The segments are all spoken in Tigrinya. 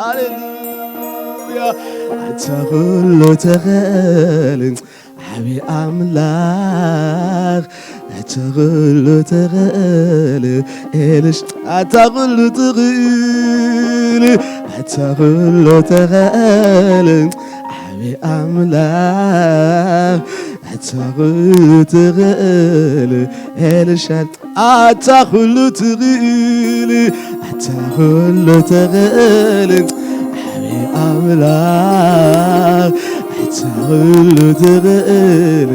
ሃሌሉያ። ኣታ ኩሉ ትኽእል ዓቢ ኣምላኽ፣ ኣታ ኩሉ ትኽእል ኤልሽ፣ ኣታ ኩሉ ትኽእል፣ ኣታ ኩሉ ትኽእል ዓቢ ኣምላኽ፣ ኣታ ኩሉ ትኽእል ኤልሻዳይ፣ ኣታ ኩሉ ትኽእል፣ ኣታ ኩሉ ትኽእል ዓቢ ኣምላኽ፣ ኣታ ኩሉ ትኽእል፣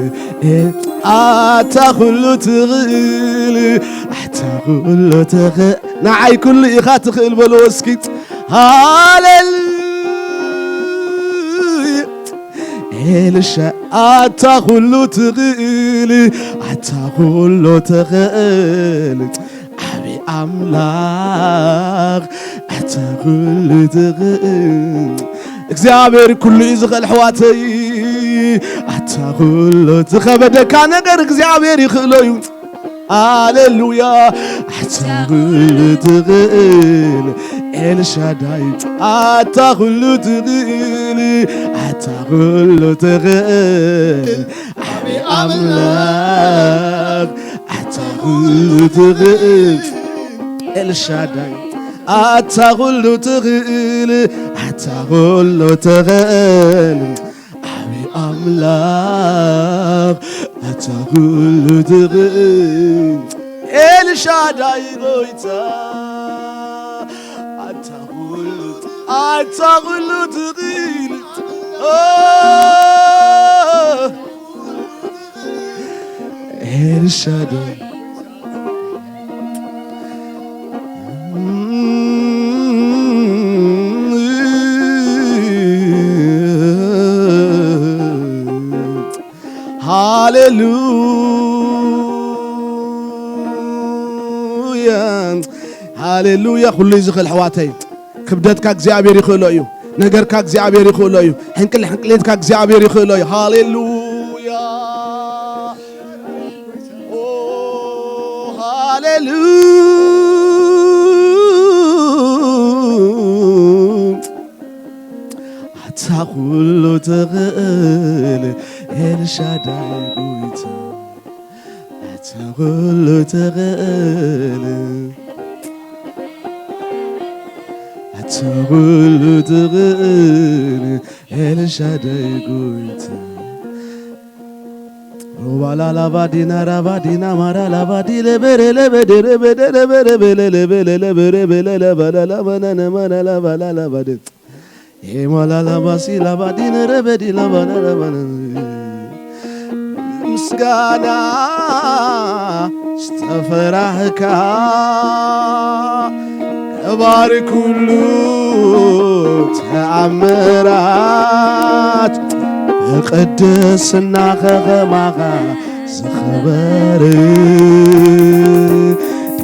ኣታ ኩሉ ትኽእል፣ ኣታ ኩሉ ትኽእል፣ ንዓይ ኩሉ ኢኻ ትኽእል በልዎ እስኪ። ሃሌሉያ። ኤልሻ ኣታ ኩሉ ትኽእል፣ ኣታ ኩሉ ትኽእል ዓቢ ኣምላኽ፣ ኣታ ኩሉ ትኽእል እግዚኣብሔር ኩሉ እዩ ዝኽእል ኣሕዋተይ። ኣታ ኩሉ ዝኸበደካ ነገር እግዚኣብሔር ይኽእሎ እዩ። ሃሌሉያ። ኣታ ኩሉ ትኽእል ኤልሻዳይ፣ ኣታ ኩሉ ትኽእል፣ ኣታ ኩሉ ትኽእል ዓቢ ኣምላኽ፣ ኣታ ኩሉ ትኽእል ኤልሻዳይ፣ ኣታ ኩሉ ትኽእል፣ ኣታ ኩሉ ትኽእል ዓቢ ኣምላኽ፣ ኣታ ኩሉ ትኽእል ኤልሻዳይ ጎይታ፣ ኣታ ኩሉ፣ ኣታ ኩሉ ትኽእል፣ ኦ፣ ኤልሻዳይ። ሃሌሉያ፣ ሃሌሉያ። ኩሉ እዩ ዝኽእል ኣሕዋተይ። ክብደትካ እግዚኣብሔር ይኽእሎ እዩ። ነገርካ እግዚኣብሔር ይኽእሎ እዩ። ሕንቅል ሕንቅሌትካ እግዚኣብሔር ይኽእሎ እዩ። ሃሌሉያ። ኦ፣ ሃሌሉያ። ኣታ ኩሉ ትኽእል ኤልሻዳይ ጎይታ፣ ኣታ ኩሉ ትኽእል፣ ኣታ ኩሉ ትኽእል ኤልሻዳይ ጎይታ። ሮባላ ላባዲና ራባዲና ማራ ላባዲ ለበረ ለበደ ረበደ ረበረ በለ ለበለ ለበረ በለ ለበለ ለበነ ነመነ ለበላ ለባደ ኤማላላባሲ ላባዲነ ረበዲ ላባና ላባና ምስጋና ዝተፈራህካ ገባሪ ኩሉ ተኣምራት ብቅድስና ከኸማኻ ዝኸበረ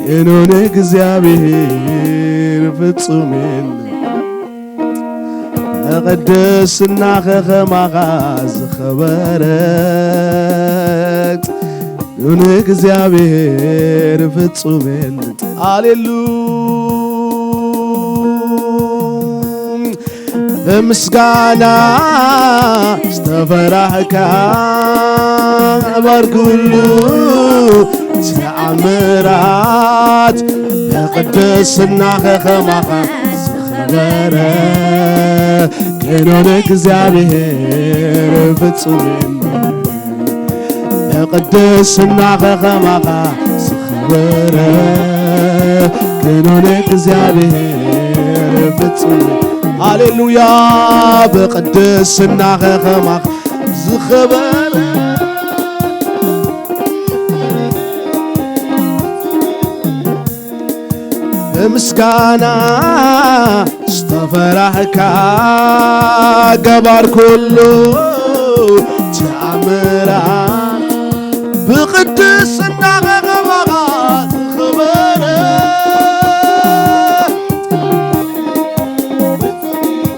ገኖን እግዚኣብሔር ፍጹም የለ። ብቅድስና ከኸማኻ ዝኸበረ ንእግዚኣብሔር ፍጹም የለን። ኣሌሉ። ብምስጋና ዝተፈራህካ ገባር ኩሉ ተኣምራት ብቅድስና ከኸማኻ ዝኸበረ ገኖን እግዚኣብሔር ፍጹም የለን። ብቅድስና ከኸማኻ ዝኸበረ ገኖን እግዚኣብሔር ፍጹም። ሃሌሉያ። ብቅድስና ከኸማኻ ዝኸበረ ብምስጋና ዝተፈራህካ ገባር ኩሉ ተኣምራት ብቅድስና ከኸማኻ ዝኸበረ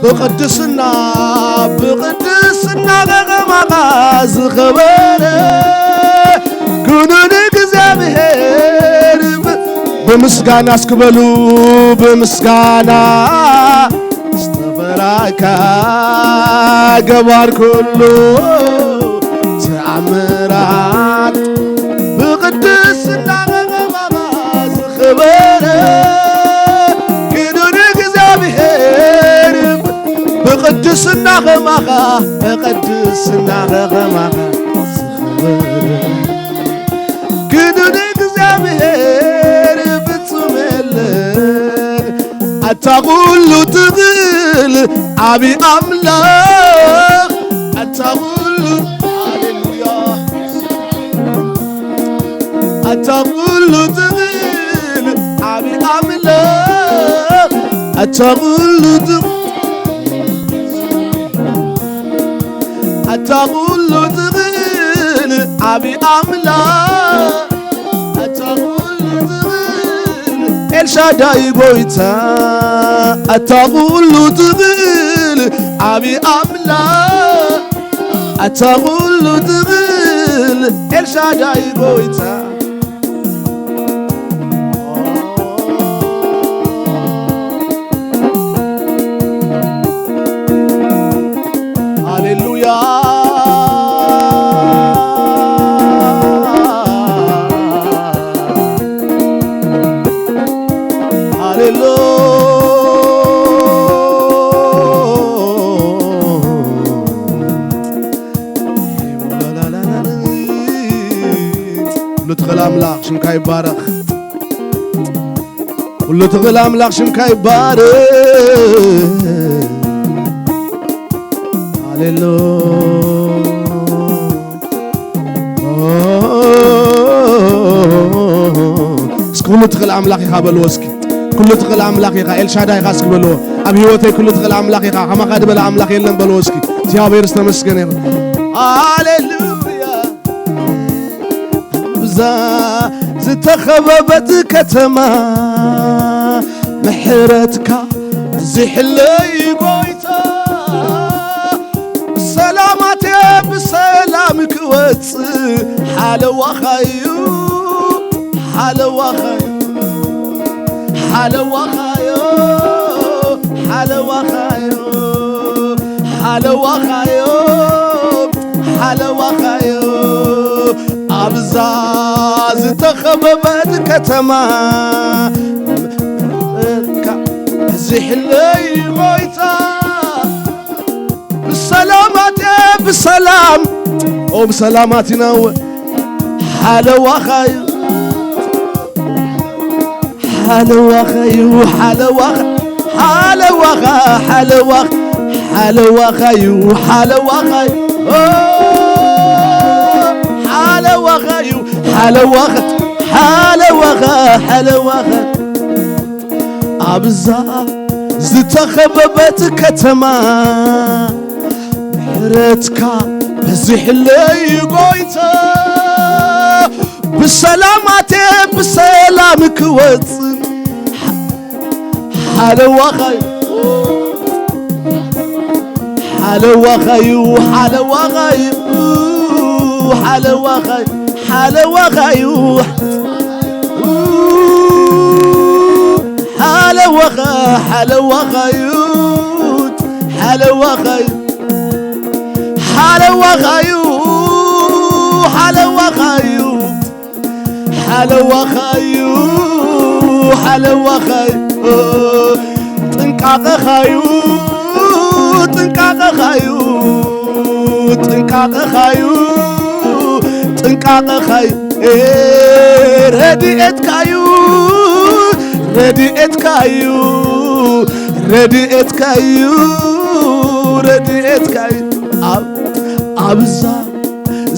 ብቅድስና ብቅድስና ከኸማኻ ዝኸበረ ኩኑ ንእግዚኣብሔር ብ-፣ ብምስጋና እስኪ በሉ፣ ብምስጋና ናትካ ገባር ኩሉ ተኣምራት ብቅድስና ከተማኻ ዝኸበረ ክዱን እግዚኣብሔር ብቅድስና ከማኻ ብቅድስና ከማኻ ዝኸበረ ክዱን እግዚኣብሔር ፍጹም የለን ኣታ ኩሉ ትኽእል ዓቢ ኣምላኽ ኣታ ኩሉ ሃሌሉያ ኣታ ኩሉ ትኽእል ዓቢ ኣምላኽ ኣታ ኩሉ ትኽእል ኣታ ኩሉ ትኽእል ዓቢ ኣምላኽ ኣታ ኩሉ ትኽእል ኤልሻዳይ ጎይታ ኣታ ኩሉ ትኽእል ዓቢ ኣምላኽ ኣታ ኩሉ ትኽእል ኤልሻዳይ ጎይታ ሃሌሉያ ሃሌሉ ኩሉ ትኽእል ኣምላኽ ሽምካ ይባረኽ ኩሉ ትኽእል ኣምላኽ ሽምካ ይባረኽ ሃሌሉ እስኪ ኩሉ ትኽእል ኣምላኽ ኢኻ በልዎ እስኪ ኩሉ ትኽእል ኣምላኽ ኢኻ ኤልሻዳይ ኢኻ እስኪ በልዎ ኣብ ህይወተይ ኩሉ ትኽእል ኣምላኽ ኢኻ ከማኻ ዝበለ ኣምላኽ የለን በልዎ እስኪ እግዚኣብሔር ዝተመስገነ ይኹን ሃሌሉያ ብዛ ዝተኸበበት ከተማ ምሕረትካ ዝሕለይ ጎይታ ሰላማት ብሰላም ክወጽእ ሓለዋኻዩ ሓለዋኻዩ ሓለዋኻዮ ሓለዋኻዮ ሓለዋኻዮ ሓለዋኻዮ ኣብዛ ዝተኸበበት ከተማ ዝሕለይ ጎይታ ብሰላማት ብሰላም ኦም ሰላማት ይነው ሓለዋኻዩ ሓለዋኻዩ ሓለዋኻ ሓለዋኻ ሓለዋኻ ሓለዋኻዩ ሓለዋኻዩ ሓለዋኻዩ ሓለዋኻ ሓለዋኻ ሓለዋኻ ኣብዛ ዝተኸበበት ከተማ ምሕረትካ በዚሕለይ ጎይታ ብሰላማቴ ብሰላም ክወጽእ ሓለዋኻዩ ሓለዋኻዩ ሓለዋኻዩ ሓለዋኻዩ ሓለዋኻዩ ሓለዋኻ ሓለዋኻዩ ሓለዋኻዩ ሓለዋኻዩ ሓለዋኻዩ ሓለዋኻዩ ሓለዋኻዩ ጥንቃቐኻዩ ጥንቃቐኻዩ ጥንቃቐኻዩ ጥንቃቐኻዩ ረድኤትካዩ ረድኤትካዩ ረድኤትካዩ ረድኤትካዩ ኣብዛ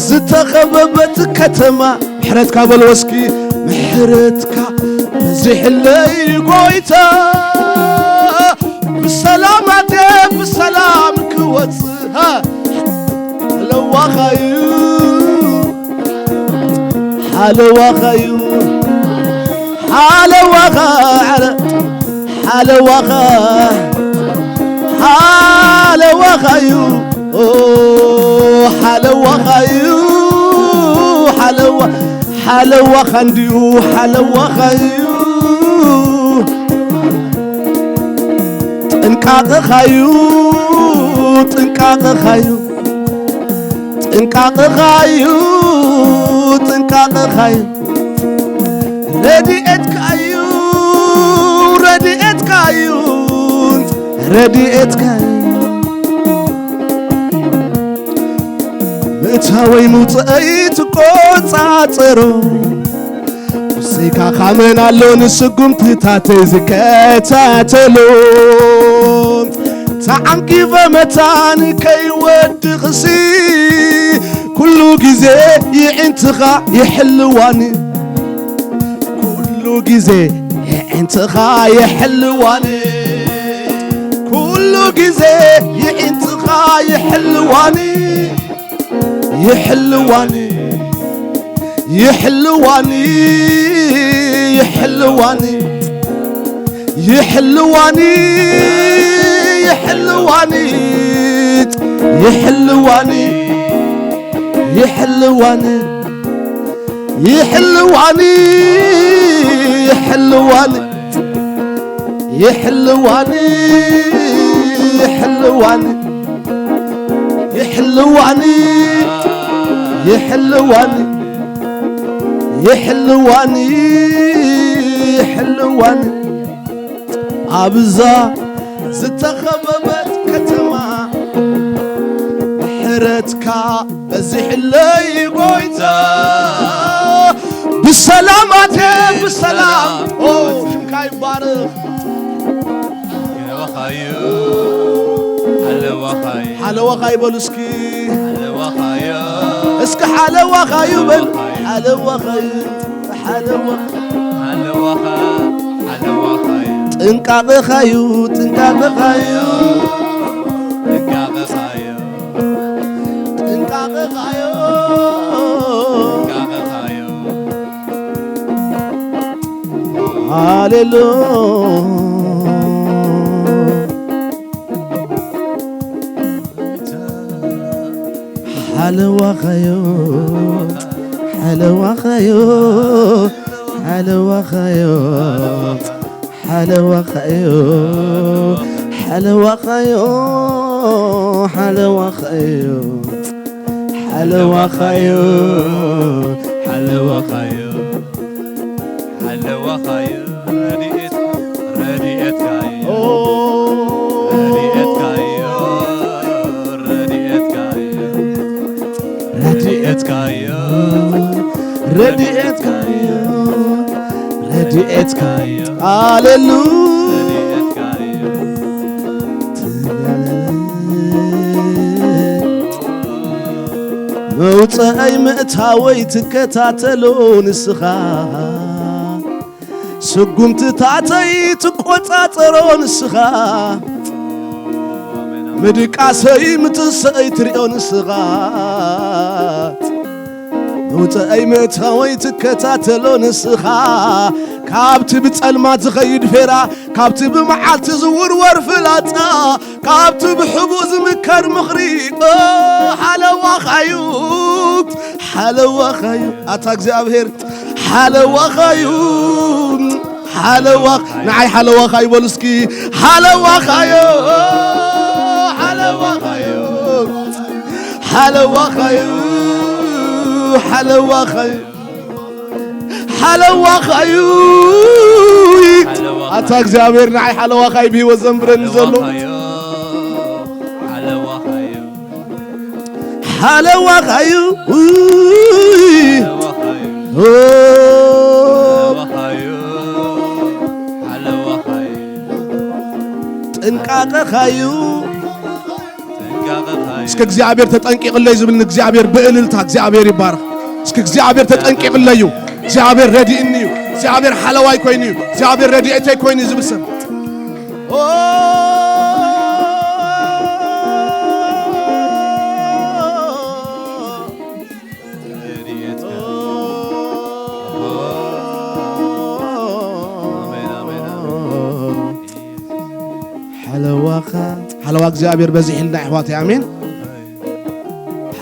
ዝተኸበበት ከተማ ምሕረትካ በልዎ እስኪ ምሕረትካ በዚሕለይ ጎይታ ብሰላም ኣትየ ብሰላም ክወፅእ ሓለዋኻዩ ሓለዋኻዩ ሓለዋኻ ሓለዋኻ ሓለዋኻዩ ሓለዋኻዩ ሓለዋ ሓለዋኻ እንድዩ ሓለዋኻዩ ጥንቃቐኻዩ ጥንቃቐኻዩ፣ ጥንቃቐኻዩ፣ ጥንቃቐኻዩ፣ ረድኤትካዩ፣ ረድኤትካዩ፣ ረድኤትካዩ። ምእታወይ ምውፅኣይ ትቆፃፀሮ፣ ብዘይካኻ መን ኣሎ ንስጉምትታተይ ዝከታተሎ? ተዓንቂፈ መታን ከይወድቕሲ፣ ኩሉ ግዜ የዒንትኻ ይሕልዋኒ። ኩሉ ግዜ የዒንትኻ ይሕልዋኒ። ኩሉ ግዜ የዒንትኻ ይሕልዋኒ። ይሕልዋኒ፣ ይሕልዋኒ፣ ይሕልዋኒ፣ ይሕልዋኒ፣ ይሕልዋኒ፣ ይሕልዋኒ፣ ይሕልዋኒ፣ ይሕልዋኒ፣ ይሕልዋኒ፣ ይሕልዋኒ፣ ይሕልዋኒ፣ ይሕልዋኒ፣ ይሕልዋኒ፣ ይሕልዋኒ፣ ይሕልዋኒ። ኣብዛ ዝተኸበበት ከተማ ምሕረትካ በዚሕለይ ጎይታ። ብሰላም ኣትየ ብሰላም። ኦ፣ ሽምካ ይባረኽ። ሓለዋኻዩ፣ ሓለዋኻዩ። ሓለዋኻዩ በሉ እስኪ። ሓለዋኻዩ። እስኪ ሓለዋኻዩ በሉ። ሓለዋኻዩ። ሓለዋኻ። ሓለዋኻ፣ ሓለዋኻዩ። ጥንቃቐኻዩ፣ ጥንቃቐኻዩ። ጥንቃቐኻዩ። ጥንቃቐኻዩ። ጥንቃቐኻዩ። ሃሌሉ። ሓለዋኻዮ፣ ሓለዋኻዮ፣ ሓለዋኻዮ፣ ሓለዋኻዮ፣ ሓለዋኻዮ፣ ሓለዋኻዮ፣ ሓለዋኻዮ፣ ሓለዋኻዮ። ሓለዋኻዩ ረድኤት፣ ረድኤትካዩ፣ ኦ። ረድኤትካዩ፣ ረድኤትካዩ፣ ረድኤትካዩ፣ ረድኤትካዩ፣ ረድኤትካዩ። ሃሌሉ። ረድኤትካዩ። መውፅኣይ ምእታወይ ትከታተሎ ንስኻ፣ ስጉምትታተይ ትቆጻጸሮ ንስኻ፣ ምድቃሰይ ምትንስኣይ ትሪኦ ንስኻ። መውፅኣይ ምእታወይ ትከታተሎ ንስኻ፣ ካብቲ ብጸልማት ዝኸይድ ፌራ፣ ካብቲ ብመዓልቲ ዝውርወር ፍላጻ፣ ካብቲ ብሕቡእ ዝምከር ምኽሪ፣ ኦ፣ ሓለዋኻዩ፣ ሓለዋኻዩ፣ ኣታ እግዚኣብሔር፣ ሓለዋኻዩ፣ ሓለዋ-፣ ንዓይ ሓለዋኻዩ በሉ እስኪ፣ ሓለዋኻዩ፣ ሓለዋኻዩ፣ ሓለዋኻዩ፣ ሓለዋኻዩ። ሓለዋኻዩ። ኣታ እግዚኣብሔር ንዓይ ሓለዋኻይ ብህይወት ዘንብረኒ ዘሎ። ሓለዋኻዩ። ጥንቃቐኻዩ። እስኪ እግዚኣብሔር ተጠንቂቕለይ ዝብል ንእግዚኣብሔር ብእልልታ እግዚኣብሔር ይባረኽ። እስኪ እግዚኣብሔር ተጠንቂቕለይ እዩ። እግዚኣብሔር ረዲእኒ እዩ። እግዚኣብሔር ሓለዋይ ኮይኑ እዩ። እግዚኣብሔር ረድኤተይ ኮይኑ እዩ ዝብል ሰብ። ሓለዋኻ፣ ሓለዋ እግዚኣብሔር በዚሕልና ኣሕዋተይ፣ ኣሜን።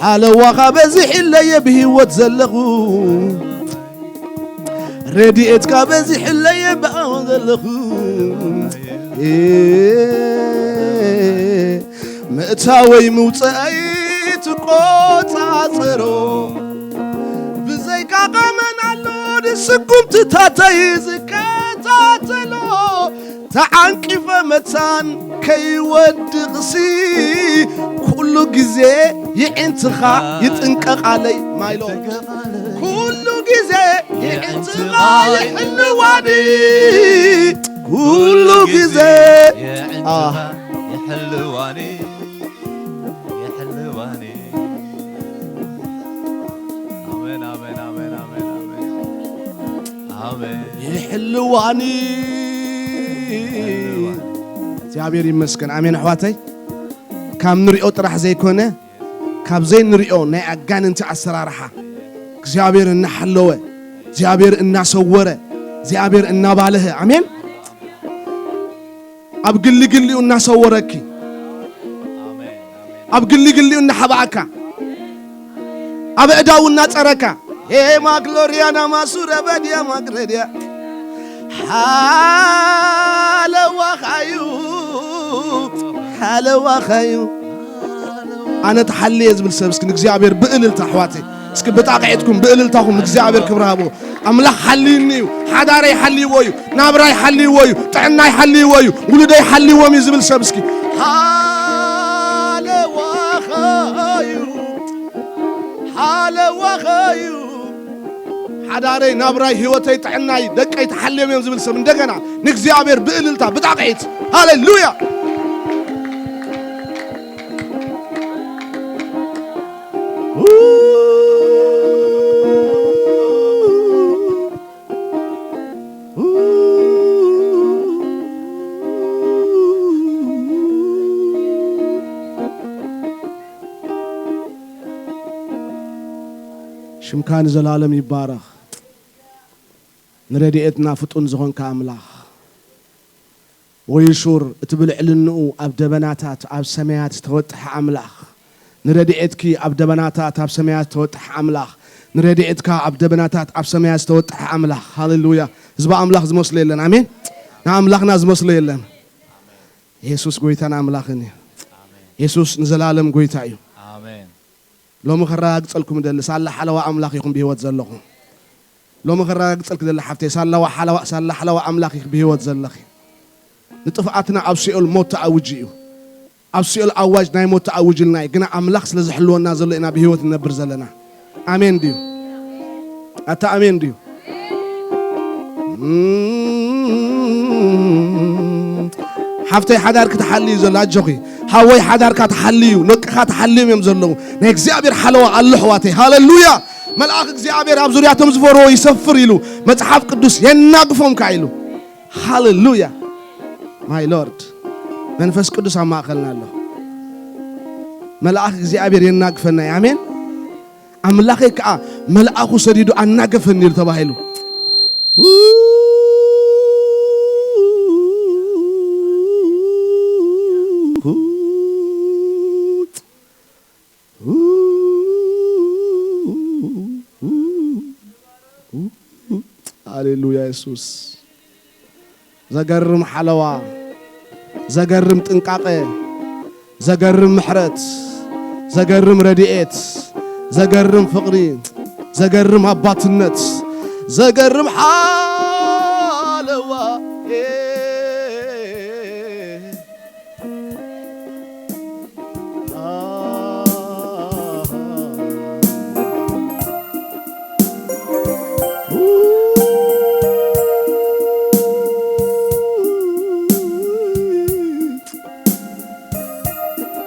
ሓለዋኻ በዚሕለየ ብህይወት ዘለኹ፣ ረድኤትካ በዚሕለየ ብኣወ ዘለኹ። ምእታወይ ምውፅአይ ትቆፃፀሮ። ብዘይካ ቃመን ኣሎ ንስጉምትታተይ ዝከታተሎ። ተዓንቂፈ መታን ከይወድቕሲ ኩሉ ግዜ የዒንትኻ ይጥንቀቓለይ። ማይሎ ኩሉ ግዜ የዒንትኻ ይሕልዋኒ። ኩሉ ግዜ የዕንትኻ ይሕልዋኒ፣ ይሕልዋኒ። ኣሜን፣ ኣሜን፣ ኣሜን፣ ኣሜን፣ ኣሜን። ኣሜን። ይሕልዋኒ። ይሕልዋኒ። እግዚኣብሔር ይመስገን። ኣሜን ኣሕዋተይ። ካብ ንሪኦ ጥራሕ ዘይኮነ፣ ካብ ዘይንሪኦ ናይ ኣጋንንቲ ኣሰራርሓ፣ እግዚኣብሔር እናሓለወ፣ እግዚኣብሔር እናሰወረ፣ እግዚኣብሔር እናባልሀ። ኣሜን። ኣብ ግሊ ግሊኡ እናሰወረኪ፣ ኣብ ግሊ ግሊኡ እናሓባእካ፣ ኣብ እዳው እናጸረካ። ኤማ ግሎሪያ ናማሱ ረበድያ ማግረድያ ሓለዋኻዩ፣ ሓለዋኻዩ። ኣነ ተሓልየ ዝብል ሰብ እስኪ ንእግዚኣብሔር ብእልልታ ኣሕዋተይ፣ እስኪ ብጣቕዒትኩም ብእልልታኹም ንእግዚኣብሔር ክብሪ ሃብዎ። ኣምላኽ ሓልዩኒ እዩ፣ ሓዳረይ ሓልይዎ እዩ፣ ናብራይ ሓልይዎ እዩ፣ ጥዕናይ ሓልይዎ እዩ፣ ውሉደይ ሓልይዎም እዩ ዝብል ሰብ እስኪ ሓለዋኻዩ፣ ሓለዋኻዩ። ሓዳረይ፣ ናብራይ፣ ህይወተይ፣ ጥዕናይ፣ ደቀይ ተሓልዮም እዮም ዝብል ሰብ እንደገና ንእግዚኣብሔር ብእልልታ ብጣቕዒት። ሃሌሉያ። ሽምካ ንዘላለም ይባረኽ። ንረድኤትና ፍጡን ዝኾንካ ኣምላኽ፣ ወይሹር እቲ ብልዕልንኡ ኣብ ደበናታት ኣብ ሰማያት ዝተወጥሐ ኣምላኽ፣ ንረድኤትኪ ኣብ ደበናታት ኣብ ሰማያት ዝተወጥሐ ኣምላኽ፣ ንረድኤትካ ኣብ ደበናታት ኣብ ሰማያት ዝተወጥሐ ኣምላኽ። ሃሌሉያ። ህዝቢ ኣምላኽ ዝመስሎ የለን። ኣሜን። ንኣምላኽና ዝመስሎ የለን። የሱስ ጎይታን ኣምላኽን እዩ። የሱስ ንዘላለም ጎይታ እዩ። ኣሜን። ሎሚ ከረጋግጸልኩም እደሊ፣ ሳላ ሓለዋ ኣምላኽ ኢኹም ብህይወት ዘለኹም። ሎሚ ከረጋግጸልክ ደሊ ሓፍተይ፣ ሳላ ሓለዋ፣ ሳላ ሓለዋ ኣምላኽ ኢኺ ብህይወት ዘለኺ። ንጥፍኣትና ኣብ ሲኦል ሞት ተኣውጁ እዩ። ኣብ ሲኦል ኣዋጅ ናይ ሞት ተኣውጅልና እዩ። ግና ኣምላኽ ስለ ዝሕልወና ዘሎ ኢና ብህይወት ንነብር ዘለና። ኣሜን ድዩ? ኣታ ኣሜን ድዩ? እም፣ ሓፍተይ ሓዳርኪ ተሓልዩ ዘሎ ኣጆኺ። ሓወይ ሓዳርካ ተሓልዩ፣ ደቅኻ ተሓልዮም እዮም ዘለዉ። ናይ እግዚኣብሔር ሓለዋ ኣሎ ኣሕዋተይ። ሃሌሉያ! መልኣኽ እግዚኣብሔር ኣብ ዙርያቶም ዝፈርዎ ይሰፍር ኢሉ መጽሓፍ ቅዱስ የናግፎም ከኣ ኢሉ። ሃሌሉያ! ማይ ሎርድ መንፈስ ቅዱስ ኣብ ማእኸልና ኣሎ። መልኣኽ እግዚኣብሔር የናግፈና እዩ። ኣሜን። ኣምላኸይ ከኣ መልኣኹ ሰዲዱ ኣናገፈኒ ኢሉ ተባሂሉ። ሃሌሉያ የሱስ። ዘገርም ሓለዋ፣ ዘገርም ጥንቃቐ፣ ዘገርም ምሕረት፣ ዘገርም ረድኤት፣ ዘገርም ፍቕሪ፣ ዘገርም ኣባትነት፣ ዘገርም ሓለዋ።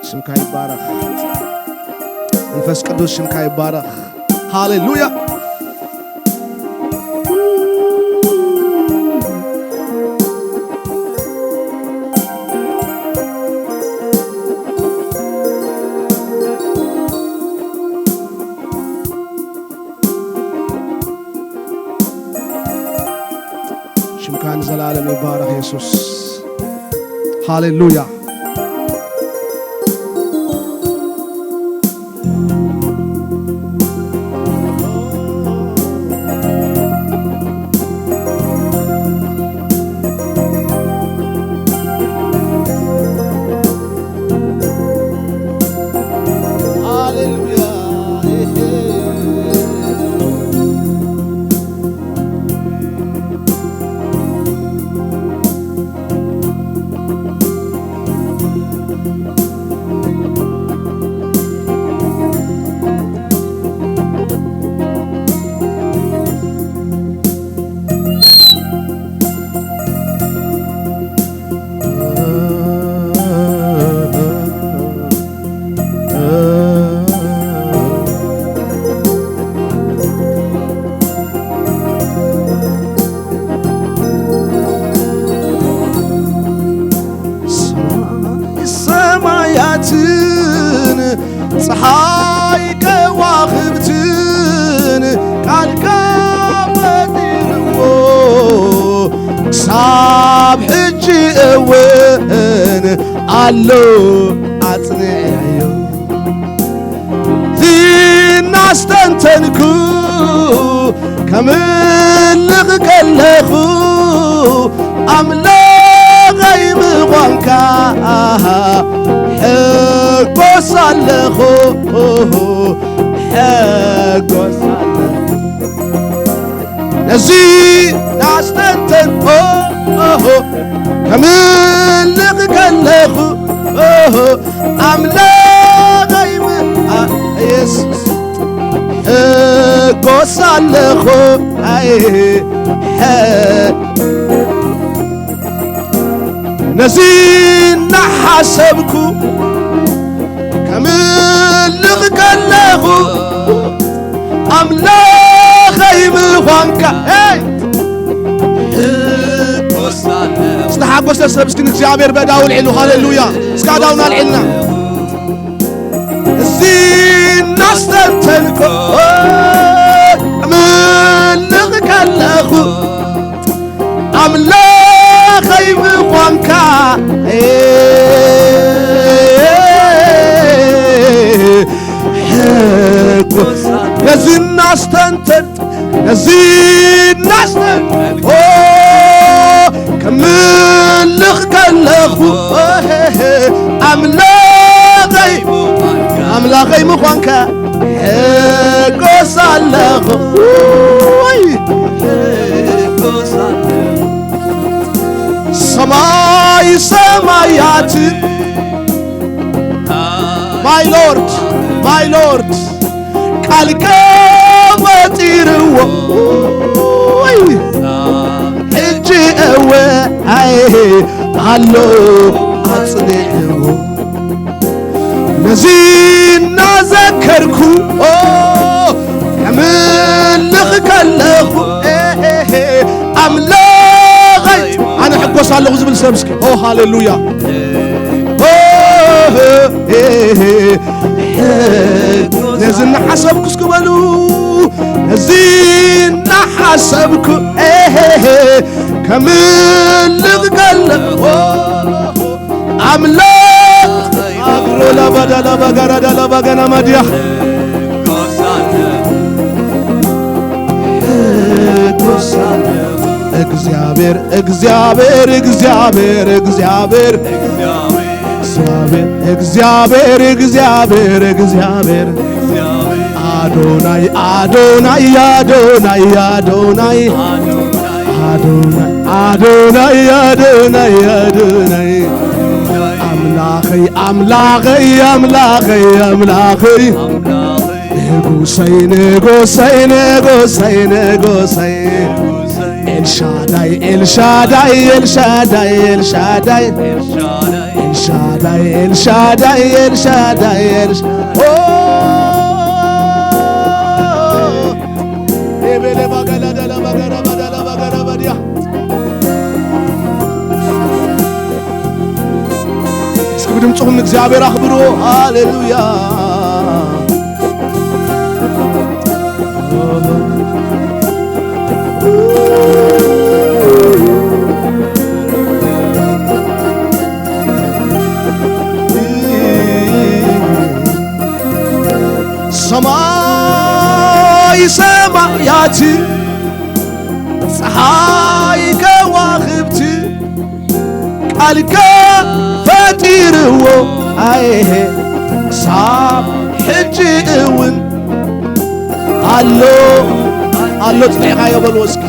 ሽምካ ይባረኽ። መንፈስ ቅዱስ ሽምካ ይባረኽ። ሃሌሉያ። ሽምካ ንዘላለም ይባረኽ የሱስ። ሃሌሉያ። ፀሓይ ከዋኽብትን ቃልካ ፈጢርዎ፣ ክሳብ ሕጂ እውን ኣሎ ኣጽኒዐዮ። ዝናስተንተንኩ ከምልኽ ከለኹ ኣምላኸይ ምዃንካ ሕጎስ ኣለኹ፣ ሕጎስ ኣለኹ። ነዚ ናስተንተንኮ ከምልኽ ከለኹ ኣምላኸይ ም-፣ ኣ-፣ የሱስ ሕጎስ ኣለኹ። ኣይ፣ ሐ-፣ ነዚ እናሓሰብኩ ከምልኽ ከለኹ ኣምላኸይ ምዃንካ፣ ሄይ! እስቲ ሓጎስ ሰብ እስኪ ንእግዚኣብሔር በእዳው ልዕሉ። ሃሌሉያ! እስከ ኣዳውና ልዕልና። እዚ እናስተንተንኮ ምልኽ ከለኹ ኣምላኸይ ምዃንካ ሕጎስ ነዚ እናስተንተን ነዚ እናስተንተን ኦ ከምልኽ ከለኹ ኣምላኸይ ኣምላኸይ ምዃንካ ሕጎስ ኣለኹ። ውይ! ሰማይ ሰማያት my Lord my Lord ቃልካ ፈጢርዎ። ውይ! ሕጂ እወ ኣይ ኣሎ ኣጽኒዕዎ። ነዚ እናዘከርኩ ኦ፣ ከምልኽ ከለኹ፣ ኤ፣ ኤ፣ ኤ፣ ኣምላኸይ፣ ኣነ ሕጎስ ኣለኹ ዝብል ሰብ እስኪ፣ ኦ፣ ሃሌሉያ። ኦ፣ ኤ፣ ኤ፣ ኤ፣ ነዚ እናሓሰብኩ እስኪ በሉ፣ ነዚ እናሓሰብኩ፣ ኤ፣ ኤ፣ ኤ፣ ከምልኽ ከለኹ፣ ኦ፣ ኣምላኽ ኣግሮ ላባዳ ላባጋራዳ ላባጋና ማድያ እግዚኣብሔር እግዚኣብሔር እግዚኣብሔር እግዚኣብሔር እግዚኣብሔር እግዚኣብሔር ኣዶናይ ኣዶናይ ኣዶናይ ኣዶናይ ኣዶናይ ኣዶናይ ኣዶናይ ኣዶናይ ኣምላኸይ ኣምላኸይ ኣምላኸይ ኣምላኸይ ንጉሰይ ንጉሰይ ንጉሰይ ንጉሰይ ኤልሻዳይ ኤልሻዳይ ኤልሻዳይ ኤልሻዳይ ኤልሻዳይ ኤልሻዳይ ኤልሻዳይ ኤልሻ ኦ ኤቤሌ ባጋላዳላ ባጋራ ባዳላ ባጋራ ባዲያ እስኪ ብድምፅኹም ንእግዚኣብሔር ኣኽብርዎ። ሃሌሉያ። ሰማይ ሰማያት ፀሓይ ከዋኽብቲ ቃልካ ፈጢርዎ ኣይሄ ክሳብ ሕጂ እውን ኣሎ ኣሎ ፅኒዕካዮ በልዎ እስኪ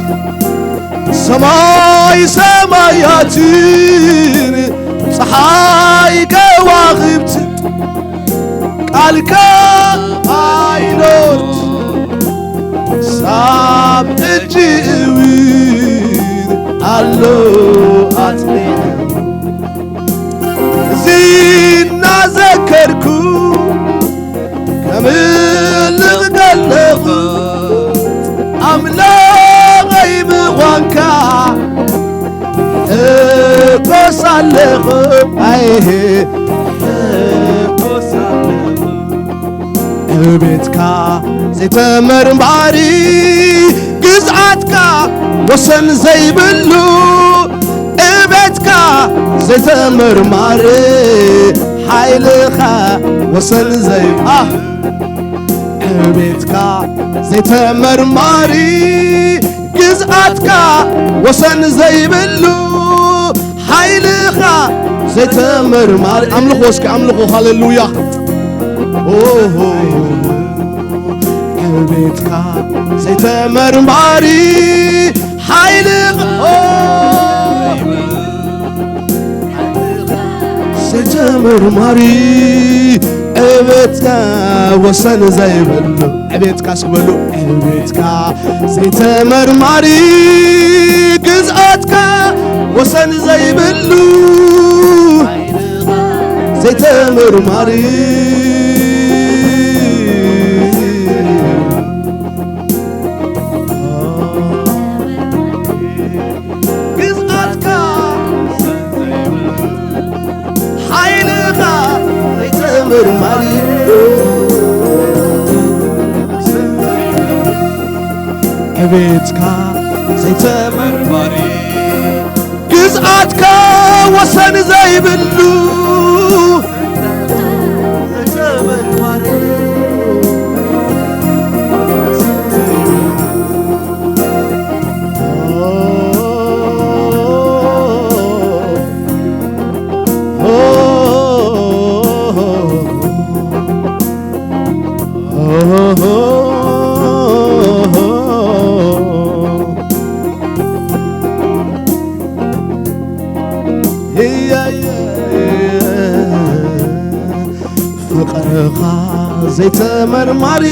ሰማይ ሰማያትን ፀሓይ ከዋኽብቲ ቃልካ ኣይኖርት ሳብ ሕጂ እውን ኣሎ ኣጽኒዕ እዚ እናዘከርኩ ከምልኽ ከለኹ ኣምላኸይ ምዃንካ እኮስ ኣለኹ ኣይሄ እኮስ ኣለኹ ቤትካ ዘይተመርማሪ፣ ግዝኣትካ ወሰን ዘይብሉ፣ እቤትካ ዘይተመርማሪ፣ ሓይልኻ ወሰን ዘይ-፣ ኣ-፣ እቤትካ ዘይተመርማሪ፣ ግዝኣትካ ወሰን ዘይብሉ፣ ሓይልኻ ዘይተመርማሪ። ኣምልኾ እስኪ ኣምልኾ፣ ሃሌሉያ። ኦሆ። እቤትካ ዘይተመርማሪ፣ ሓይልኻ፣ ኦ፣ ዘይተመርማሪ፣ ዕቤትካ ወሰን ዘይብሉ፣ ዕቤትካ እስኪ በሉ፣ ዕቤትካ ዘይተመርማሪ፣ ግዝኣትካ ወሰን ዘይብሉ፣ ዘይተመርማሪ። ግዝኣትካ ሓይልኻ ዘይተመርማሪ፣ ዕቤትካ ዘይተመርማሪ፣ ግዝኣትካ ወሰን ዘይብሉ፣ ዘይተመርማሪ። ፍቕርኻ ዘይተመርማሪ፣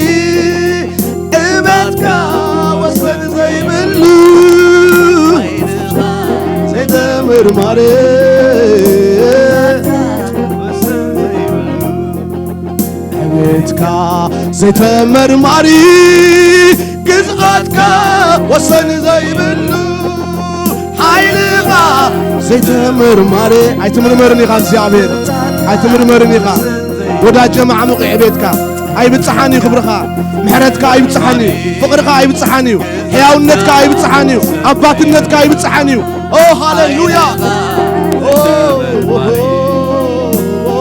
እቤትካ ወሰን ዘይብሉ፣ ዘይተመርማሪ፣ እቤትካ ዘይተመርማሪ፣ ግዝኣትካ ወሰን ዘይብሉ፣ ሓይልኻ ዘይተመርማሪ። ኣይትምርመርን ኢኻ እግዚኣብሔር፣ ኣይትምርመርን ኢኻ። ወዳጀ ማዕሙቕ ዕቤትካ ኣይብጽሓን እዩ፣ ክብርኻ ምሕረትካ ኣይብጽሓን እዩ፣ ፍቕርኻ ኣይብጽሓን እዩ፣ ሕያውነትካ ኣይብጽሓን እዩ፣ ኣባትነትካ ኣይብጽሓን እዩ። ኦ ሃሌሉያ። ኦ፣ ኦ፣ ኦ።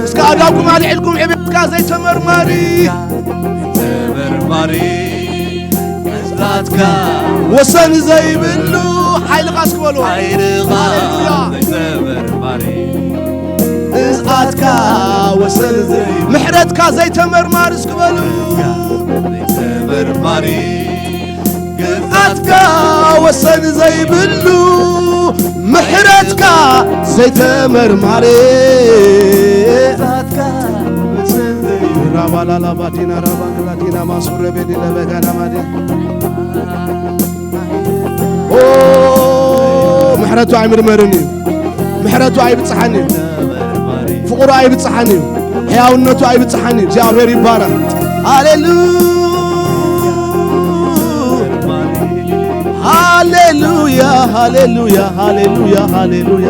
እስከ ኣእዳውኩም ኣልዒልኩም ዕቤትካ ዘይተመርማሪ። ተመርማሪ ግዝኣትካ ወሰን ዘይብሉ ሓይልኻ እስኪ በሉ። ሓይልኻ ሃሌሉያ። ዘይተመርማሪ ግዝኣትካ ወሰን ዘይ-፣ ምሕረትካ ዘይተመርማሪ እስኪ በሉ። ዘይተመርማሪ ግዝኣትካ ወሰን ዘይብሉ ምሕረትካ ዘይተመርማሪ። ራባላላባዲና ራባንግላዲና ማሱረ ቤዲ ለበጋና ማዲ። ኦ፣ ምሕረቱ ኣይምርመርን እዩ። ምሕረቱ ኣይብጽሓን እዩ። ፍቕሩ ኣይብጽሓን እዩ። ሕያውነቱ ኣይብጽሓን እዩ። እግዚኣብሔር ይባረኽ። ሃሌሉ-፣ ሃሌሉያ፣ ሃሌሉያ፣ ሃሌሉያ፣ ሃሌሉያ።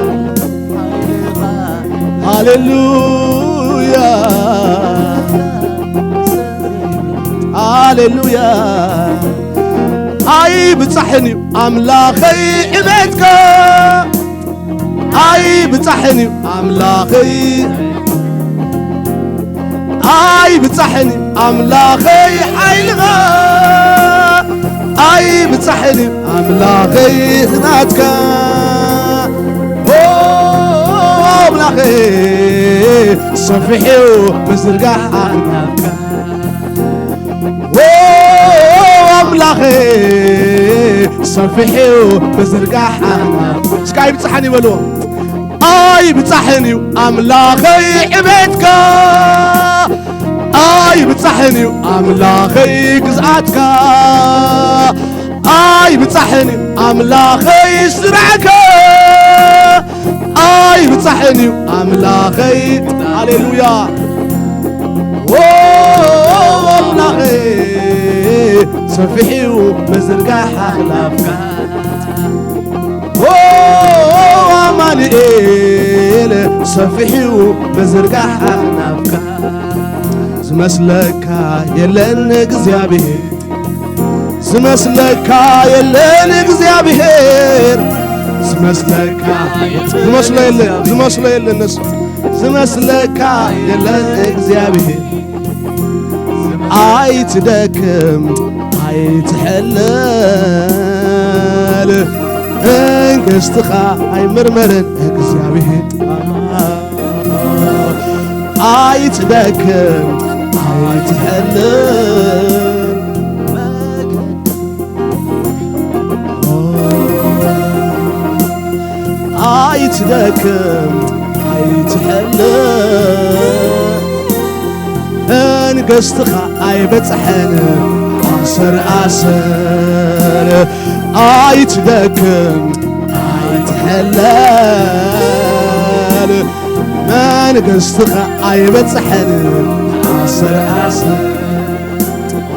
ሃሌሉያ፣ ሃሌሉያ። ኣይብጻሕን እዩ ኣምላኸይ ዕቤትካ፣ ኣይብጻሕን እዩ ኣምላኸይ፣ ኣይብጻሕን እዩ ኣምላኸይ ሓይልኻ፣ ኣይብጻሕን እዩ ኣምላኸይ ናትካ። ኦ ኣምላኸይ ሰፊሕ እዩ ምዝርጋሕ ኣኽናፍካ። ኦ ኣምላኸ ሰፊሕ እዩ ምዝርጋሕ ኣኽናፍ። እስከ ኣይብጻሕን እዩ በልዎ። ኣይብጻሕን እዩ ኣምላኸይ ዕቤትካ፣ ኣይብጻሕን እዩ ኣምላኸይ ግዝኣትካ፣ ኣይብጻሕን እዩ ኣምላኸይ ስራሕካ። ኣይብጻሕን እዩ ኣምላኸይ። ሃሌሉያ። ኦ ኣምላኸይ ሰፊሕ እዩ ምዝርጋሕ ኣኽናፍካ። ኦ ኣማኑኤል ሰፊሕ እዩ ምዝርጋሕ ኣኽናፍካ። መስለካ የለን እግዚኣብሔር፣ ዝመስለካ የለን እግዚኣብሔር፣ ዝመስለካ ዝመስሎ የለ፣ ዝመስሎ የለ እነሱ። ዝመስለካ የለን እግዚኣብሔር። ኣይትደክም፣ ኣይትሕለል፣ መንግስትኻ ኣይምርመርን እግዚኣብሔር። ኣይትደክም፣ ኣይትሕለል፣ ኣይትደክም፣ ኣይትሕለል፣ መንግስትኻ ኣይበጽሐን ኣሰር ኣሰር። ኣይትደክም፣ ኣይትሕለል፣ መንግስትኻ ኣይበጽሐን ኣሰር ኣሰር።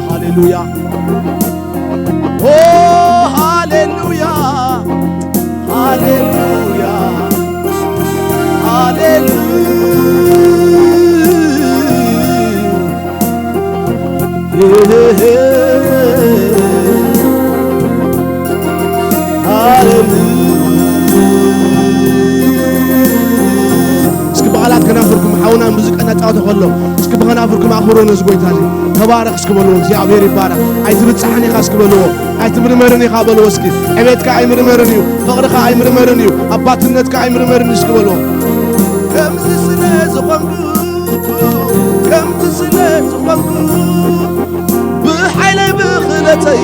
ሃሌሉያ። ኦ ሃሌሉያ፣ ሃሌሉያ፣ ሃሌሉያ። ሃሌሉያ። እስኪ ብቓላት ከናፍርኩም ሓውና ሙዚቃ እናተጻወተ ከሎ እስኪ ብኸናፍርኩም ኣኽብሮ ነዚ ጎይታ እዚ። ተባረኽ እስኪ በልዎ፣ እግዚኣብሔር ይባረኽ። ኣይትብጽሕን ኢኻ እስኪ በልዎ፣ ኣይትምርመርን ኢኻ በልዎ እስኪ። ዕቤትካ ኣይምርመርን እዩ፣ ፍቕርኻ ኣይምርመርን እዩ፣ ኣባትነትካ ኣይምርመርን እዩ እስኪ በልዎ። ከምዚ ስለ ዝኾንኩ፣ ከምዚ ስለ ዝኾንኩ፣ ብሓይለይ ብኽእለተይ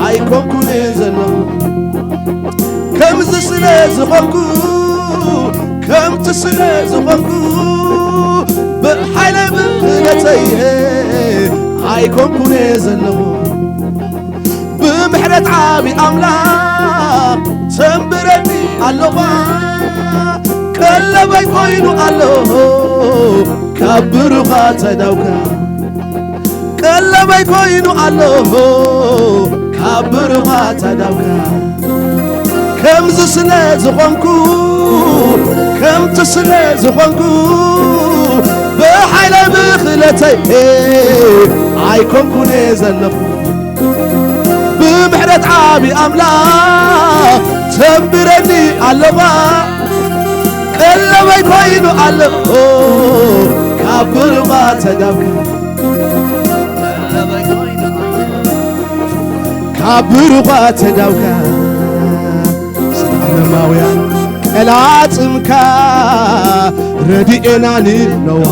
ኣይኮንኩን ዘለኹ። ከምዚ ስለ ዝኾንኩ፣ ከምቲ ስለ ዝኾንኩ፣ ብሓይለይ ብኽእለተይ ኣይኮንኩን ዘለኹ። ብምሕረት ዓቢ ኣምላኽ ተንብረኒ ኣለኻ። ቀለበይ ኮይኑ ኣሎ ካብ ብሩኻ ተዳውካ። ቀለበይ ኮይኑ ኣሎ ካብ ብሩኻ ተዳውካ። ከምዚ ስለ ዝኾንኩ፣ ከምቲ ስለ ዝኾንኩ፣ ብሓይለይ ብኽእለተይ ኣይኮንኩን ዘለኹ። ብምሕረት ዓቢ ኣምላኽ ተንብረኒ ኣለኻ። ቀለበይ ኮይኑ ኣሎ ካብ ብሩኻ ተዳውካ። ካብ ብሩኻ ተዳውካ። ዘላለማውያን ቀላጽምካ ረድኤና ንነዋ።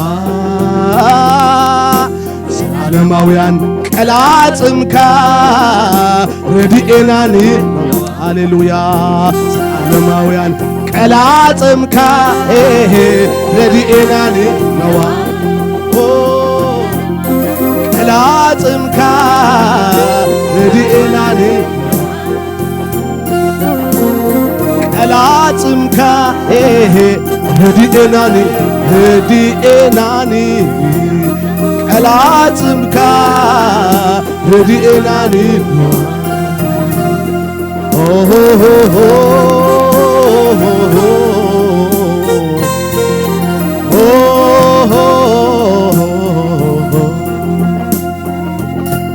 ዘላለማውያን ቀላጽምካ ረድኤና ንነዋ። ሃሌሉያ። ዘላለማውያን ቀላጽምካ፣ ኤሄ፣ ረድኤና ንነዋ። ኦ፣ ቀላጽምካ ረድኤና ን-፣ ቀላጽምካ፣ ኤሄ፣ ረድኤና ን-፣ ረድኤና ን-፣ ቀላጽምካ ረድኤና ንነዋ።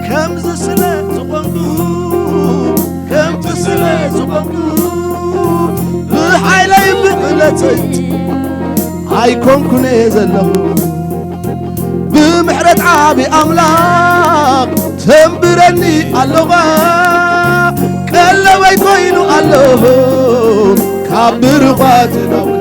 ከምዚ ስለ ዝኾንኩ፣ ከምዚ ስለ ዝኾንኩ፣ ብሓይለይ ብኽእለተይ ኣይኮንኩን ዘለኹ። ብምሕረት ዓቢ ኣምላኽ ተንብረኒ ኣለኻ። ቀለበይ ኮይኑ ኣለኹ ካብ ብሩኻት ናውካ።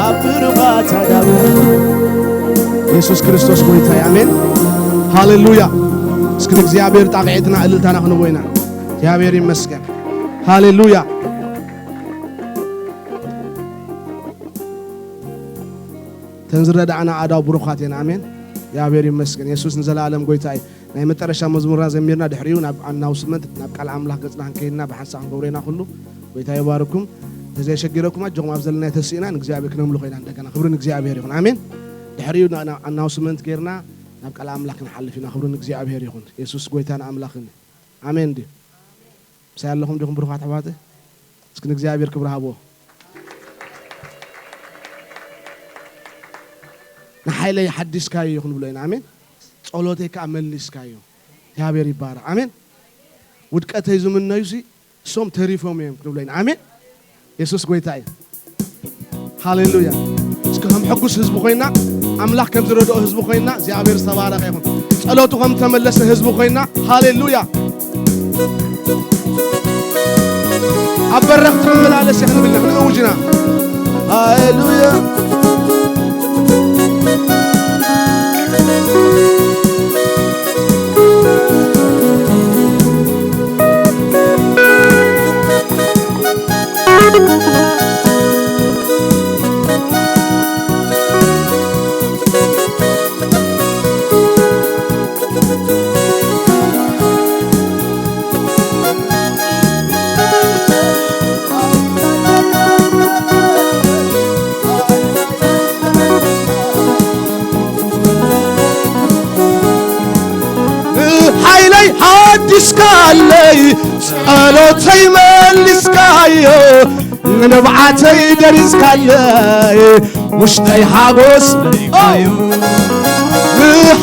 ኣብ ብሩኻት ኣዳም የሱስ ክርስቶስ ጎይታ እዩ። ኣሜን። ሃሌሉያ። እስኪ ንእግዚኣብሔር ጣቕዒትና እልልታና ክንቦ ኢና። እግዚኣብሔር ይመስገን። ሃሌሉያ። ተን ዝረዳእና ኣዳው ብሩኻት እየን። ኣሜን። እግዚኣብሔር ይመስገን። የሱስ ንዘለኣለም ጎይታ እዩ። ናይ መጠረሻ መዝሙርና ዘሚርና ድሕሪኡ ናብ ኣናውስመንት፣ ናብ ቃል ኣምላኽ ገጽና ክንከይድና ብሓንሳእ ክንገብሮ ኢና። ኩሉ ጎይታ ይባርኩም። ተዘየሸጊረኩም ኣጆኹም ኣብ ዘለና ተስኢና ንእግዚኣብሔር ክነምልኾ ኢና። እንደገና ክብሪ ንእግዚኣብሔር ይኹን። ኣሜን። ድሕሪኡ ና-፣ ና-፣ ኣናውስመንት ጌርና ናብ ቃል ኣምላኽ ክንሓልፍ ኢና። ክብሪ ንእግዚኣብሔር ይኹን። የሱስ ጎይታን ኣምላኽን እዩ። ኣሜን ድዩ? ምሳይ ኣለኹም ዲኹም ብሩኻት ኣሕዋተይ? እስኪ ንእግዚኣብሔር ክብሪ ሃብዎ። ንሓይለይ ሓዲስካዮ ክንብሎ ኢና። ኣሜን። ጸሎተይ ከኣ መሊስካዮ። እግዚኣብሔር ይባረኽ። ኣሜን። ውድቀተይ ዝምነዩሲ እሶም ተሪፎም እዮም ክንብሎ ኢና። ኣሜን። የሱስ ጎይታ እዩ። ሃሌሉያ። እስኪ ከም ሕጉስ ህዝቢ ኮይና፣ ኣምላኽ ከም ዝረድኦ ህዝቢ ኮይና፣ እግዚኣብሔር ዝተባረኸ ይኹን። ጸሎቱ ከም ተመለሰ ህዝቢ ኮይና፣ ሃሌሉያ። ኣብ በረኽቲ ክመላለስ እየ ክንብል ክንእውጅና። ሃሌሉያ። ሓይለይ ሓዲስካለይ፣ ጸሎተይ መሊስካዮ፣ ንብዓተይ ደሪስካለይ፣ ውሽጠይ ሓጎስ መሊእካዮ።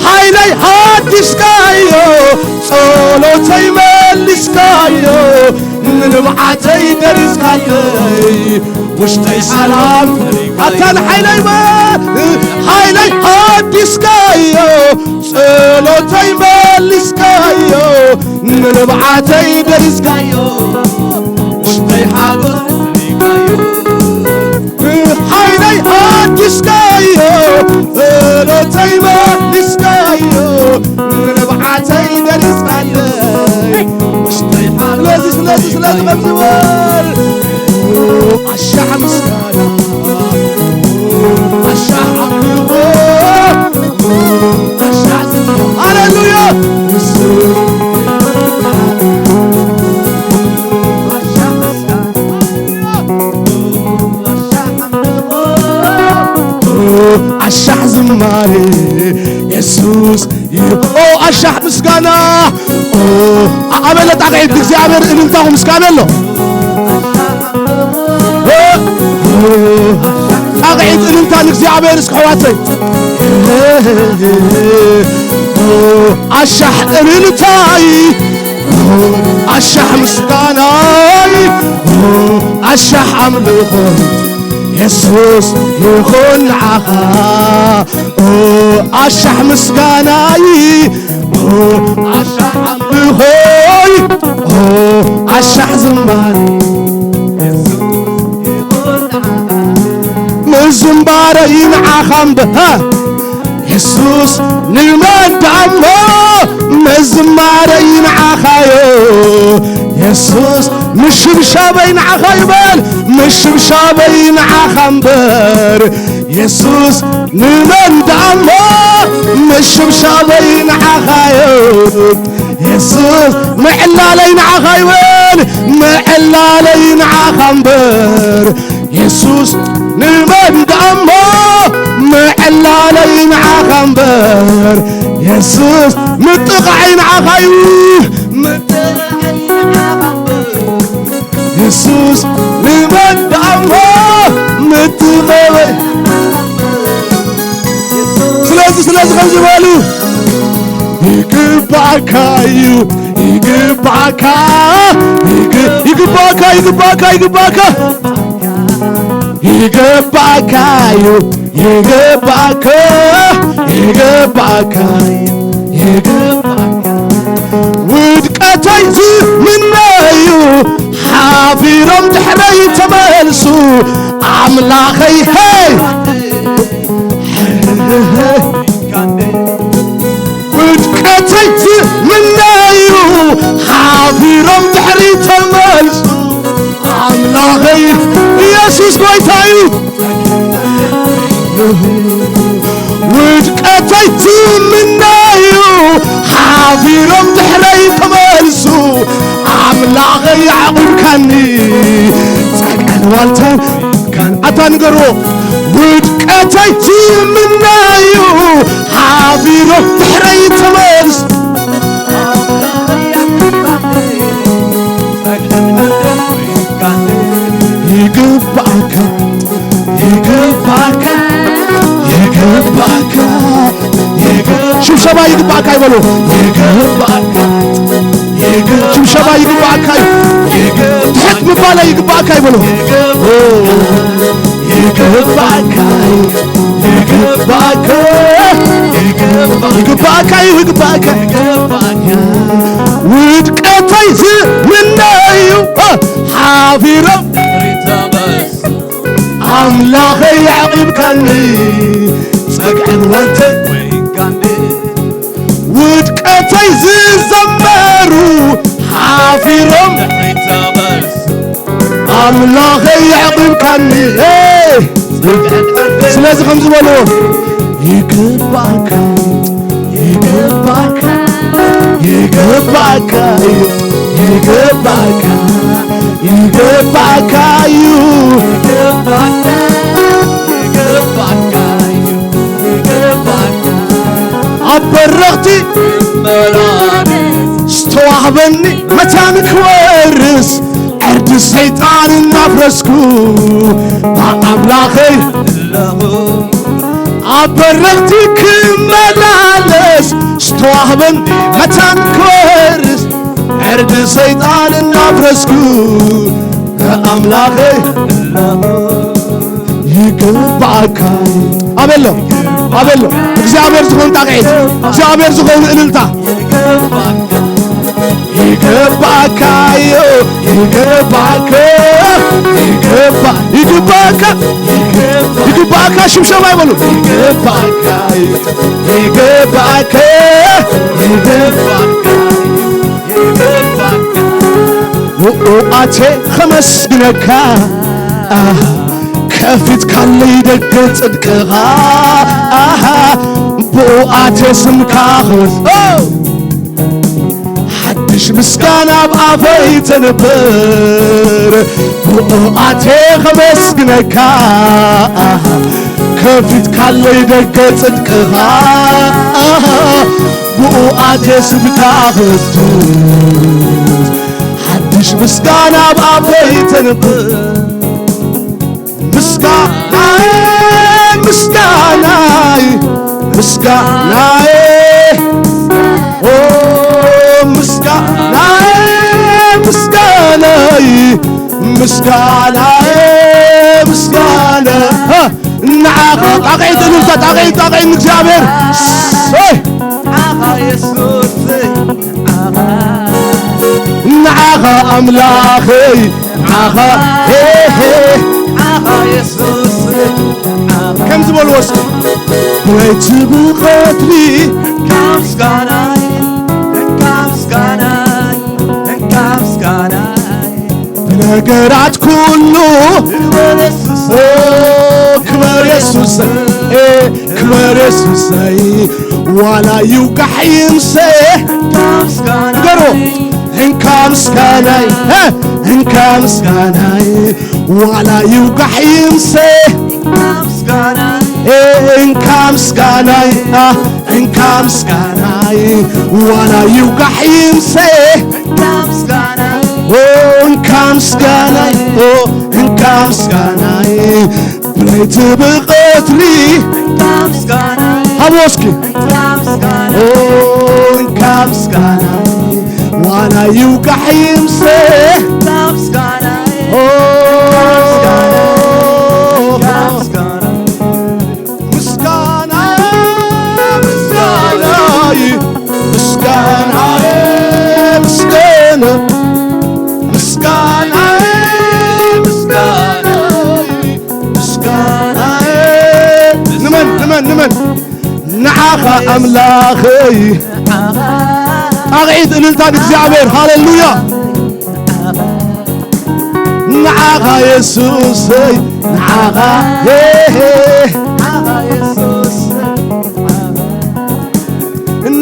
ሓይለይ ሓዲስካዮ፣ ጸሎተይ መሊስካዮ፣ ንብዓተይ ደሪስካለይ፣ ውሽጠይ ሰላም መሊእካዮ። ኣታ ንሓይለይ መ-፣ ሓይለይ ሓዲስካዮ፣ ጸሎተይ መሊስካዮ፣ ንብዓተይ ደሪስካዮ፣ ውሽጠይ ሓጎስ ሓይለይ ሓዲስካዮ፣ ጸሎተይ መሊስካዮ፣ ንብዓተይ ደሪስካለይ፣ ውሽጠይ ሓጎስ ስለዚ፣ ስለዚ፣ ስለዚ፣ ከምዚ በል። ኣሻዕ ምስጋና፣ ኣሻዕ ኣምልኾ፣ ኣሻዕ ዝማሬ። ሃሌሉያ። ኣሻዕ ዝማሬ የሱስ ኦ፣ ኣሻሕ ምስጋና። ኦ፣ ኣበለ ጣቕዒት ንእግዚኣብሔር እልልታኹም እስከ ኣበሎ። ኦ፣ ኦ፣ ጣቕዒት እልልታ ንእግዚኣብሔር እስከ ኣሕዋተይ። ኦ፣ ኣሻሕ እልልታይ፣ ኦ፣ ኣሻሕ ምስጋናይ፣ ኦ፣ ኣሻሕ ኣምልኾይ የሱስ ይኹን ንዓኻ። ኦ፣ ኣሻሕ ምስጋናይ፣ ኦ፣ ኣሻሕ ኣምልኾይ፣ ኦ፣ ኣሻሕ ዝማሬ። ምዝንባረይ ንዓኻ እምበ-፣ ሃ፣ የሱስ ንመን ደኣሞ፣ ምዝንባረይ ንዓኻዮ። የሱስ ምሽብሻበይ ንዓኻ ይበል፣ ምሽብሻበይ ንዓኻ እምበር፣ የሱስ ንመን ደኣሞ ምሽብሻበይ ንዓኻዮ። የሱስ ምዕላለይ ንዓኻ ይበል፣ ምዕላለይ ንዓኻ እምበር፣ የሱስ ንመን ደኣሞ ምዕላለይ ንዓኻ እምበር፣ የሱስ ምጥቓዓይ ንዓኻዩ። የሱስ ንመን ደኣሞ ምጥበበይ። ስለዚ፣ ስለዚ ከምዚ በሉ፣ ይግባእካ እዩ፣ ይግባእካ፣ ይግ-፣ ይግባእካ፣ ይግባእካ፣ ይግባእካ፣ ይግባእካ እዩ። ይግባእካ፣ ይግባእካ፣ ይግባእካ። ውድቀተይ ዝምነዩ ሓፊሮም ድሕረይ ተመልሱ ኣምላኸይ፣ ሄይ። ውድቀተይ ዝምነዩ ሓፊሮም ድሕሪ ተመልሱ ኣምላኸይ ኢየሱስ ጎይታዩ። ውድቀተይ ዝምነዩ ሓፊሮም ድሕረይ ተመልሱ ኣምላኸይ ኣዕቑብካኒ ጸቀን ዋልታን ካን ኣታ ንገርዎ። ውድቀተይ ዝምነዩ ሓፊሮም ይግባካ፣ ይግባካ፣ ሽብሸባ ይግባካ ይበሉ። ይግባካ፣ ይግባካ፣ ሽብሸባ ይግባካ፣ ይግባካ፣ ትሕት ምባል ይግባካ ይበሉ። ይግባካ፣ ይግባካ፣ ይግባካ፣ ይግባካ፣ ይግባካ። ውድቀተይ ዝምነዩ ሓፊሮም ኣምላኸይ ኣዕቂብካኒ፣ ጸግዕን ወንተ ወይ ጋንዴ። ውድቀተይ ዝዘመሩ ሓፊሮም ድሕሪት ተመልሱ። ኣምላኸይ ኣዕቂብካኒ። ኤ! ስለዚ ከም ዝበልዎ ይግባካ፣ ይግባካ፣ ይግባካ እዩ፣ ይግባካ፣ ይግባካ እዩ። ይግባካ፣ ይግባካ እዩ፣ ይግባካ። ኣብ በረኽቲ መላእክት ዝተዋህበኒ መታን ክወርስ ዕርዲ ሰይጣን እናፍረስኩ ብኣምላኸይ ኣለኹ። ኣብ በረኽቲ ክመላለስ ዝተዋህበን መታን ክወርስ ዕርዲ ሰይጣን እናፍረስኩ ኣምላኸይ ኣለኹ። ይግባካ። ኣበሎ፣ ኣበሎ። እግዚኣብሔር ዝኾን ጣቕዒት፣ እግዚኣብሔር ዝኾን እልልታ። ይግባካ እዩ፣ ይግባካ፣ ይግባ-፣ ይግባካ፣ ይግባካ፣ ሽብሸባ ይበሉ። ይግባካ እዩ፣ ይግባካ፣ ይግባካ፣ ይግባካ። ውኡኣቴ ኸመስግነካ፣ ከፊትካለይ ደገ ጽድቅኻ፣ ብኡኣቴ ስምካ ኸወስ-፣ ኦ! ሓድሽ ምስጋና ኣብ ኣፈይ ተንብር፣ ብኡኣቴ ኸመስግነካ፣ ከፊትካለይ ደገ ጽድቅኻ፣ ብኡኣቴ ስምካ ኸወስድ፣ ሓድሽ ምስጋና ኣብ ኣፈይ ተንብር። ምስጋናይ፣ ምስጋናይ፣ ምስጋናይ፣ ኦ፣ ምስጋናይ፣ ምስጋናይ፣ ምስጋናይ፣ ምስጋና፣ እ፣ ንዓኻ ጣቕዒት እልልታ፣ ጣቕዒት፣ ጣቕዒት ንእግዚኣብሔር። ሰይ! ንዓኻ የሱስ፣ ንዓኻ ኣምላኸይ፣ ንዓኻ፣ ሄ፣ ሄ። ንዓኻ የሱስ፣ ንዓኻ። ከም ዝበልዎ እስኪ። ብለይቲ ብቐትሪ። እንካ ምስጋናይ፣ እንካ ምስጋናይ፣ እንካ ምስጋናይ። ብነገራት ኩሉ። ክበር የሱስ። ኦ፣ ክበር የሱስ። እ፣ ክበር የሱሰይ፣ ዋላ ይውጋሕ ይምሰ። ንገሮ። እንካ ምስጋናይ፣ እ፣ እንካ ምስጋናይ፣ ዋላ ይውጋሕ ይምሰ። እ፣ እንካ ምስጋናይ፣ እ፣ እንካ ምስጋናይ፣ ዋላ ይውጋሕ ይምሰ። ኦ፣ እንካ ምስጋናይ፣ ኦ፣ እንካ ምስጋናይ፣ ብለይቲ ብቐትሪ። ሃብዎ እስኪ። ኦ፣ እንካ ምስጋናይ፣ ዋላ ይውጋሕ ይምሰ። ኦ፣ ምስጋናይ፣ ምስጋናይ፣ ምስጋናይ፣ ምስጋና፣ ምስጋናይ፣ ምስጋናይ፣ ምስጋናይ። ንመን፣ ንመን፣ ንመን? ንዓኻ ኣምላኸይ። ጣቕዒት እልልታ ንእግዚኣብሔር። ሃሌሉያ። ንዓኻ የሱሰይ፣ ንዓኻ፣ ሄ፣ ሄ።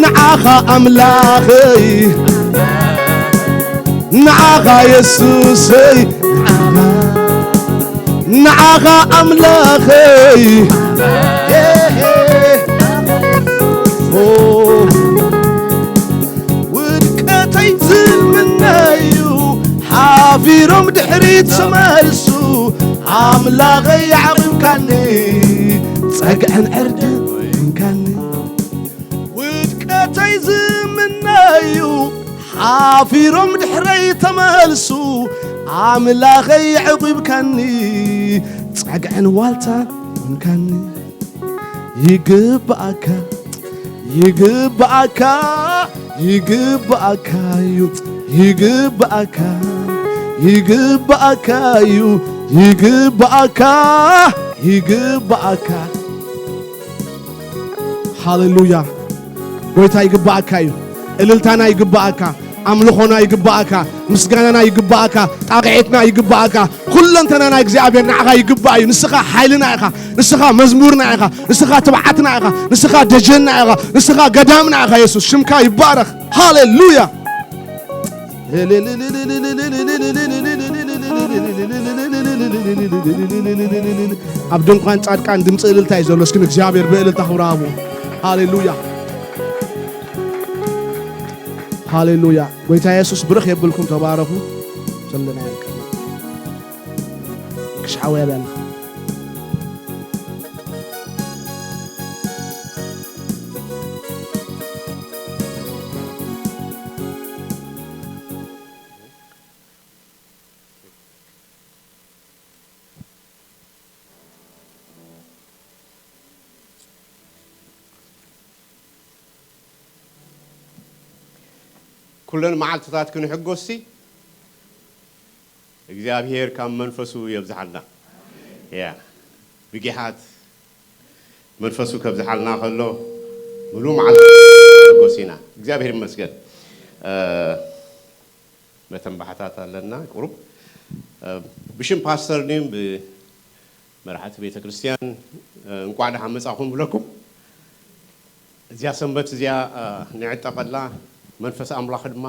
ንዓኻ ኣምላኸይ፣ ንዓኻ የሱሰይ፣ ንዓኻ ኣምላኸይ። ኦ፣ ውድቀተይ ዝምነዩ ሓፊሮም ድሕሪት ተመልሱ፣ ኣምላኸይ ኣዕቒብካኒ፣ ጸግዕን ዕርድን ኮንካኒ። ውድቀተይ ዝምነዩ ሓፊሮም ድሕረይ ተመልሱ፣ ኣምላኸይ ኣዕቂብካኒ። ጸግዕን ዋልታን ኮንካኒ። ይግባኣካ፣ ይግባኣካ፣ ይግባኣካ እዩ፣ ይግባኣካ፣ ይግባኣካ እዩ፣ ይግባኣካ፣ ይግባኣካ። ሃሌሉያ። ጎይታ ይግባኣካ እዩ። እልልታና ይግባኣካ፣ ኣምልኾና ይግባኣካ፣ ምስጋናና ይግባኣካ፣ ጣቕዒትና ይግባኣካ። ኩለንተናና እግዚኣብሔር ንዓኻ ይግባእ እዩ። ንስኻ ሓይልና ኢኻ፣ ንስኻ መዝሙርና ኢኻ፣ ንስኻ ትብዓትና ኢኻ፣ ንስኻ ደጀንና ኢኻ፣ ንስኻ ገዳምና ኢኻ። የሱስ ሽምካ ይባረኽ። ሃሌሉያ። ኣብ ድንኳን ጻድቃን ድምፂ እልልታ እዩ ዘሎ። እስኪ እግዚኣብሔር ብእልልታ ክብሪ ሃቡ። ሃሌሉያ፣ ሃሌሉያ። ጎይታ የሱስ ብርኽ የብልኩም። ተባረኹ። ዘለና ክሽዓው ያብያና። ኩለን መዓልትታት ክንሕጎስሲ እግዚኣብሔር ካብ መንፈሱ የብዝሓልና። ያ ብጊሓት መንፈሱ ከብዝሓልና ከሎ ምሉእ መዓልቲ ክንሕጎስ ኢና። እግዚኣብሔር ይመስገን። እ፣ መተንባሕታት ኣለና ቁሩብ። እ፣ ብሽም ፓስተር ድዩ ብመራሕቲ ቤተ ክርስቲያን፣ እ፣ እንቋዕ ደሓን መጻኹም ብለኩም። እዚኣ ሰንበት እዚኣ፣ እ፣ ንዕጠቐላ፣ መንፈስ ኣምላኽ ድማ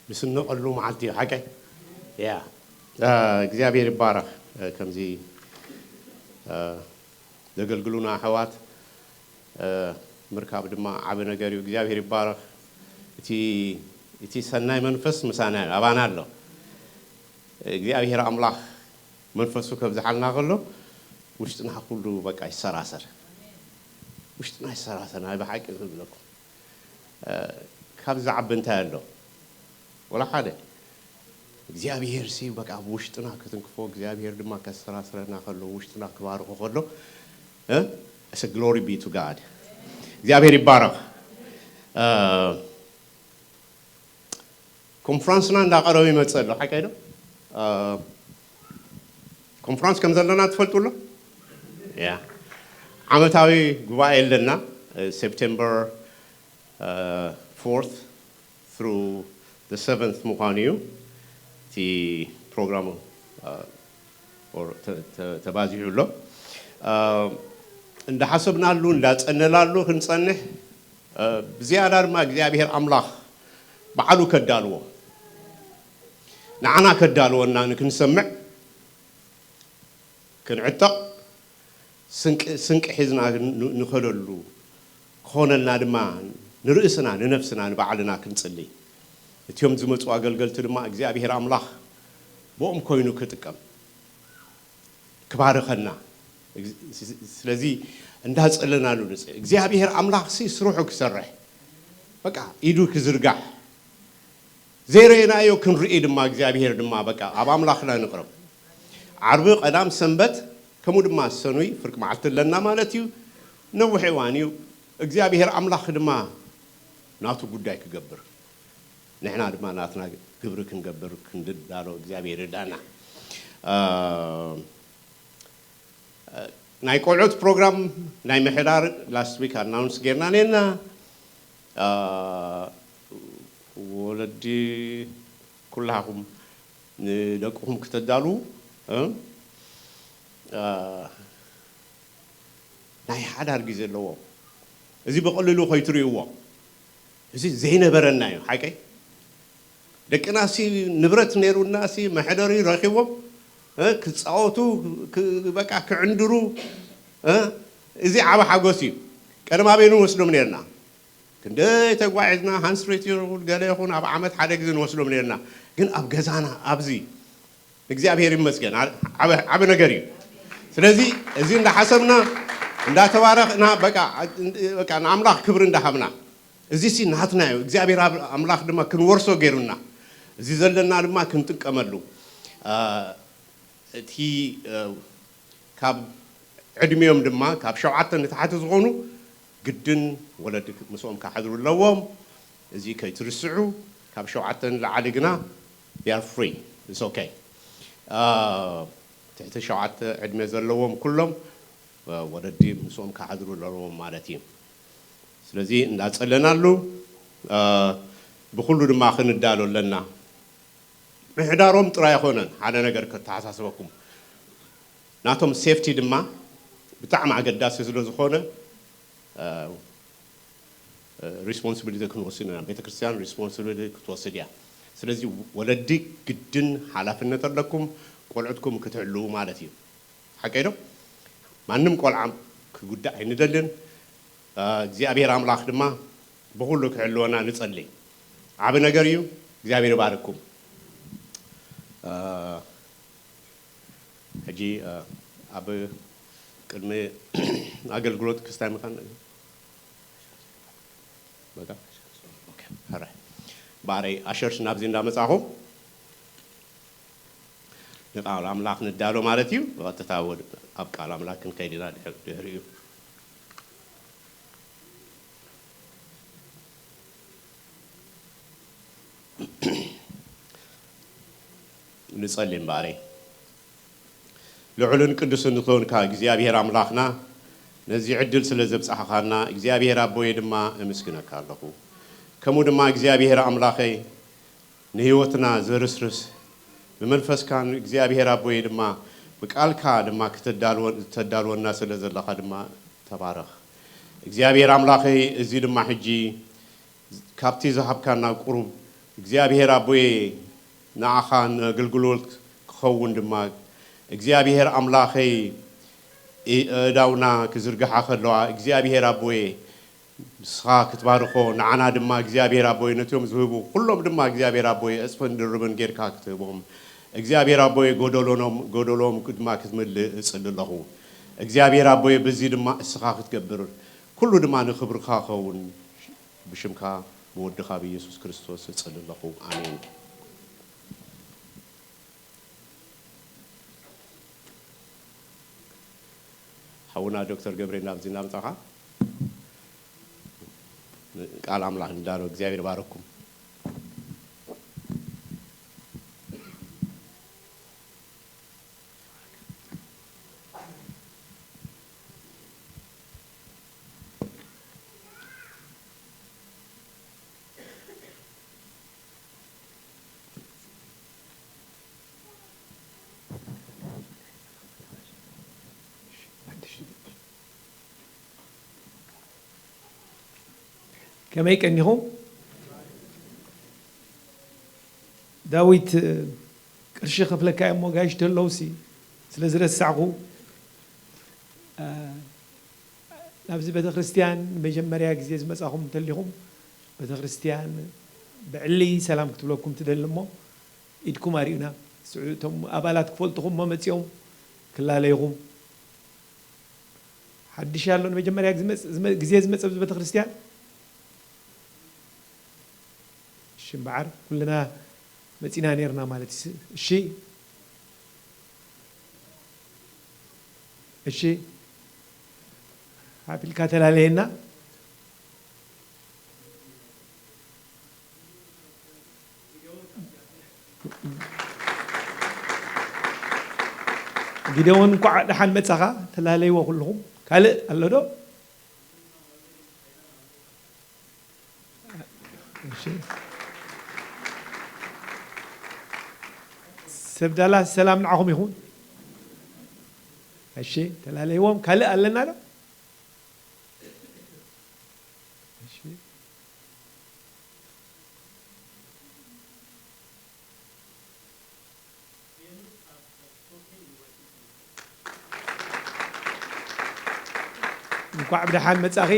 ንስነቐሉ መዓልቲ እዩ። ሓቀይ? ያ። እ፣ እግዚኣብሔር ይባረኽ። እ፣ ከምዚ፣ እ፣ ዘገልግሉና ኣሕዋት፣ እ፣ ምርካብ ድማ ዓቢ ነገር እዩ። እግዚኣብሔር ይባረኽ። እቲ፣ እቲ ሰናይ መንፈስ ምሳና እዩ፣ ኣባና ኣሎ። እግዚኣብሔር ኣምላኽ መንፈሱ ከብዝሓልና ከሎ ውሽጥና ኩሉ በቃ ይሰራሰር። ውሽጥና ይሰራሰር። ናይ ብሓቂ ዝብለኩም፣ እ፣ ካብ ዝዓቢ እንታይ ኣሎ? ወላ ሓደ። እግዚኣብሔር ሲ በቃ ኣብ ውሽጥና ክትንክፎ፣ እግዚኣብሔር ድማ ከሰራስረና ከሎ፣ ውሽጥና ክባርኾ ከሎ፣ እ፣ it's a glory be to God። እግዚኣብሔር ይባረኽ። እ፣ ኮንፍራንስና እንዳቀረበ ይመጽእ ኣሎ። ሓቀይ ዶ? እ፣ ኮንፍራንስ ከም ዘለና ትፈልጡ ኣሎ? ያ። ዓመታዊ ጉባኤ ኣለና። እ፣ ሴፕቴምበር፣ እ፣ ፎርት through the seventh ምዃኑ እዩ። እቲ ፕሮግራሙ፣ እ፣ ኦር ተ-፣ ተ-፣ ተባዚሑ ኣሎ። እ፣ እንዳሓሰብናሉ፣ እንዳጸነላሉ ክንጸንሕ፣ እ፣ ብዝያዳ ድማ እግዚኣብሔር ኣምላኽ ባዕሉ ከዳልዎ፣ ንዓና ከዳልወና ንክንሰምዕ፣ ክንዕጠቕ፣ ስንቂ፣ ስንቂ ሒዝና ን-፣ ንኸደሉ፣ ክኾነልና ድማ ንርእስና፣ ንነፍስና፣ ንባዕልና ክንጽሊ። እቲኦም ዝመጹ ኣገልገልቲ ድማ እግዚኣብሔር ኣምላኽ ብኦም ኮይኑ ክጥቀም፣ ክባርኸና። እግ-፣ ስ-፣ ስለዚ እንዳጸለናሉ ንጽ-፣ እግዚኣብሔር ኣምላኽሲ ስርሑ ክሰርሕ፣ በቃ ኢዱ ክዝርጋሕ፣ ዘይረኣናዮ ክንርኢ ድማ እግዚኣብሔር ድማ በቃ ኣብ ኣምላኽና ንቕረብ። ዓርቢ፣ ቀዳም፣ ሰንበት፣ ከምኡ ድማ ሰኑይ ፍርቂ መዓልቲ ኣለና ማለት እዩ። ነዊሕ እዋን እዩ። እግዚኣብሔር ኣምላኽ ድማ ናቱ ጉዳይ ክገብር፣ ንሕና ድማ ናትና ግብሪ ክንገብር ክንድዳሎ እግዚኣብሔር ይርዳና። እ፣ ናይ ቆልዑት ፕሮግራም ናይ ምሕዳር ላስት ዊክ ኣናውንስ ጌርና ነርና። እ፣ ወለዲ ኩላኹም ንደቅኹም ክተዳልዉ፣ እ፣ እ፣ ናይ ሓዳር ግዜ ኣለዎ። እዚ ብቐሊሉ ከይትርእይዎ። እዚ ዘይነበረና እዩ፣ ሓቀይ? ደቅናሲ ንብረት ነይሩናሲ መሕደሪ ረኺቦም፣ እ፣ ክጻወቱ፣ ክ-፣ በቃ ክዕንድሩ፣ እ፣ እዚ ዓቢ ሓጎስ እዩ። ቀደም ኣበይ ንወስዶም ነርና? ክንደይ ተጓዒዝና፣ ሃንስፍሪ ይኹን ገለ ይኹን ኣብ ዓመት ሓደ ግዜ ንወስዶም ነርና። ግን ኣብ ገዛና ኣብዚ እግዚኣብሔር ይመስገን፣ ዓ-፣ ዓበ-፣ ዓቢ ነገር እዩ። ስለዚ እዚ እንዳሓሰብና እንዳተባረኽና በቃ፣ በቃ ንኣምላኽ ክብሪ እንዳሃብና፣ እዚ ሲ ናትና እዩ፣ እግዚኣብሔር ኣብ-፣ ኣምላኽ ድማ ክንወርሶ ገይሩና፣ እዚ ዘለና ድማ ክንጥቀመሉ። እ፣ እቲ፣ እ፣ ካብ ዕድሚኦም ድማ ካብ ሸውዓተ ንታሕቲ ዝኾኑ ግድን ወለዲ ምስኦም ክሓድሩ ኣለዎም። እዚ ከይትርስዑ። ካብ ሸውዓተ ንላዕሊ ግና they are free. It's okay. እ፣ ትሕቲ ሸውዓተ ዕድመ ዘለዎም ኩሎም፣ እ፣ ወለዲ ምስኦም ክሓድሩ ኣለዎም ማለት እዩ። ስለዚ እንዳጸለናሉ፣ እ፣ ብኹሉ ድማ ክንዳሎ ኣለና። ምሕዳሮም ጥራይ ኣይኮነን ሓደ ነገር ከተሓሳስበኩም። ናቶም ሴፍቲ ድማ ብጣዕሚ ኣገዳሲ ስለ ዝኾነ፣ እ፣ እ፣ ሪስፖንሲቢሊቲ ክንወስድ ኢና። ቤተ ክርስቲያን ሪስፖንሲቢሊቲ ክትወስድ እያ። ስለዚ ወለዲ ግድን ሓላፍነት ኣለኩም፣ ቆልዑትኩም ክትሕልዉ ማለት እዩ። ሓቀይ ዶ? ማንም ቆልዓ ክጉዳእ ኣይንደልን። እ፣ እግዚኣብሔር ኣምላኽ ድማ ብኹሉ ክሕልወና ንጸሊ። ዓቢ ነገር እዩ። እግዚኣብሔር ይባርኩም። እ፣ ሕጂ፣ እ፣ ኣብ ቅድሚ ኣገልግሎት ክስታይ ምዃን በቃ። ኦኬ፣ ሕራይ። ባረይ ኣሸርሽ ናብዚ እንዳመጻኹም ንቃል ኣምላኽ ንዳሎ ማለት እዩ። ብቐጥታ ወድ-፣ ኣብ ቃል ኣምላኽ ክንከይድ ኢና ድሕር-፣ ድሕሪኡ። ንጸሊ እምበኣረይ። ልዑልን ቅዱስን ዝኾንካ እግዚኣብሔር ኣምላኽና፣ ነዚ ዕድል ስለ ዘብጻሕኻና እግዚኣብሔር ኣቦየ ድማ እምስግነካ ኣለኹ። ከምኡ ድማ እግዚኣብሔር ኣምላኸይ፣ ንህይወትና ዘርስርስ ብመንፈስካን እግዚኣብሔር ኣቦየ ድማ ብቃልካ ድማ ክተዳልወን-፣ ተዳልወና ስለ ዘለኻ ድማ ተባረኽ። እግዚኣብሔር ኣምላኸይ፣ እዚ ድማ ሕጂ ካብቲ ዝሃብካና ቁሩብ እግዚኣብሔር ኣቦየ ንዓኻ ነገልግሎት ክኸውን ድማ እግዚኣብሔር ኣምላኸይ፣ እ-፣ ኣእዳውና ክዝርግሓ ከለዋ እግዚኣብሔር ኣቦየ ንስኻ ክትባርኾ፣ ንዓና ድማ እግዚኣብሔር ኣቦይ ነቲኦም ዝህቡ ኩሎም ድማ እግዚኣብሔር ኣቦይ ዕጽፍን ድርብን ጌርካ ክትህቦም፣ እግዚኣብሔር ኣቦይ ጎደሎኖም-፣ ጎደሎም ድማ ክትምልእ እጽሊ ኣለኹ። እግዚኣብሔር ኣቦይ በዚ ድማ እስኻ ክትገብር፣ ኩሉ ድማ ንኽብርኻ ኸውን፣ ብሽምካ ብወድኻ ብኢየሱስ ክርስቶስ እጽሊ ኣለኹ። ኣሜን። ሓውና ዶክተር ገብሬ ናብዚ እናምጻኻ ቃል ኣምላኽ ንዳሎ። እግዚኣብሔር ባረኩም። ከመይ ቀኒኹም? ዳዊት፣ ቅርሺ ከፍለካ እየ እሞ ጋይሽ ተለውሲ ስለ ዝረሳዕኹ፣ እ፣ ናብዚ ቤተ ክርስቲያን መጀመርያ ግዜ ዝመጻኹም እንተሊኹም፣ ቤተ ክርስቲያን ብዕሊ ሰላም ክትብለኩም ትደሊ እሞ፣ ኢድኩም ኣርእዩና። ስዑ-፣ እቶም ኣባላት ክፈልጥኹም እሞ መጺኦም ክላለይኹም። ሓድሽ ኣሎ ንመጀመርያ ግዜ ዝመጽ-፣ ዝመ-፣ ግዜ ዝመጽእ ኣብዚ ቤተክርስትያን? እሺ፣ እምበዓር ኩልና መጺና ኔርና ማለት እዩ። እሺ፣ እሺ፣ ሓፍ ኢልካ ተላለየና። ጊደዎን፣ እንኳዕ ደሓን መጻኻ። ተላለይዎ ኩልኹም። ካልእ ኣሎ ዶ? እሺ። ሰብ ዳላስ ሰላም ንዓኹም ይኹን። እሺ፣ ተላለይዎም። ካልእ ኣለና ዶ? እሺ። እንኳዕ ብደሓን መጻኺ።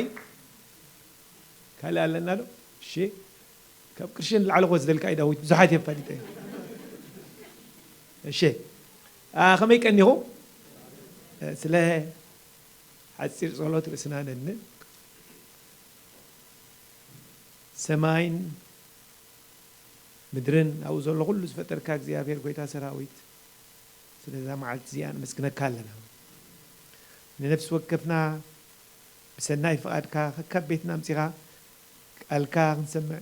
ካልእ ኣለና ዶ? እሺ። ካብ ቅርሺ ንላዕሊ ክወስደልካ እዩ ዳዊት፣ ብዙሓት እየ ኣፋሊጠ። እሺ። አ፣ ከመይ ቀኒኹም? እ፣ ስለ ሓጺር ጸሎት ርእስና ነድንእ። ሰማይን ምድርን ኣብኡ ዘሎ ኩሉ ዝፈጠርካ እግዚኣብሔር ጐይታ ሰራዊት፣ ስለዛ መዓልቲ እዚኣ ነመስግነካ ኣለና። ንነፍሲ ወከፍና ብሰናይ ፍቓድካ ከካብ ቤትና ኣምጺኻ ቃልካ ክንሰምዕ፣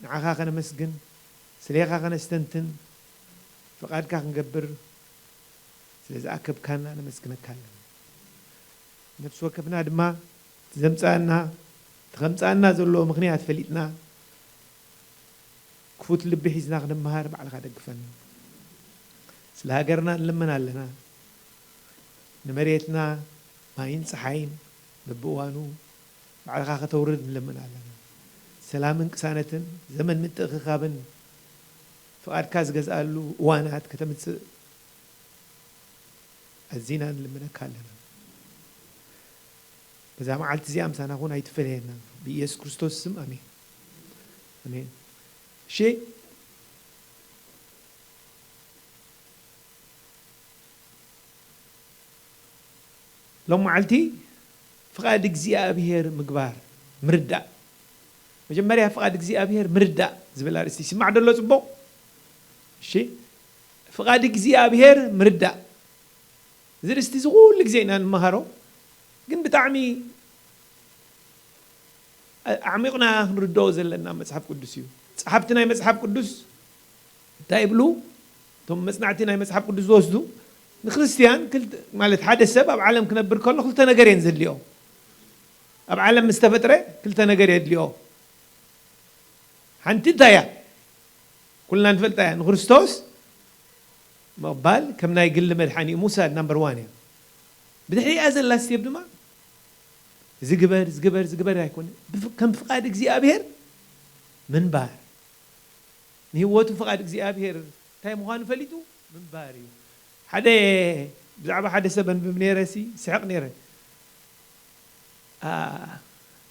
ንዓኻ ከነመስግን፣ ስሌኻ ከነስተንትን፣ ፍቓድካ ክንገብር ስለ ዝኣከብካና ነመስግነካ ኣለና። ነፍሲ ወከፍና ድማ እቲ ዘምጽኣና፣ እቲ ከምጽኣና ዘለዎ ምኽንያት ፈሊጥና፣ ክፉት ልቢ ሒዝና ክንመሃር ባዕልኻ ደግፈና። ስለ ሃገርና ንልምን ኣለና። ንመሬትና ማይን ጸሓይን በብእዋኑ ባዕልኻ ከተውርድ ንልምን ኣለና። ሰላምን ቅሳነትን ዘመን ምትእኽኻብን ፍቓድካ ዝገዝኣሉ እዋናት ከተምጽእ ኣዚና ንልምነካ ኣለና። በዛ መዓልቲ እዚኣ ምሳና ኹን ኣይትፈለየና። ብኢየሱስ ክርስቶስ ስም ኣሜን። ኣሜን። እሺ። ሎም መዓልቲ ፍቓድ እግዚኣብሔር ምግባር ምርዳእ። መጀመርያ ፍቓድ እግዚኣብሔር ምርዳእ ዝብል ኣርእስቲ ይስማዕ ደሎ ጽቡቕ? እሺ። ፍቓድ እግዚኣብሔር ምርዳእ። እዚ ርእስቲ እዚ ኩሉ ግዜ ኢና ንመሃሮ፣ ግን ብጣዕሚ ኣዕሚቕና ክንርድኦ ዘለና መጽሓፍ ቅዱስ እዩ። ጸሓፍቲ ናይ መጽሓፍ ቅዱስ እንታይ ይብሉ? እቶም መጽናዕቲ ናይ መጽሓፍ ቅዱስ ዝወስዱ፣ ንክርስትያን ክልተ፣ ማለት ሓደ ሰብ ኣብ ዓለም ክነብር ከሎ ክልተ ነገር እየን ዘድልዮ። ኣብ ዓለም ምስ ተፈጥረ ክልተ ነገር የድልዮ። ሓንቲ እንታይ እያ? ኩልና ንፈልጣ እያ። ንክርስቶስ ምቕባል ከም ናይ ግሊ መድሓኒኡ ምውሳድ ናምበር ዋን እያ። ብድሕሪኣ ዘላ ስቴፕ ድማ ዝግበር፣ ዝግበር፣ ዝግበር ኣይኮነ። ብፍ-፣ ከም ፍቓድ እግዚኣብሔር ምንባር። ንህይወቱ ፍቓድ እግዚኣብሔር እንታይ ምዃኑ ፈሊጡ ምንባር እዩ። ሓደ፣ ብዛዕባ ሓደ ሰብ ኣንብብ ነይረ ሲ፣ ስሕቕ ነይረ። ኣ፣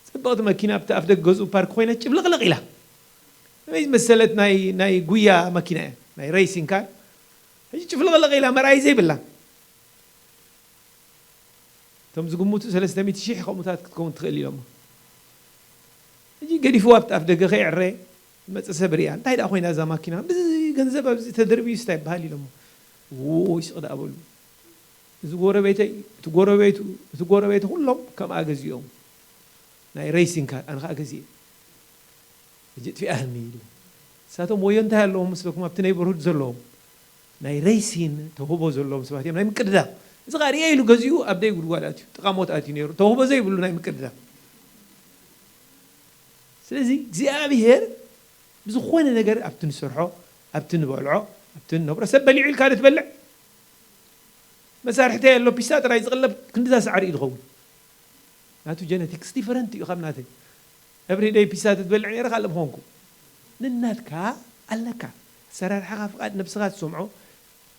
ጽብቕቲ መኪና ኣብቲ ኣፍ ደገ ገዝኡ ፓርክ ኮይና ጭብልቕልቕ ኢላ። ከመይ ዝመሰለት ናይ፣ ናይ ጉያ መኪና እያ፣ ናይ ሬሲንግ ካር። ሕጂ ጭፍልቕልቕ ኢላ መርኣይ ዘይብላ። እቶም ዝግምቱ ሰለስተ ሚእቲ ሺሕ ከምኡታት ክትከውን ትኽእል ኢሎሞ። ሕጂ ገዲፍዋ ኣብቲ ኣፍ ደገ ከይዕረ ዝመጸ ሰብ ርእያ፣ "እንታይ ደኣ ኮይና እዛ ማኪና? ብዚ ገንዘብ ኣብዚ ተደርብዩስ እንታይ ይበሃል?" ኢሎሞ። "ውይ፣ ስቕ ደኣ በሉ። እዚ ጎረቤተይ፣ እቲ ጎረቤቱ፣ እቲ ጎረቤቱ ኩሎም ከምኣ ገዚኦም። ናይ ሬሲንግ ካር፣ ኣነ ከኣ ገዚኤ። ሕጂ ጥፊኣኒ" ኢሉ። ንሳቶም ወዮ እንታይ ኣለዎም መስለኩም? ኣብቲ ኔይበርሁድ ዘለዎም ናይ ሬሲን ተውህቦ ዘለዎም ሰባት እዮም፣ ናይ ምቅድዳም። እዚ ኸኣ ርእየ ኢሉ ገዚኡ ኣብ ደይ ጉድጓድ ኣትዩ፣ ጥቓ ሞት ኣትዩ ነይሩ። ተውህቦ ዘይብሉ ናይ ምቅድዳም። ስለዚ እግዚኣብሔር ብዝኾነ ነገር ኣብቲ ንሰርሖ፣ ኣብቲ ንበልዖ፣ ኣብቲ ንነብሮ፣ ሰብ በሊዑ ኢልካ ዶ ትበልዕ? መሳርሕተይ ኣሎ፣ ፒሳ ጥራይ ዝቕለብ ክንድዛ ሳዕሪ እዩ ዝኸውን። ናቱ ጀነቲክስ ዲፈረንት እዩ ካብ ናተይ። እብሪ ደይ ፒሳ ትበልዕ ነይረ ካልእ ምኾንኩ። ንናትካ ኣለካ። ኣሰራርሓኻ ፍቓድ ነብስኻ ትሰምዖ።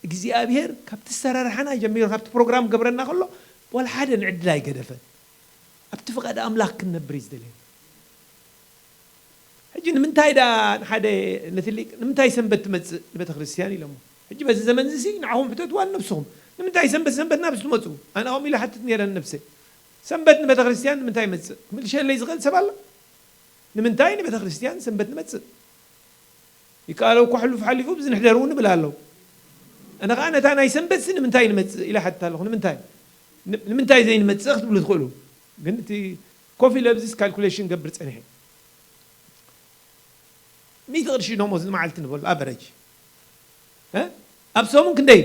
እግዚኣብሔር ካብቲ ኣሰራርሓና ጀሚሩ፣ ካብቲ ፕሮግራም ገብረና ከሎ፣ ዋላ ሓደ ንዕድል ኣይገደፈን። ኣብቲ ፍቓድ ኣምላኽ ክንነብር እዩ ዝደልየና። ሕጂ ንምንታይ ደኣ ንሓደ፣ ነቲ ሊቅ፣ "ንምንታይ ሰንበት ትመጽእ ንቤተ ክርስቲያን?" ኢሎሞ። ሕጂ በዚ ዘመን እዚ ንዓኹም ሕተትዋ ንነብስኹም። "ንምንታይ ሰንበት፣ ሰንበት ናብዚ ትመጹ?" ኣነ ከምኡ ኢለ ሓትት ነይረ ንነብሰይ። "ሰንበት ንቤተ ክርስቲያን ንምንታይ ይመጽእ?" ክምልሸለይ ዝኽእል ሰብ ኣሎ? ንምንታይ ንቤተ ክርስቲያን ሰንበት ንመጽእ? ይከኣሎ እኳ ሕሉፍ ሓሊፉ፣ ብዚ ንሕደር እውን እብል ኣለኹ። ኣነ ኸኣ ነታ ናይ ሰንበትሲ ንምንታይ ንመጽእ ኢለ እሓትት ኣለኹ። ንምንታይ? ን-፣ ንምንታይ ዘይንመጽእ ክትብሉ ትኽእሉ። ግን እቲ ኮፍ ኢለ ኣብዚስ ካልኩሌሽን ገብር ጸኒሐ። ሚእቲ ቅርሺ ደሞዝ ንመዓልቲ ንበሎ ኣቨረጅ። እ? ኣብ ሰሙን ክንደይ?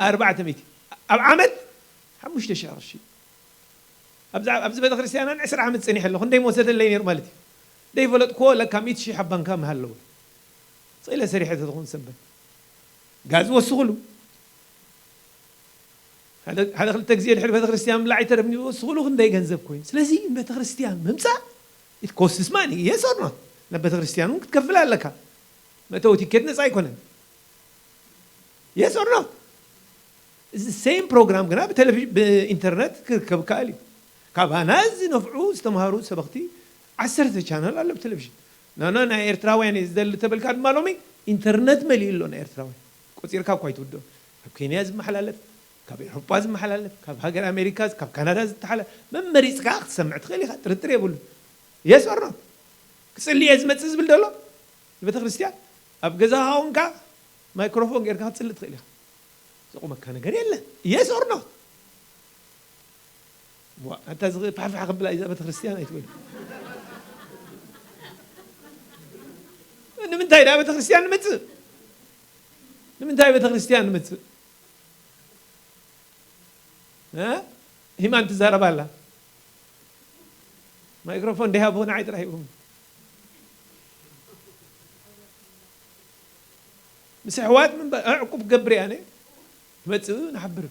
ኣርባዕተ ሚእቲ። ኣብ ዓመት ሓሙሽተ ሽሕ ቅርሺ። ኣብዛ፣ ኣብዚ ቤተክርስትያና ንዕስራ ዓመት ጸኒሐ ኣለኹ። ክንደይ መወሰደለይ ነይሩ ማለት እዩ። ደይፈለጥክዎ ለካ ሚእቲ ሺሕ ኣብ ባንካ ምሃለዎ። ስቕ ኢለ ሰሪሐ ተዝኾን ሰንበት። ጋዝ ወስኹሉ። ሓደ፣ ሓደ ክልተ ግዜ ድሕሪ ቤተክርስትያን ምብላዕ ይተረፍኒ፣ ወስኹሉ ክንደይ ገንዘብ ኮይኑ። ስለዚ ንቤተክርስትያን ምምጻእ፣ it costs money, yes or not? ናብ ቤተክርስትያን እውን ክትከፍል ኣለካ። መእተዊ ቲኬት ነጻ ኣይኮነን። Yes or not? እዚ ሴም ፕሮግራም ግና ብቴሌቪዥን፣ ብኢንተርነት ክርከብ ይከኣል እዩ። ካባና ዝነፍዑ ዝተምሃሩ ሰበኽቲ ዓሰርተ ቻነል ኣሎ ብቴሌቪዥን። ኖ፣ ኖ፣ ናይ ኤርትራውያን እየ ዝደሊ ተበልካ ድማ ሎሚ ኢንተርነት መሊኡ ኣሎ ናይ ኤርትራውያን። ቆጺርካ እኳ ኣይትውድኦ። ኣብ ኬንያ ዝመሓላለፍ፣ ካብ ኤውሮጳ ዝመሓላለፍ፣ ካብ ሃገር ኣሜሪካ፣ ካብ ካናዳ ዝተሓለ መመሪጽካ ክትሰምዕ ትኽእል ኢኻ፣ ጥርጥር የብሉ። የስ ኦር ኖ? ክጽሊ እየ ዝመጽእ ዝብል ደሎ ንቤተ ክርስቲያን ኣብ ገዛኻ ኮንካ ማይክሮፎን ጌርካ ክትጽሊ ትኽእል ኢኻ። ዘቑመካ ነገር የለ። የስ ኦር ኖ? ዋ፣ ኣታ እዚ ፋሕፋሕ ክብላ እዛ ቤተ ክርስቲያን ኣይትበል። ንምንታይ ዳ ቤተ ክርስቲያን ንመጽእ? ንምንታይ ቤተ ክርስቲያን ንመጽእ? እ? ሂማን ትዛረብ ኣላ። ማይክሮፎን ደይ ሃቦ ንዓይ ጥራይ ይብሉ። ምስ ኣሕዋት ምን በ-፣ ዕቁብ ገብር እያ፣ ኣነ ትመጽእ ንሓብር።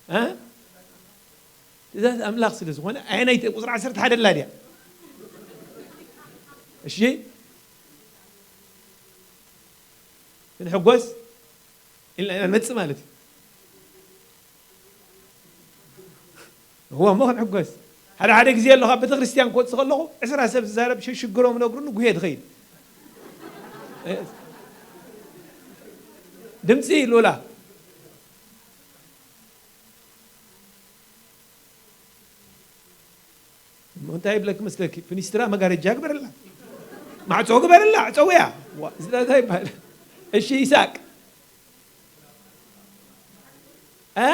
እ? ትእዛዝ ኣምላኽ ስለ ዝኾነ፣ ኣየናይ ቁጽሪ ዓሰርተ ሓደ ኣላ ድያ? እሺ? ክንሕጎስ ኢልና ኢና ንመጽእ ማለት እዩ። እዎ፣ እሞ ክንሕጎስ። ሓደ ሓደ ግዜ ኣለኹ፣ ኣብ ቤተክርስትያን ክወጽእ ከለኹ፣ ዕስራ ሰብ ዝዛረብ፣ ሽ-፣ ሽግሮም ነግሩኒ፣ ጉሄ ትኸይድ። ድምጺ ሉላ። እሞ እንታይ ይብለኪ መስለኪ? ፍኒስትራ መጋረጃ ግበርላ፣ ማዕጾ ግበርላ፣ ዕጸውያ። ዋ፣ እዚ እንታይ ይበሃል? እሺ፣ ይስሐቅ። እ?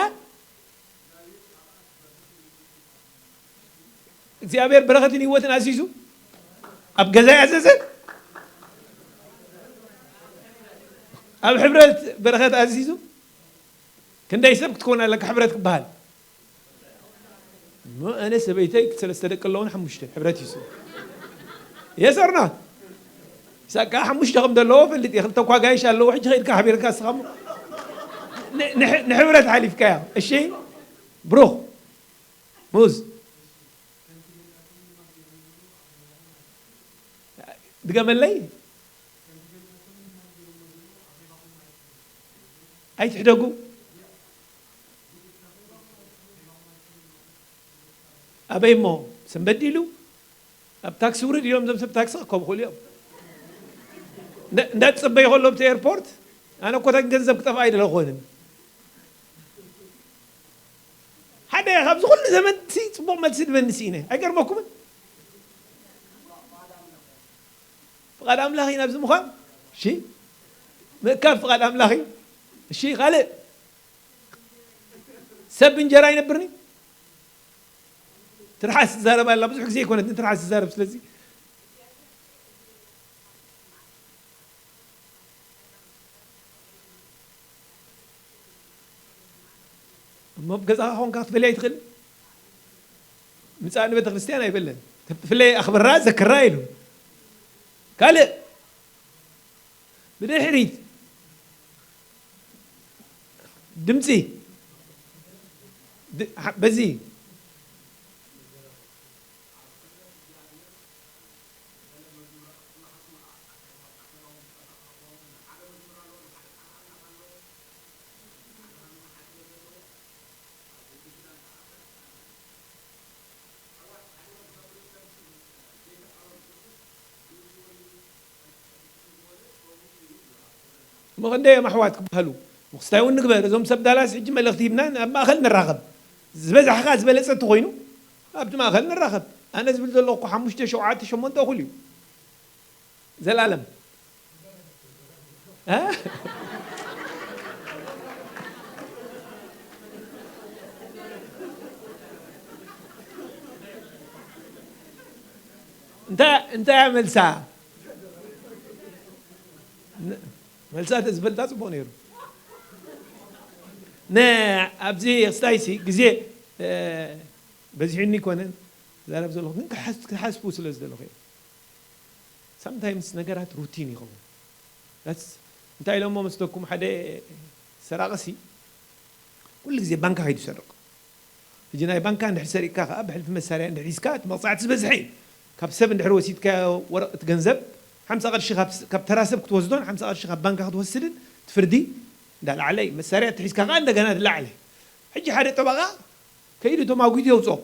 እግዚኣብሔር በረኸትን ህይወትን ኣዚዙ ኣብ ገዛይ ኣዘዘ። ኣብ ሕብረት በረኸት ኣዚዙ። ክንደይ ሰብ ክትከውን ኣለካ ሕብረት ክበሃል? እሞ ኣነ ሰበይተይ ሰለስተ ደቂ ኣለውን፣ ሓሙሽተ ሕብረት ይሱ። የስ ኦር ኖት? ሳካ ሓሙሽተ ከም ዘለዎ ፈልጥ እየ። ክልተ እኳ ጋይሽ ኣለዎ። ሕጂ ከይድካ ሓቢርካ እስኻ እሞ ን-፣ ንሕ-፣ ንሕብረት ሓሊፍካያ። እሺ? ብሩኽ። ሙዝ። ድገመለይ። ኣይትሕደጉ። ኣበይ እሞ? ሰንበድ ኢሉ ኣብ ታክሲ ውርድ ኢሎም፣ እዞም ሰብ ታክሲ ክከቡ ክእሉ እዮም። እንዳ-፣ እንዳትጽበይ ከሎ ኣብቲ ኤርፖርት፣ ኣነ እኮ እታ ገንዘብ ክጠፍኣ ኣይደለኹንን። ሓደ ካብዚ ኩሉ ዘመን ሲ ጽቡቕ መልሲ ድበኒ ስኢነ። ኣይገርመኩምን? ፍቓድ ኣምላኽ እዩ ናብዚ ምዃን። እሺ፣ ምእካብ ፍቓድ ኣምላኽ እዩ። እሺ፣ ካልእ ሰብ እንጀራ ይነብርኒ? ትርሓስ ትዛረብ ኣላ። ብዙሕ ግዜ ኣይኮነትን ትርሓስ ትዛረብ። ስለዚ እሞ ኣብ ገዛኻ ኾንካ ክትበልያ ኣይትኽእል? ምጻእ ንቤተ ክርስቲያን ኣይበለን። ትፍለይ ኣኽብራ ዘክራ ኢሉ። ካልእ ብድሕሪት ድምጺ ድ-፣ ሓ-፣ በዚ እሞ ክንደይ እዮም ኣሕዋት ክበሃሉ? ምኽስታይ እውን ንግበር። እዞም ሰብ ዳላስ ሕጂ መልእኽቲ ሂብና ኣብ ማእኸል ንራኸብ። ዝበዛሕኻ ዝበለጸ እንተኾይኑ ኣብቲ ማእኸል ንራኸብ። ኣነ ዝብል ዘለኹ እኮ ሓሙሽተ፣ ሸውዓተ፣ ሸሞንተ እኹል እዩ። ዘላለም። እ? እንታይ፣ እንታይ እያ መልሳ? ን-፣ መልሳ ተዝፈልጣ ጽቡቕ ነይሩ። ን-፣ ኣብዚ ክስታይሲ ግዜ፣ እ፣ በዚሑኒ ይኮነን ዛረብ ዘለኹ፣ ግን ክሓስ-፣ ክሓስቡ ስለ ዝደለኹ እየ። ሳምታይምስ ነገራት ሩቲን ይኸውን። That's፣ እንታይ ኢሎሞ መስለኩም? ሓደ ሰራቒ ሲ ኩሉ ግዜ ባንካ ከይዱ ይሰርቕ። ሕጂ ናይ ባንካ እንድሕር ሰሪቕካ ከኣ ብሕልፊ መሳርያ እንድሕር ሒዝካ እቲ መቕጻዕቲ ዝበዝሐ እዩ። ካብ ሰብ እንድሕር ወሲድካዮ ወረቐት ገንዘብ ሓምሳ ቅርሺ ካብ ስ-፣ ካብ ተራ ሰብ ክትወስዶን ሓምሳ ቅርሺ ካብ ባንካ ክትወስድን እቲ ፍርዲ እንዳላዕለ እዩ። መሳርያ ተሒዝካ ከኣ እንደገና ዝላዕለ። ሕጂ ሓደ ጠበቓ ከይዱ እቶም ኣጒቱ የውጽኦ።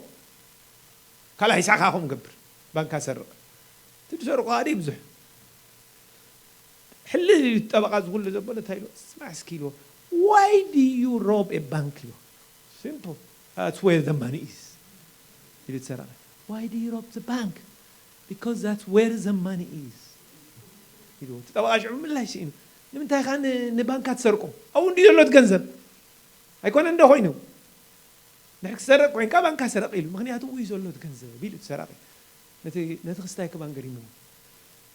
ካልኣይ ሳዕ ከኣ ከምኡ ገብር። ባንካ ሰርቕ። እቲ ዝሰርቆ ከኣ ደይ ብዙሕ። ሕልል ኢሉ ጠበቓ ዝኹሉ ዘበለ እንታይ ኢልዎ? ስማዕ እስኪ ኢልዎ። Why do you rob a bank? Simple. That's where the money is. ኢሉ እቲ ሰራቒ። Why do you rob the bank? Because that's where the money is. ኢሉ እቲ ጠበቓ ሽዑ ምላሽ ስኢኑ። ንምንታይ ኻ ን- ንባንካ ትሰርቆ? ኣብኡ እንዲ ዘሎ እቲ ገንዘብ ኣይኮነ እንደ ኮይኑ ንድሕር ክትሰርቕ ኮይንካ ባንካ ስረቕ ኢሉ። ምኽንያቱ ኣብኡ እዩ ዘሎ እቲ ገንዘብ ኢሉ እቲ ሰራቒ። ነቲ ነቲ ክስታይ ከማን ገሪምዎ።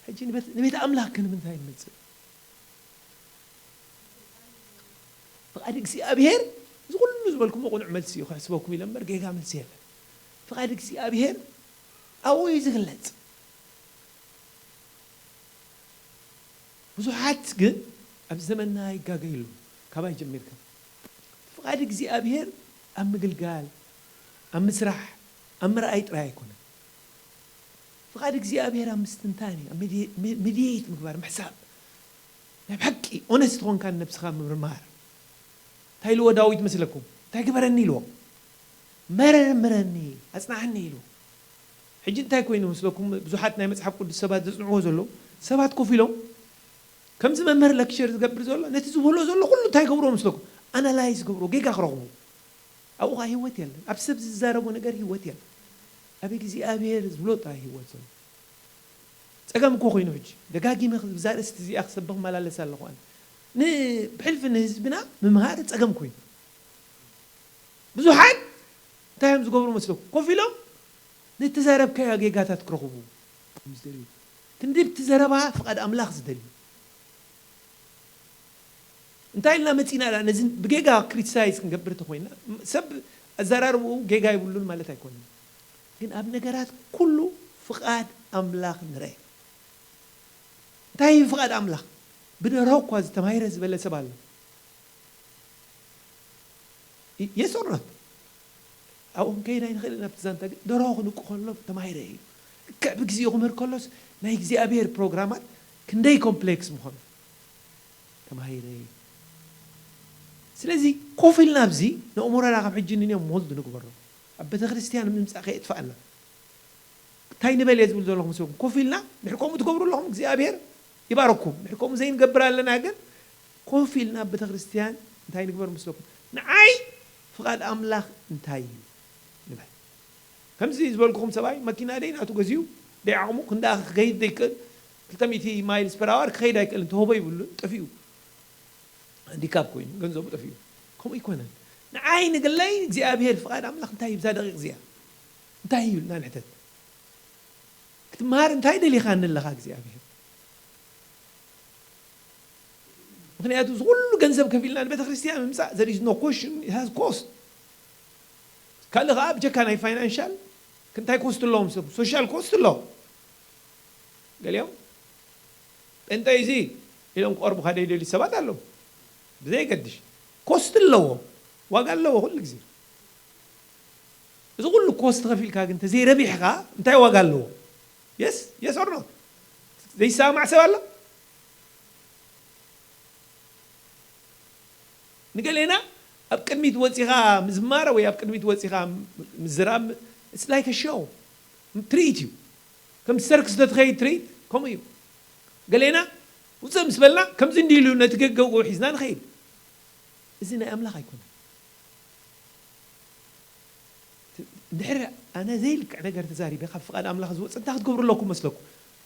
ሕጂ ንቤት ንቤት ኣምላኽ ከ ንምንታይ ንመጽእ? ፍቓድ እግዚኣብሔር እዚ ኩሉ ዝበልኩሞ ቅኑዕ መልሲ እዩ ክሕስበኩም ኢለ እምበር ጌጋ መልሲ የለን። ፍቓድ እግዚኣብሔር ኣብኡ እዩ ዝግለጽ። ብዙሓት ግን ኣብ ዘመንና ይጋገዩ ኣለዉ። ካባይ ጀሚርካ ፍቓድ እግዚኣብሔር ኣብ ምግልጋል፣ ኣብ ምስራሕ፣ ኣብ ምርኣይ ጥራይ ኣይኮነን። ፍቓድ እግዚኣብሔር ኣብ ምስትንታን እዩ፣ ኣብ ሚድየት ምግባር፣ ምሕሳብ፣ ናይ ብሓቂ ኦነስት ትኾንካ ንነብስኻ ምምርማር። እንታይ ኢልዎ ዳዊት መስለኩም? እንታይ ግበረኒ ኢልዎ? መርምረኒ፣ ኣጽናዓኒ ኢልዎ። ሕጂ እንታይ ኮይኑ መስለኩም? ብዙሓት ናይ መጽሓፍ ቅዱስ ሰባት ዘጽንዕዎ ዘለዉ ሰባት ኮፍ ኢሎም ከምዚ መምህር ለክቸር ዝገብር ዘሎ ነቲ ዝብሎ ዘሎ ኩሉ እንታይ ገብሮ መስለኩም? ኣናላይዝ ገብሮ ጌጋ ክረኽቡ ኣብኡ ኸዓ ህይወት የለን። ኣብ ሰብ ዝዛረቦ ነገር ህይወት የለን። ኣብ እግዚኣብሔር ዝብሎ ጥራይ ህይወት ዘሎ። ጸገም እኮ ኮይኑ ሕጂ ደጋጊመ ብዛ ርእስቲ እዚኣ ክሰብኽ መላለስ ኣለኹ ኣነ። ን- ብሕልፊ ንህዝብና ምምሃር ጸገም ኮይኑ ብዙሓት እንታይ እዮም ዝገብሩ መስለኩም? ኮፍ ኢሎም ንተዛረብካዮ ጌጋታት ክረኽቡ እዮም ዝደልዩ። ክንዲ ብቲ ዘረባ ፍቓድ ኣምላኽ ዝደልዩ እንታይ ኢልና መጺና ዳ ነዚ ብጌጋ ክሪቲሳይዝ ክንገብር ተኮይና ሰብ ኣዘራርብኡ ጌጋ ይብሉን ማለት ኣይኮንን። ግን ኣብ ነገራት ኩሉ ፍቓድ ኣምላኽ ንርአ። እንታይ እዩ ፍቓድ ኣምላኽ? ብደርሆ እኳ ዝተማሂረ ዝበለ ሰብ ኣሎ። የስ ኦር ኖት? ኣብኡ ክንከይድ ኣይንኽእልን ኣብቲ ዛንታ ግን ደርሆ ክንቁ ከሎ ተማሂረ እዩ። ልክዕ ብግዜኡ ክምህር ከሎስ ናይ እግዚኣብሔር ፕሮግራማት ክንደይ ኮምፕሌክስ ምዃኑ ተማሂረ እዩ። ስለዚ ኮፍ ኢልና ኣብዚ ነእምሮና ካብ ሕጂ ንንዮም ሞልድ ንግበሮ። ኣብ ቤተ ክርስቲያን ምምፃእ ከየጥፋኣና እንታይ ንበል እየ ዝብል ዘለኹ ምስለኩም ኮፍ ኢልና ድሕር ከምኡ ትገብሩ ኣለኹም እግዚኣብሔር ይባረኩም። ድሕር ከምኡ ዘይንገብር ኣለና ግን ኮፍ ኢልና ኣብ ቤተ ክርስቲያን እንታይ ንግበር ምስለኩም ንዓይ ፍቓድ ኣምላኽ እንታይ እዩ ንበል። ከምዚ ዝበልኩኹም ሰብኣይ መኪና ደይ ናቱ ገዚኡ ደይ ዓቕሙ ክንዳ ክኸይድ ደይክእል ክልተ ሚእቲ ማይልስ ፐር ኣዋር ክኸይድ ኣይክእልን ተህቦ ይብሉን ጠፊኡ። ሃንዲካፕ ኮይኑ ገንዘቡ ጠፊኡ። ከምኡ ኣይኮነን። ንዓይ ንግለይ እግዚኣብሔር ፍቓድ ኣምላኽ እንታይ እዩ ብዛ ደቂቕ እዚኣ እንታይ እዩ ኢልና ንሕተት። ክትመሃር እንታይ ደሊኻኒ ኣለኻ እግዚኣብሔር? ምክንያቱ እዚ ኩሉ ገንዘብ ከፊልና ንቤተ ክርስቲያን ምምፃእ there is no question, it has cost። ካልእ ከዓ ብጀካ ናይ ፋይናንሻል እንታይ ኮስት ኣለዎም ሰብ ሶሻል ኮስት ኣለዎም። ገሊኦም ጴንጠ እዚ ኢሎም ክቐርቡካ ደይደልዩ ሰባት ኣለዉ። ብዘየገድሽ ኮስት ኣለዎ፣ ዋጋ ኣለዎ ኩሉ ግዜ። እዚ ኩሉ ኮስት ከፊልካ ግን ተዘይረቢሕካ እንታይ ዋጋ ኣለዎ? የስ የስ ኦር ኖት? ዘይሰማማዕ ሰብ ኣሎ? ንገሌና ኣብ ቅድሚት ወፂኻ ምዝማር ወይ ኣብ ቅድሚት ወፂኻ ምዝራብ it's like a show ትርኢት እዩ። ከም ሰርክስ ተትኸይድ ትርኢት ከምኡ እዩ። ገሌና ውፅእ ምስ በልና ከምዚ እንዲሉ ነቲ ገገው ሒዝና ንኸይድ። እዚ ናይ ኣምላኽ ኣይኮነን። እንድሕር ኣነ ዘይልክዕ ነገር ተዛሪበ ካብ ፍቓድ ኣምላኽ ዝወፅእ እንታይ ክትገብሩ ኣለኩም መስለኩም?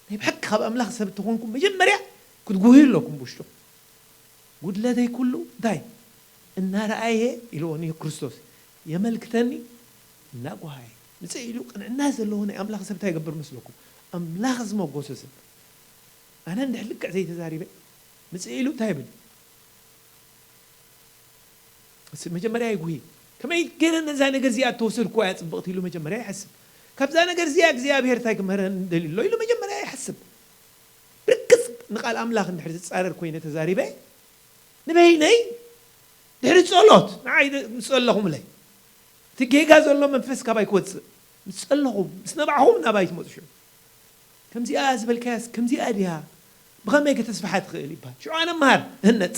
ናይ ብሓቂ ካብ ኣምላኽ ሰብ ተኾንኩም መጀመርያ ክትጉህዩ ኣለኩም ብውሽጡ። ጉድለተይ ኩሉ እንታይ እናረኣየ ኢልዎ ንዮ ክርስቶስ የመልክተኒ እናጓሃየ ምፅእ ኢሉ ቅንዕና ዘለዎ ናይ ኣምላኽ ሰብ እንታይ ይገብር መስለኩም? ኣምላኽ ዝመጎሰ ሰብ ኣነ እንድሕር ልክዕ ዘይተዛሪበ ምፅእ ኢሉ እንታይ ይብል? መጀመርያ ይጉሂ ከመይ ገይረ ነዛ ነገር እዚኣ እተወሰድኩ እያ ፅብቕቲ ኢሉ መጀመርያ ይሓስብ። ካብዛ ነገር እዚኣ እግዚኣብሔር እንታይ ክምህረን ደልዩ ኣሎ ኢሉ መጀመርያ ይሓስብ። ብርግፅ ንቃል ኣምላኽ እንድሕር ዝፃረር ኮይነ ተዛሪበ ንበይነይ ድሕሪ ጸሎት ንዓይ ምስ ጸለኹምለይ እቲ ጌጋ ዘሎ መንፈስ ካባይ ክወጽእ ምስ ጸለኹም ምስ ነባዕኹም ናባይ ትመጹ ሽዑ ከምዚኣ ዝበልካያስ ከምዚኣ ድያ ብኸመይ ከተስፍሓ ትኽእል ይበሃል ሽዑ ኣነ መሃር እህነጽ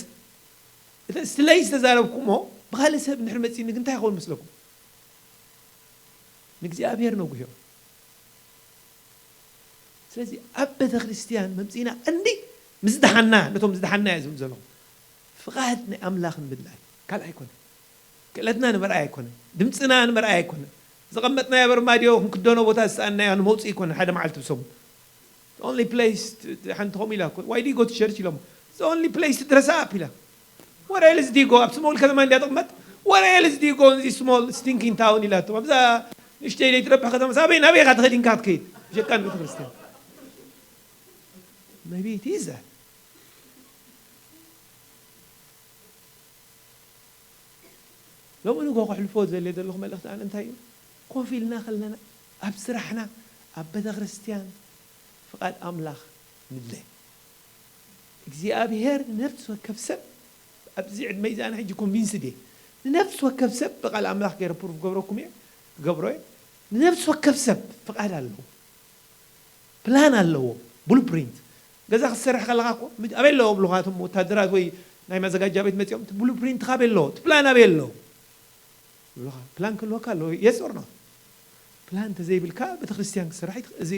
እቲ ስለይ ዝተዛረብኩሞ ብኻልእ ሰብ እንድሕር መጺኒ ግን እንታይ ይኸውን መስለኩም ንእግዚኣብሔር ነጉህዮ ስለዚ ኣብ ቤተ ክርስትያን መምፅእና ቀንዲ ምዝድሓና ነቶም ዝድሓና እየ ዝብል ዘለኹ ፍቓድ ናይ ኣምላኽ ንምድላይ ካልእ ኣይኮነ። ክእለትና ንምርኣይ ኣይኮነ። ድምፅና ንምርኣይ ኣይኮነ። ዘቐመጥናዮ በርማድዮ ክንክደኖ ቦታ ዝሰኣንናዮ ንመውፅኢ ኣይኮነ ሓደ መዓልቲ ብሰሙን። The only place ሓንቲ ከምኡ ኢላ እኮ why do you go to church ኢሎም the only place to dress up ኢላ። Where else do you go? ኣብ small ከተማ እንድያ ትቕመጥ። Where else do you go in this small stinking town ኢላቶ ኣብዛ ንእሽተይ ዘይትረብሕ ከተማ ሳበይ ናበይ ኢኻ ትኸድ ኢንካ ክትከይድ ብሸቃን ቤተክርስትያን? Maybe it is that. ሎሚ ንጎ ከሕልፎ ዘለ ዘለኹ መልእኽቲ ኣነ እንታይ እዩ? ኮፍ ኢልና ከለና ኣብ ስራሕና ኣብ ቤተ ክርስቲያን ፍቓድ ኣምላኽ ንድለ እግዚኣብሔር ንነፍሲ ወከፍ ሰብ ኣብዚ ዕድመ እዚ ኣነ ሕጂ ኮንቪንስድ እየ ንነፍሲ ወከፍ ሰብ ብቃል ኣምላኽ ገይረ ፕሩፍ ገብረኩም እየ ክገብሮ እየ ንነፍሲ ወከፍ ሰብ ፍቓድ ኣለዎ ፕላን ኣለዎ ብሉፕሪንት ገዛ ክትሰርሕ ከለካ እኮ ኣበይ ኣለዎ ብሉካ እቶም ወታደራት ወይ ናይ መዘጋጃ ቤት መፂኦም እቲ ብሉፕሪንት ካበይ ኣለዎ እቲ ፕላን ኣበይ ኣለዎ ብሉካ ፕላን ክህልወካ ኣለዎ የስ ኦር ኖ ፕላን እንተዘይብልካ ቤተክርስትያን ክትሰርሕ እዚ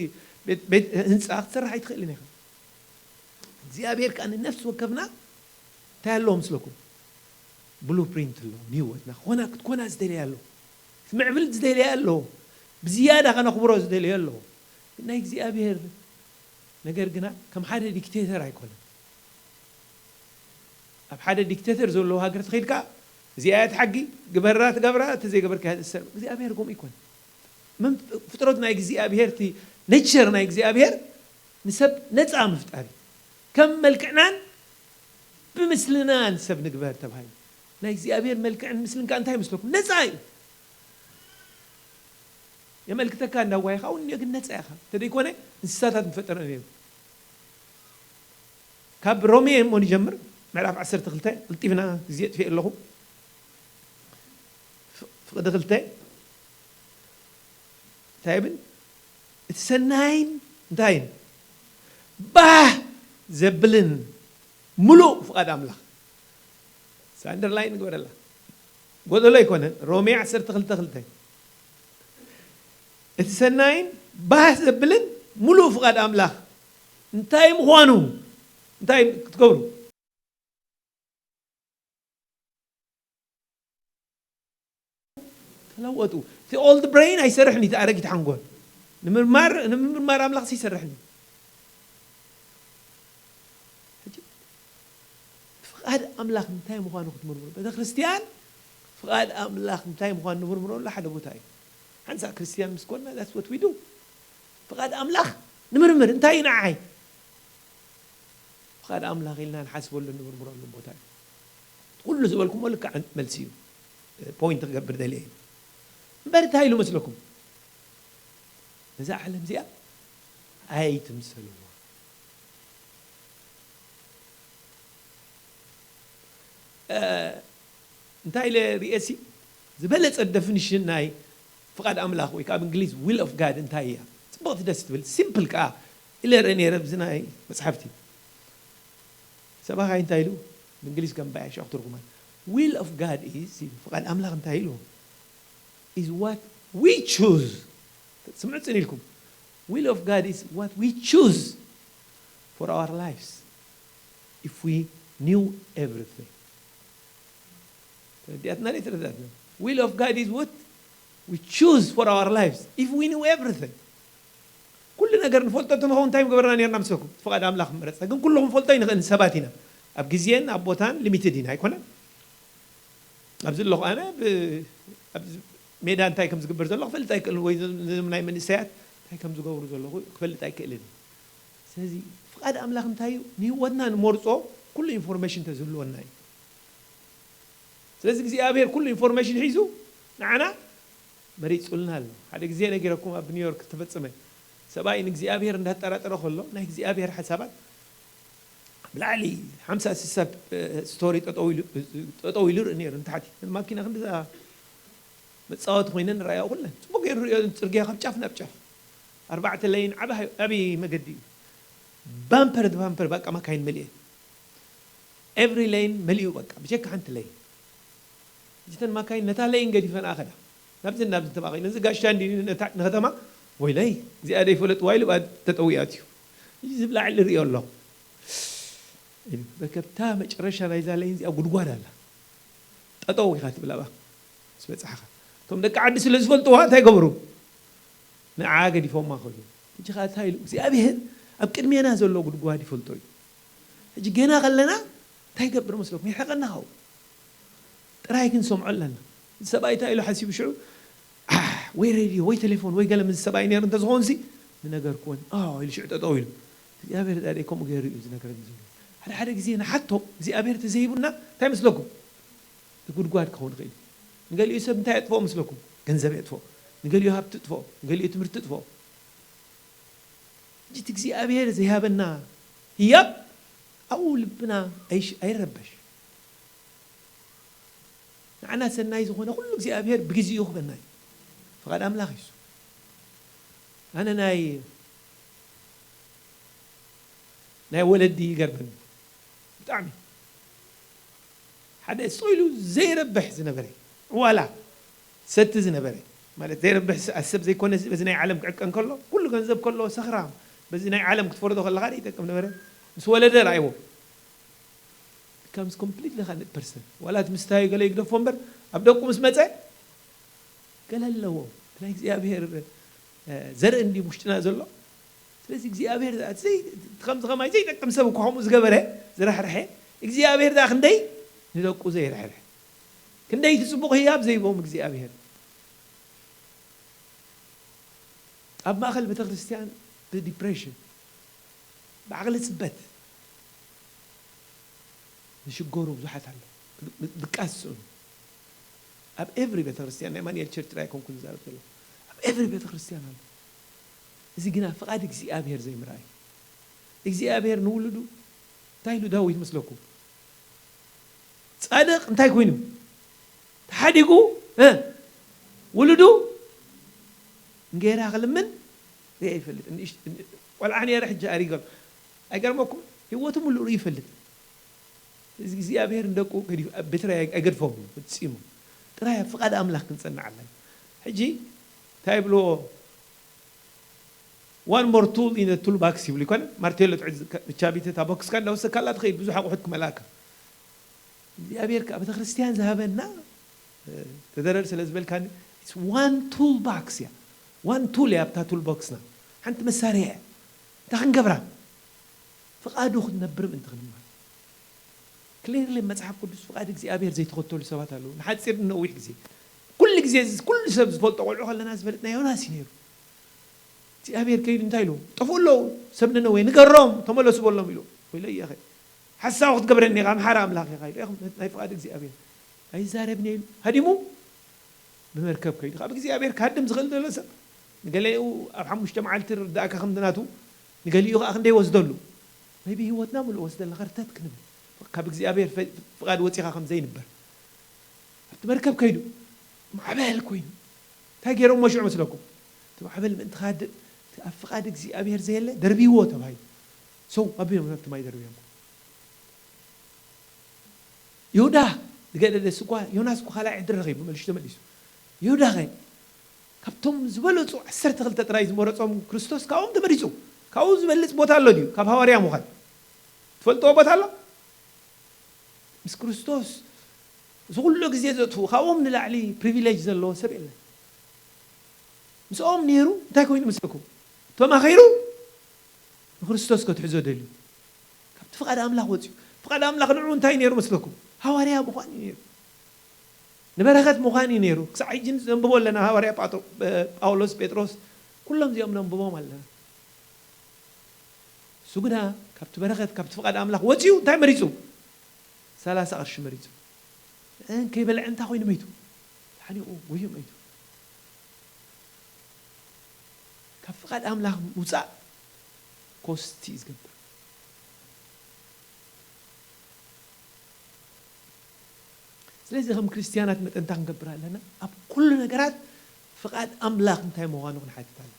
ህንፃ ክትሰርሕ ኣይትኽእልን ኢኻ እግዚኣብሔር ከዓ ንነፍሲ ወከፍና እንታይ ኣለዎ ምስለኩም ብሉፕሪንት ኣለዎ ንህይወትና ክኾና ክትኮና ዝደለያ ኣለዎ ክትምዕብል ዝደለያ ኣለዎ ብዝያዳ ከነኽብሮ ዝደለዮ ኣለዎ ናይ እግዚኣብሔር ነገር ግና ከም ሓደ ዲክቴተር ኣይኮነን ኣብ ሓደ ዲክቴተር ዘለዎ ሃገር ተኸይድካ እዚኣ እያ ትሓጊ ግበራ ትገብራ እቲ ዘይገበርካ እያ ትእሰር እግዚኣብሔር ከምኡ ይኮን ፍጥረት ናይ እግዚኣብሔር እቲ ኔቸር ናይ እግዚኣብሔር ንሰብ ነፃ ምፍጣር እዩ ከም መልክዕናን ብምስልናን ሰብ ንግበር ተባሂሉ ናይ እግዚኣብሔር መልክዕን ምስልን ከዓ እንታይ ይመስለኩም ነፃ እዩ የመልክተካ እንዳዋይኻ እውን ግን ነፃ ኢኻ እንተደይኮነ እንስሳታት ምፈጠረ ነይሩ ካብ ሮሜ እሞ ንጀምር ምዕራፍ ዓሰርተ ክልተ ቅልጢፍና ግዜ ጥፊእ ኣለኹ ፍቕዲ ክልተ እንታይ ይብል እቲ ሰናይን እንታይን ባህ ዘብልን ምሉእ ፍቓድ ኣምላኽ ሳንደርላይን ንግበረላ ጎደሎ ኣይኮነን ሮሜ ዓሰርተ ክልተ ክልተ እቲ ሰናይን ባህ ዘብልን ሙሉእ ፍቓድ ኣምላኽ እንታይ ምዃኑ እንታይ ክትገብሩ ተለወጡ እቲ ኦልድ ብሬን ኣይሰርሕን እቲ ኣረጊት ሓንጎል ንምርማር ንምርማር ኣምላኽ ይሰርሕን ፍቓድ ኣምላኽ እንታይ ምዃኑ ክትምርምሩ ቤተ ክርስትያን ፍቓድ ኣምላኽ እንታይ ምዃኑ ንምርምረሉ ሓደ ቦታ እዩ ሓንሳ ክርስትያን ምስ ኮንና that's what we do ፍቓድ ኣምላኽ ንምርምር እንታይ እዩ ንዓይ ፍቓድ ኣምላኽ ኢልና ንሓስበሉ ንምርምረሉ ቦታ እዩ ኩሉ ዝበልኩሞ ልክዕ መልሲ እዩ ፖይንት ክገብር ደልየ እዩ እምበር እንታይ ኢሉ መስለኩም ነዛ ዓለም እዚኣ ኣይትምሰልዋ እንታይ ኢለ ርእሲ ዝበለፀ ደፊኒሽን ናይ ፍቓድ ኣምላኽ ወይ ከዓ ብእንግሊዝ ዊል ኦፍ ጋድ እንታይ እያ ፅቡቕቲ ደስ ትብል ሲምፕል ከዓ ኢለ ርኢ ነረ ብዚ ናይ መፅሓፍቲ ሰባኻይ እንታይ ኢሉ ብእንግሊዝ ከም ባያ ሸቕ ትርጉማ ዊል ኦፍ ጋድ ኢዝ ፍቓድ ኣምላኽ እንታይ ኢሉ is what we choose ስምዑ ፅን ኢልኩም will of God is what we choose for our lives if we knew everything ተረዲኣትና ደ ተረዳትና will of God is what we choose for our lives if we knew everything ኩሉ ነገር ንፈልጦ እንተንኸውን እንታይ ምገበርና ነርና ምስለኩም ፍቓድ ኣምላኽ ምረፅና ግን ኩሉ ክንፈልጦ ይንኽእል ሰባት ኢና ኣብ ግዜን ኣብ ቦታን ሊሚትድ ኢና ኣይኮነን ኣብዚ ኣለኹ ኣነ ሜዳ እንታይ ከም ዝግበር ዘሎ ክፈልጥ ኣይክእልን ወይ ናይ መንእሰያት እንታይ ከም ዝገብሩ ዘለኹ ክፈልጥ ኣይክእልን ስለዚ ፍቓድ ኣምላኽ እንታይ እዩ ንህወትና ንመርፆ ኩሉ ኢንፎርሜሽን ተዝህልወና እዩ ስለዚ እግዚኣብሔር ኩሉ ኢንፎርሜሽን ሒዙ ንዓና መሪፁልና ኣሎ ሓደ ግዜ ነጊረኩም ኣብ ኒውዮርክ ዝተፈፀመ ሰብኣይ ንእግዚኣብሔር እንዳጠራጠረ ከሎ ናይ እግዚኣብሔር ሓሳባት ብላዕሊ ሓምሳ ስሳ ስቶሪ ጠጠው ኢሉ ርኢ ነይሩ ንታሕቲ ማኪና ክንዲዛ መፃወቲ ኮይነን ንረኣያ ኩለን ፅቡቅ ገይሩ ሪኦ ፅርግያ ካብ ጫፍ ናብ ጫፍ ኣርባዕተ ለይን ዓብዪ መገዲ እዩ ባምፐር ባምፐር በቃ ማካይን መሊኤን ኤቭሪ ለይን መሊኡ በቃ ብጀካ ሓንቲ ለይን እተን ማካይን ነታ ለይን ገዲፈን ኣኸዳ ናብዚ ናብዚ ተባቒለን እዚ ጋሻ እንዲ ንከተማ ወይለይ እዚኣ ደይፈለጥዋ ኢሉ ተጠዊኣት እዩ እዚ ዝብላዕ ሪኦ ኣሎ በከብታ መጨረሻ ናይዛ ለይን እዚኣ ጉድጓድ ኣላ። ጠጠው ኢኻ ትብል ኣብኣ ምስ በጻሕኻ። እቶም ደቂ ዓዲ ስለ ዝፈልጥዋ እንታይ ገበሩ? ንዓ ገዲፎማ ከዱ። ሕጂ ኸኣ እንታይ ኢሉ እግዚኣብሔር? ኣብ ቅድሜና ዘሎ ጉድጓድ ይፈልጦ እዩ። ሕጂ ገና ከለና እንታይ ይገብር መስለኩም? ይርሕቀና ኸው ጥራይ ክንሰምዖ ኣለና። እዚ ሰብኣይ እንታይ ኢሉ ሓሲቡ ሽዑ? ኣሕ፣ ወይ ሬድዮ ወይ ቴሌፎን ወይ ገለ ምስ ሰብኣይ ነይሩ እንተዝኸውን ሲ ምነገርኩዎን። ኣዎ ኢሉ ሽዑ ጠጠው ኢሉ እግዚኣብሔር ዳ ከምኡ ገይሩ እዩ ዝነግረኒ ዘሎ። ሓደ ሓደ ግዜ ንሓቶ እግዚኣብሔር ተዘይቡና እንታይ መስለኩም? እቲ ጉድጓድ ክኸውን ይኽእል እዩ። ንገሊኡ ሰብ እንታይ የጥፍኦ መስለኩም? ገንዘብ የጥፍኦ። ንገሊኡ ሃብቲ ጥፍኦ። ንገሊኡ ትምህርቲ ጥፍኦ። ሕጂ እቲ እግዚኣብሔር ዘይሃበና ህያብ ኣብኡ ልብና ኣይሽ- ኣይረበሽ። ንዓና ሰናይ ዝኾነ ኩሉ እግዚኣብሔር ብግዜኡ ክበና እዩ። ፍቓድ ኣምላኽ እዩ እሱ። ኣነ ናይ ናይ ወለዲ ይገርመኒ ብጣዕሚ። ሓደ ስቕ ኢሉ ዘይረብሕ ዝነበረ፣ ዕዋላ ሰቲ ዝነበረ፣ ማለት ዘይረብሕ ስ- ሰብ ዘይኮነ፣ በዚ ናይ ዓለም ክዕቀን ከሎ፣ ኩሉ ገንዘብ ከሎ ሰኽራም፣ በዚ ናይ ዓለም ክትፈርዶ ከለኻ ይጠቅም ነበረ። ምስ ወለደ ርኣይዎ። ከምዚ ኮምፕሊትሊ ካልእ ፐርሰን። ዋላ እቲ ምስታዩ ገለ ይግደፎ እምበር፣ ኣብ ደቁ ምስ መጸ ገለ ኣለዎ። እቲ ናይ እግዚኣብሔር፣ እ፣ ዘርኢ እንድዩ ውሽጥና ዘሎ። ስለዚ እግዚኣብሔር፣ እቲ ዘይ-፣ እቲ ከምዚ ከማይ ዘይጠቅም ሰብ እኮ ከምኡ ዝገበረ፣ ዝራሕርሐ፣ እግዚኣብሔር ደኣ ክንደይ ንደቁ ዘይርሕርሕ። ክንደይ እቲ ጽቡቕ ህያብ ዘይቦም እግዚኣብሔር። ኣብ ማእከል ቤተክርስትያን ብዲፕሬሽን፣ ብዓቕሊ ጽበት ዝሽገሩ ብዙሓት ኣለዉ። ድቃስ ዝስእኑ። ኣብ ኤቭሪ ቤተክርስትያን፣ ናይ ማኑኤል ቸርች ጥራይ ኣይኮንኩን ዝዛረብ ዘለኹ። ኣብ ኤቭሪ ቤተክርስትያን ኣሎ። እዚ ግና ፍቓድ እግዚኣብሔር ዘይምርኣይ። እግዚኣብሔር ንውሉዱ እንታይ ኢሉ ዳዊት መስለኩም? ጻድቕ እንታይ ኮይኑ? ተሓዲጉ፣ እ፣ ውሉዱ እንጌራ ክልምን ርኣ ይፈልጥ። ንእሽ-፣ ን-፣ ቆልዓ ነይረ፣ ሕጂ ኣሪገ ኣሎ። ኣይገርመኩም? ህይወቱ ሙሉእ ርኡ ይፈልጥ። እዚ እግዚኣብሔር ንደቁ ገዲፉ፣ ኣብ ቤት ራእይ ኣይገድፎም እዩ፣ ፈጺሙ። ጥራይ ኣብ ፍቓድ ኣምላኽ ክንጸንዕ ኣለና። ሕጂ እንታይ ይብልዎ? One more tool in the toolbox ይብሉ ይኮነ? ማርቴሎ ትዕዝ-፣ ቻቢት እታ ቦክስካ እንዳወሰድካ ኣላ ትኸይድ፣ ብዙሕ ኣቑሑት ክመልኣካ። እግዚኣብሔር ከኣ ቤተ ክርስቲያን ዝሃበና፣ እ፣ ተደረር ስለ ዝበልካኒ፣ it's one toolbox እያ። One tool እያ ኣብታ ቱል ቦክስና። ሓንቲ መሳርያ እያ። እንታይ ክንገብራ? ፍቓዱ ክንነብር ምእንቲ ክንማር። ክሊርሊ መጽሓፍ ቅዱስ ፍቓድ እግዚኣብሔር ዘይተኸተሉ ሰባት ኣለዉ። ንሓጺር ንነዊሕ ግዜ። ኩሉ ግዜ እዚ ኩሉ ሰብ ዝፈልጦ ቆልዑ ከለና ዝፈልጥና ዮናስ እዩ ነይሩ። እግዚኣብሔር ከይዱ እንታይ ኢሉ? ጠፍኡ ኣለዉ፣ ሰብ ነነዌ ንገሮም፣ ተመለሱ በሎም ኢሉ። ወይለየ ኣኸ። ሓሳዊ ክትገብረኒ ኢኻ፣ ኣምሓራ ኣምላኽ ኢኻ ኢሉ። ኢኹም ናይ ፍቓድ እግዚኣብሔር ኣይዛረብን እየ ኢሉ። ሃዲሙ ብመርከብ ከይዱ። ካብ እግዚኣብሔር ክሃድም ዝኽእል ዘሎ ሰብ። ንገሊኡ ኣብ ሓሙሽተ መዓልቲ ርዳእካ ከም ናቱ፣ ንገሊኡ ከኣ ክንደይ ወስደሉ። ሜቢ ህይወትና ምሉእ ወስደልና ከርተት ክንብል። ካብ እግዚኣብሔር ፈ-፣ ፍቓድ ወጺኻ ከም ዘይንበር። ኣብቲ መርከብ ከይዱ ማዕበል ኮይኑ። እንታይ ገይሮሞ ሽዑ መስለኩም? እቲ ማዕበል ምእንቲ ክሃድእ፣ እቲ ኣብ ፍቓድ እግዚኣብሔር ዘየለ ደርብይዎ ተባሂሉ። ሰው ኣቢሎም ናብቲ ማይ ደርብዮም። ይሁዳ ዝገደደ ስኳ ዮናስ እኮ ካልኣይ ዕድል ረኺቡ መሊሱ ተመሊሱ። ይሁዳ ኸ ካብቶም ዝበለጹ ዓሰርተ ክልተ ጥራይ ዝመረጾም ክርስቶስ ካብኦም ተመሪጹ። ካብኡ ዝበልጽ ቦታ ኣሎ ድዩ? ካብ ሃዋርያ ምዃን ትፈልጥዎ ቦታ ኣሎ? ምስ ክርስቶስ እዚ ኩሉ ግዜ ዘጥፍኡ፣ ካብኦም ንላዕሊ ፕሪቪሌጅ ዘለዎ ሰብ የለን። ምስኦም ነይሩ እንታይ ኮይኑ መስለኩም? ተማኺሩ ንክርስቶስ ከትሕዞ ደልዩ። ካብቲ ፍቓድ ኣምላኽ ወጺኡ። ፍቓድ ኣምላኽ ንዑ እንታይ ነይሩ መስለኩም? ሃዋርያ ምዃን እዩ ነይሩ። ንበረኸት ምዃን እዩ ነይሩ። ክሳዕ ሕጂ ነንብቦ ኣለና። ሃዋርያ ጳጦ-፣ ጳውሎስ፣ ጴጥሮስ፣ ኩሎም እዚኦም ነንብቦም ኣለና። እሱ ግና ካብቲ በረኸት፣ ካብቲ ፍቓድ ኣምላኽ ወጺኡ እንታይ መሪጹ? ሰላሳ ቅርሺ መሪጹ። እ፣ ከይበልዐ እንታይ ኮይኑ መይቱ? ተሓኒቑ፣ ወዮ መይቱ። ካብ ፍቓድ ኣምላኽ ምውጻእ ኮስቲ እዩ ዝገብር። ስለዚ ከም ክርስትያናት መጠንታ ክንገብር ኣለና። ኣብ ኩሉ ነገራት ፍቓድ ኣምላኽ እንታይ ምዃኑ ክንሓትት ኣለና።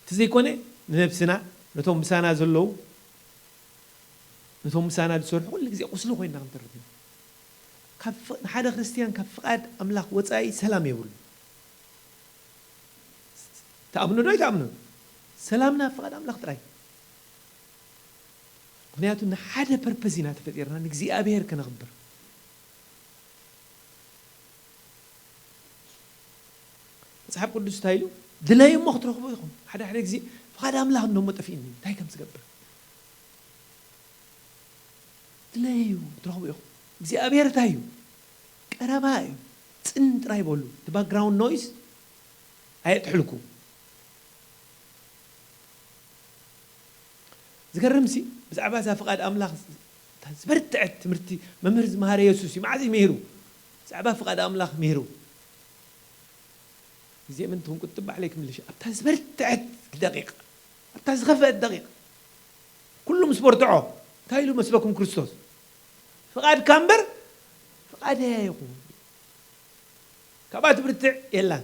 እቲ ዘይኮነ ንነብስና፣ ነቶም ምሳና ዘለዉ፣ ነቶም ምሳና ዝሰርሑ ኩሉ ግዜ ቁስሊ ኮይና ክንተርፍ ኢና። ካብ ፍ-፣ ንሓደ ክርስትያን ካብ ፍቓድ ኣምላኽ ወጻኢ ሰላም የብሉ። ትኣምኑ ዶ ኣይትኣምኑን? ሰላምና ፍቓድ ኣምላኽ ጥራይ። ምክንያቱ ንሓደ ፐርፐዝ ኢና ተፈጢርና፣ ንእግዚኣብሔር ከነኽብር። መጽሓፍ ቅዱስ እንታይ ኢሉ? ድለዩ እሞ ክትረኽቡ ኢኹም። ሓደ ሓደ ግዜ ፍቓድ ኣምላኽ እንዶ እሞ ጠፊእኒ፣ እንታይ ከም ዝገብር? ድለዩ ክትረኽቡ ኢኹም። እግዚኣብሔር እንታይ እዩ? ቀረባ እዩ። ጽን ጥራይ በሉ። እቲ ባክግራውንድ ኖይዝ ኣየጥሕልኩ። ዝገርምሲ፣ ብዛዕባ እዛ ፍቓድ ኣምላኽ እታ ዝበርትዐት ትምህርቲ መምህር ዝመሃረ የሱስ እዩ። መዓዝ እዩ ምሂሩ? ብዛዕባ ፍቓድ ኣምላኽ ምሂሩ። ግዜ ምንትኹም ቁጥብ ባዕለይ ክምልሽ። ኣብታ ዝበርትዐት ደቂቕ፣ ኣብታ ዝኸፍአት ደቂቕ፣ ኩሉ ምስ በርትዖ፣ እንታይ ኢሉ መስለኩም ክርስቶስ? ፍቓድካ እምበር ፍቓደይ ኣይኹን። ካብኣ ትብርትዕ የላን።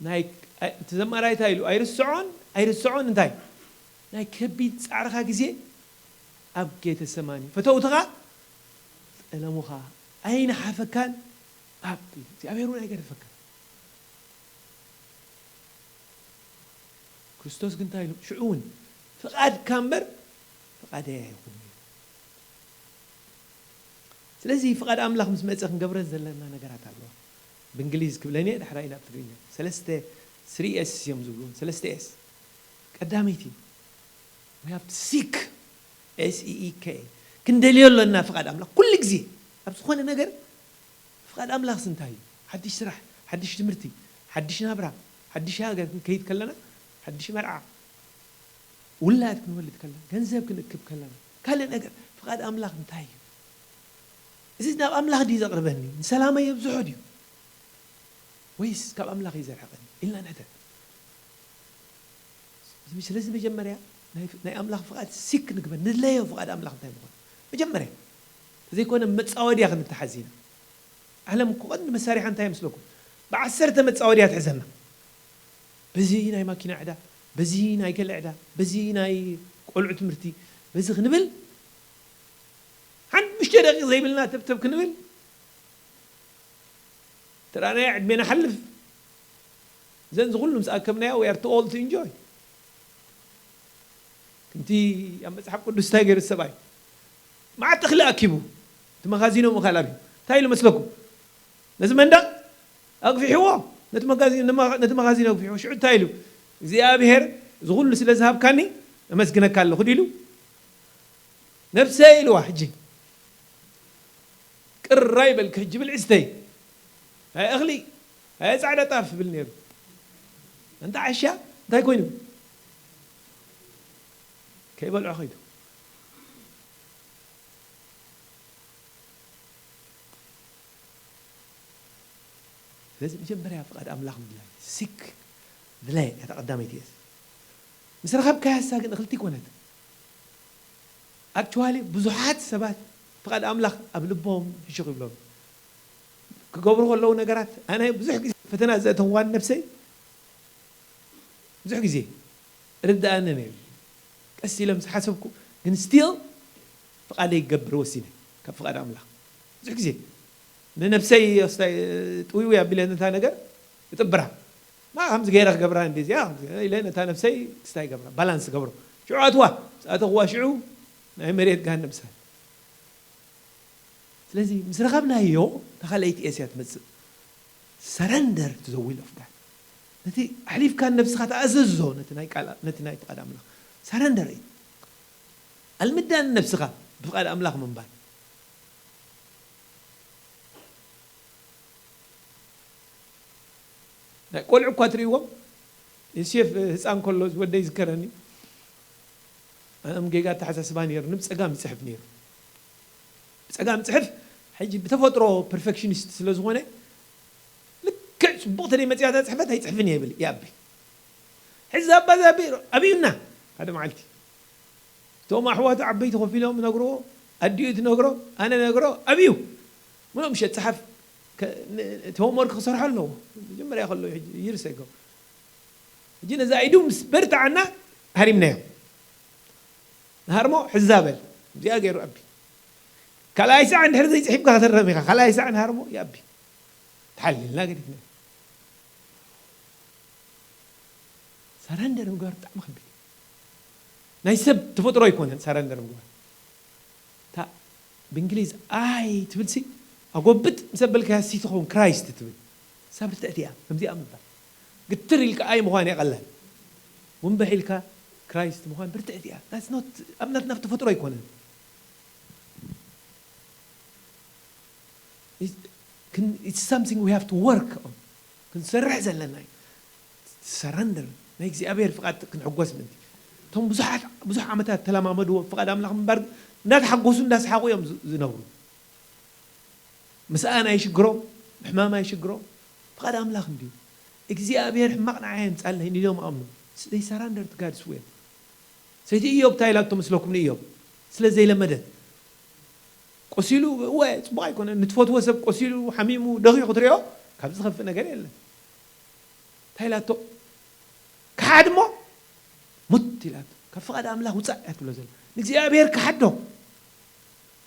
ናይ፣ እቲ ዘማራይ እንታይ ኢሉ? ኣይርስዖን፣ ኣይርስዖን እንታይ? ናይ ከቢድ ጻዕርኻ ግዜ ኣብ ጌተሰማኒ። ፈተውትኻ ጸለሙኻ ኣይነሓፈካን፣ ኣብ እግዚኣብሔር እውን ኣይገደፈካን። ክርስቶስ ግን እንታይ ኢሉ? ሽዑ እውን ፍቓድካ እምበር ፍቓደይ ኣይኹን። ስለዚ ፍቓድ ኣምላኽ ምስ መጸ ክንገብረ ዘለና ነገራት ኣለዋ። ብእንግሊዝ ክብለን እየ፣ ዳሕራይ ናብ ትግርኛ። ሰለስተ፣ ስሪ ኤስ እዮም ዝብልዎ፣ ሰለስተ ኤስ። ቀዳመይቲ፣ we have to seek፣ ኤስ ኢ ኢ ኬ። ክንደልዮ ኣለና ፍቓድ ኣምላኽ ኩሉ ግዜ። ኣብ ዝኾነ ነገር ፍቓድ ኣምላኽስ እንታይ እዩ? ሓድሽ ስራሕ፣ ሓድሽ ትምህርቲ፣ ሓድሽ ናብራ፣ ሓድሽ ሃገር ክንከይድ ከለና፣ ሓድሽ መርዓ፣ ውላድ ክንወልድ ከለና፣ ገንዘብ ክንእክብ ከለና፣ ካልእ ነገር፣ ፍቓድ ኣምላኽ እንታይ እዩ? እዚ ናብ ኣምላኽ ድዩ ዘቕርበኒ? ንሰላመይ የብዝሖ ድዩ? ወይስ ካብ ኣምላኽ እዩ ዘርሕቐኒ? ኢልና ንሕተት። ስለዚ መጀመርያ ናይ፣ ናይ ኣምላኽ ፍቓድ ሲክ ንግበር፣ ንድለዮ ፍቓድ ኣምላኽ እንታይ ምዃኑ። መጀመርያ፣ ተዘይኮነ መጻወድያ ክንተሓዝ ኢና። ዓለም እኮ ቀንዲ መሳሪሓ እንታይ ይመስለኩም? ብዓሰርተ መጻወድያ ትሕዘና። በዚ ናይ ማኪና ዕዳ፣ በዚ ናይ ገለ ዕዳ፣ በዚ ናይ ቆልዑ ትምህርቲ፣ በዚ ክንብል ሓሙሽተ ደቂቕ ዘይብልና ተብተብ ክንብል፣ ተራናይ ዕድሜና ሓልፍ። ዘን ዝኹሉ ምስ ኣከብናዮ፣ we are too old to enjoy። ከምቲ ኣብ መጽሓፍ ቅዱስ እንታይ ገይሩ ሰብኣይ? መዓት እኽሊ ኣኪቡ፣ እቲ መኻዚኖ ምኻል ኣብዩ። እንታይ ኢሉ መስለኩም? ነዚ መንደቕ ኣግፊሕዎ፣ ነቲ መጋዚ-፣ ነቲ መኻዚኖ ኣግፊሕዎ። ሽዑ እንታይ ኢሉ? እግዚኣብሔር እዚ ኹሉ ስለ ዝሃብካኒ፣ እመስግነካ ኣለኹ ዲሉ? ነብሰይ ኢልዋ ሕጂ። ቅር ኣይበልኪ ሕጂ ብልዒ ስተይ። ኣይ እኽሊ፣ ኣይ ጻዕዳ ጣፍ ይብል ነይሩ። ኣንታ ዓሻ እንታይ ኮይኑ? ከይበልዖ ከይዱ። ስለዚ መጀመርያ ፍቓድ ኣምላኽ ምድላይ። ሲክ ድላይ፣ እታ ቀዳመይቲ እያ። ምስ ረኸብካያሳ ግን እኽልቲ ይኮነት። ኣክቹዋሊ ብዙሓት ሰባት ፍቓድ ኣምላኽ ኣብ ልቦም ሕሹኽ ይብሎም። ክገብሩ ከለዉ ነገራት፣ ኣነ ብዙሕ ግዜ ፈተና ዘእተኽዋን ነብሰይ፣ ብዙሕ ግዜ ርድኣኒ ነይሩ። ቀስ ኢለ ምስ ሓሰብኩ፣ ግን ስቲል ፍቓደይ ክገብር ወሲነ፣ ካብ ፍቓድ ኣምላኽ። ብዙሕ ግዜ ንነብሰይ፣ ኣስታይ፣ ጥውይውይ ኣቢለ ነታ ነገር እጥብራ። ማ ከምዚ ገይረ ክገብራ እንዲ እዚኣ፣ ከምዚ ኢለ ነታ ነብሰይ ክስታይ ገብራ፣ ባላንስ ገብሮ። ሽዑ ኣትዋ፣ ምስ ኣተኽዋ ሽዑ ናይ መሬት ገሃነም እሳት። ስለዚ ምስ ረኸብናዮ፣ እታ ካልኣይቲ ኤስ እያ ትመጽእ። Surrender to the will of God። ነቲ ኣሕሊፍካ ንነብስኻ ተኣዘዞ፣ ነቲ ናይ ቃል፣ ነቲ ናይ ፍቓድ ኣምላኽ። ሰረንደር እዩ። ኣልምዳ ንነብስኻ ብፍቓድ ኣምላኽ ምንባር። ናይ ቆልዑ እኳ ትርእይዎም፣ ዮሴፍ ህፃን ከሎ ዝወደይ ይዝከረኒ። ኣነ ጌጋ ኣተሓሳስባ ነይሩኒ፣ ብፀጋም ይፅሕፍ ነይሩ። ብፀጋም ይፅሕፍ፣ ሕጂ ብተፈጥሮ ፐርፌክሽኒስት ስለ ዝኾነ፣ ልክዕ ፅቡቕ ተደይ መፅያ እታ ፅሕፈት ኣይፅሕፍን እየ ይብል፣ ይኣቢ። ሕዚ ኣባ እዛ ኣቢ-፣ ኣብዩና፣ ሓደ መዓልቲ። እቶም ኣሕዋቱ ዓበይቲ ኮፍ ኢሎም ነግርዎ፣ ኣዲኡ ትነግሮ፣ ኣነ ነግሮ፣ ኣብዩ። ምሉእ ምሸት ጸሓፍ፣ ከ-፣ ን-፣ እቲ ሆምወርክ ክሰርሖ ኣለዎ። መጀመርያ ከሎ ሕጂ ይርሰ ይገብሮ። ሕጂ ነዛ ኢዱ ምስ በርትዓና ሃሪምናዮ። ንሃርሞ ሕዛ በል። እዚኣ ገይሩ ኣቢ። ካልኣይ ሳዕ እንድሕር ዘይጽሒፍካ ከተረም ኢኻ። ካልኣይ ሳዕ ንሃርሞ ይኣቢ። ተሓሊልና ገዲፍና። ሰረንደር ምግባር ብጣዕሚ ከቢድ እዩ። ናይ ሰብ ተፈጥሮ ኣይኮነን ሳረንደር ምግባር። እታ ብእንግሊዝ ኣይ ትብል ሲ ኣጎብጥ ምስ ኣበልካያ ሲ ትኸውን ክራይስት ትብል። እሳ ብርትዕቲ እያ ከምዚኣ ምባል። ግትር ኢልካ ኣይ ምዃን እያ ቀላል። ውንበሕ ኢልካ ክራይስት ምዃን ብርትዕቲ እያ። That's not ኣብናትና ተፈጥሮ ኣይኮነን። It's something we have to work on. ክንሰርሕ ዘለና እዩ። ሰረንደር ናይ እግዚኣብሔር ፍቓድ ክንሕጎስ ምእንቲ። እቶም ብዙሓት ብዙሕ ዓመታት ተለማመድዎ ፍቓድ ኣምላኽ ምንባር እንዳተሓጎሱ እንዳሰሓቑ እዮም ዝነብሩ። ምስኣን ኣይሽግሮም፣ ሕማም ኣይሽግሮም። ፍቓድ ኣምላኽ እንድዩ። እግዚኣብሔር ሕማቕ ንዓይ የምጻለይ ኢሎም ኣምኑ። They surrender to God's will። ሰይቲ ኢዮብ እንታይ ኢላቶ መስለኩም ንኢዮብ? ስለ ዘይለመደት። ቆሲሉ እወ ጽቡቕ ኣይኮነን። ንትፈትዎ ሰብ ቆሲሉ፣ ሓሚሙ፣ ደኺ ክትሪኦ ካብ ዝኸፍእ ነገር የለን። እንታይ ኢላቶ? ክሓድ እሞ ሙት ኢላቶ። ካብ ፍቓድ ኣምላኽ ውጻእ እያ ትብሎ ዘላ። ንእግዚኣብሔር ክሓዶ።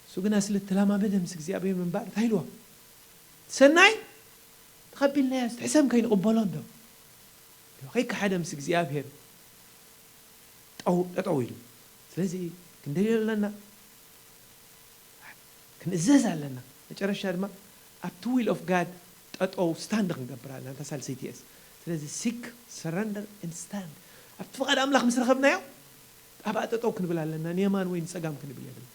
እሱ ግና ስለ ተለማመደ ምስ እግዚኣብሔር ምንባር እንታይ ኢልዋ? ሰናይ ተቐቢልናዮ፣ ሕሰም ከይንቕበሎ እንዶ። ከይከሓደ ምስ እግዚኣብሔር ጠው-፣ ጠጠው ኢሉ። ስለዚ ክንደልዮ ኣለና፣ ክንእዘዝ ኣለና። መጨረሻ ድማ ኣብቲ ዊል ኦፍ ጋድ ጠጠው ስታንድ ክንገብር ኣለና። እታ ሳልሰይቲ የስ። ስለዚ ሲክ፣ ሰረንደር፣ ኤንድ ስታንድ። ኣብቲ ፍቓድ ኣምላኽ ምስ ረኸብናዮ፣ ኣብኣ ጠጠው ክንብል ኣለና። ንየማን ወይ ንጸጋም ክንብል የብልና።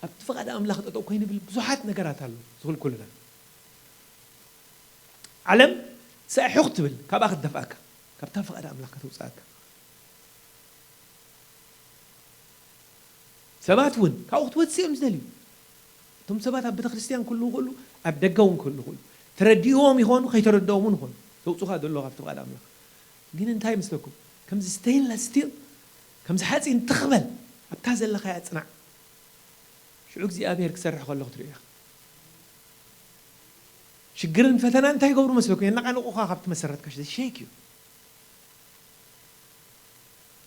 ኣብቲ ፍቓድ ኣምላኽ ጠጠው ከይንብል ብዙሓት ነገራት ኣሎ ዝኽልኩልና። ዓለም ሳይ ሑቕ ትብል፣ ካብኣ ክትደፍኣካ፣ ካብታ ፍቓድ ኣምላኽ ከተውጽኣካ። ሰባት እውን ካብኡ ክትወጽእ እዮም ዝደልዩ። እቶም ሰባት ኣብ ቤተ ክርስቲያን ክህልዉ ይኽእሉ፣ ኣብ ደገ እውን ክህልዉ ይኽእሉ። ተረዲእዎም ይኾኑ፣ ከይተረድኦም እውን ይኾኑ። ዘውጽኡኻ ዘለዉ ካብቲ ፍቓድ ኣምላኽ። ግን እንታይ ይመስለኩም? ከምዚ ስቴንለስ ስቲል፣ ከምዚ ሓጺን ትኽ በል፣ ኣብታ ዘለኻያ ጽናዕ። ሽዑ እግዚኣብሔር ክሰርሕ ከሎ ክትሪኦ ኢኻ። ሽግርን ፈተናን እንታይ ይገብሩ መስለኩም? የነቓንቑኻ ካብቲ መሰረትካ፣ they shake you።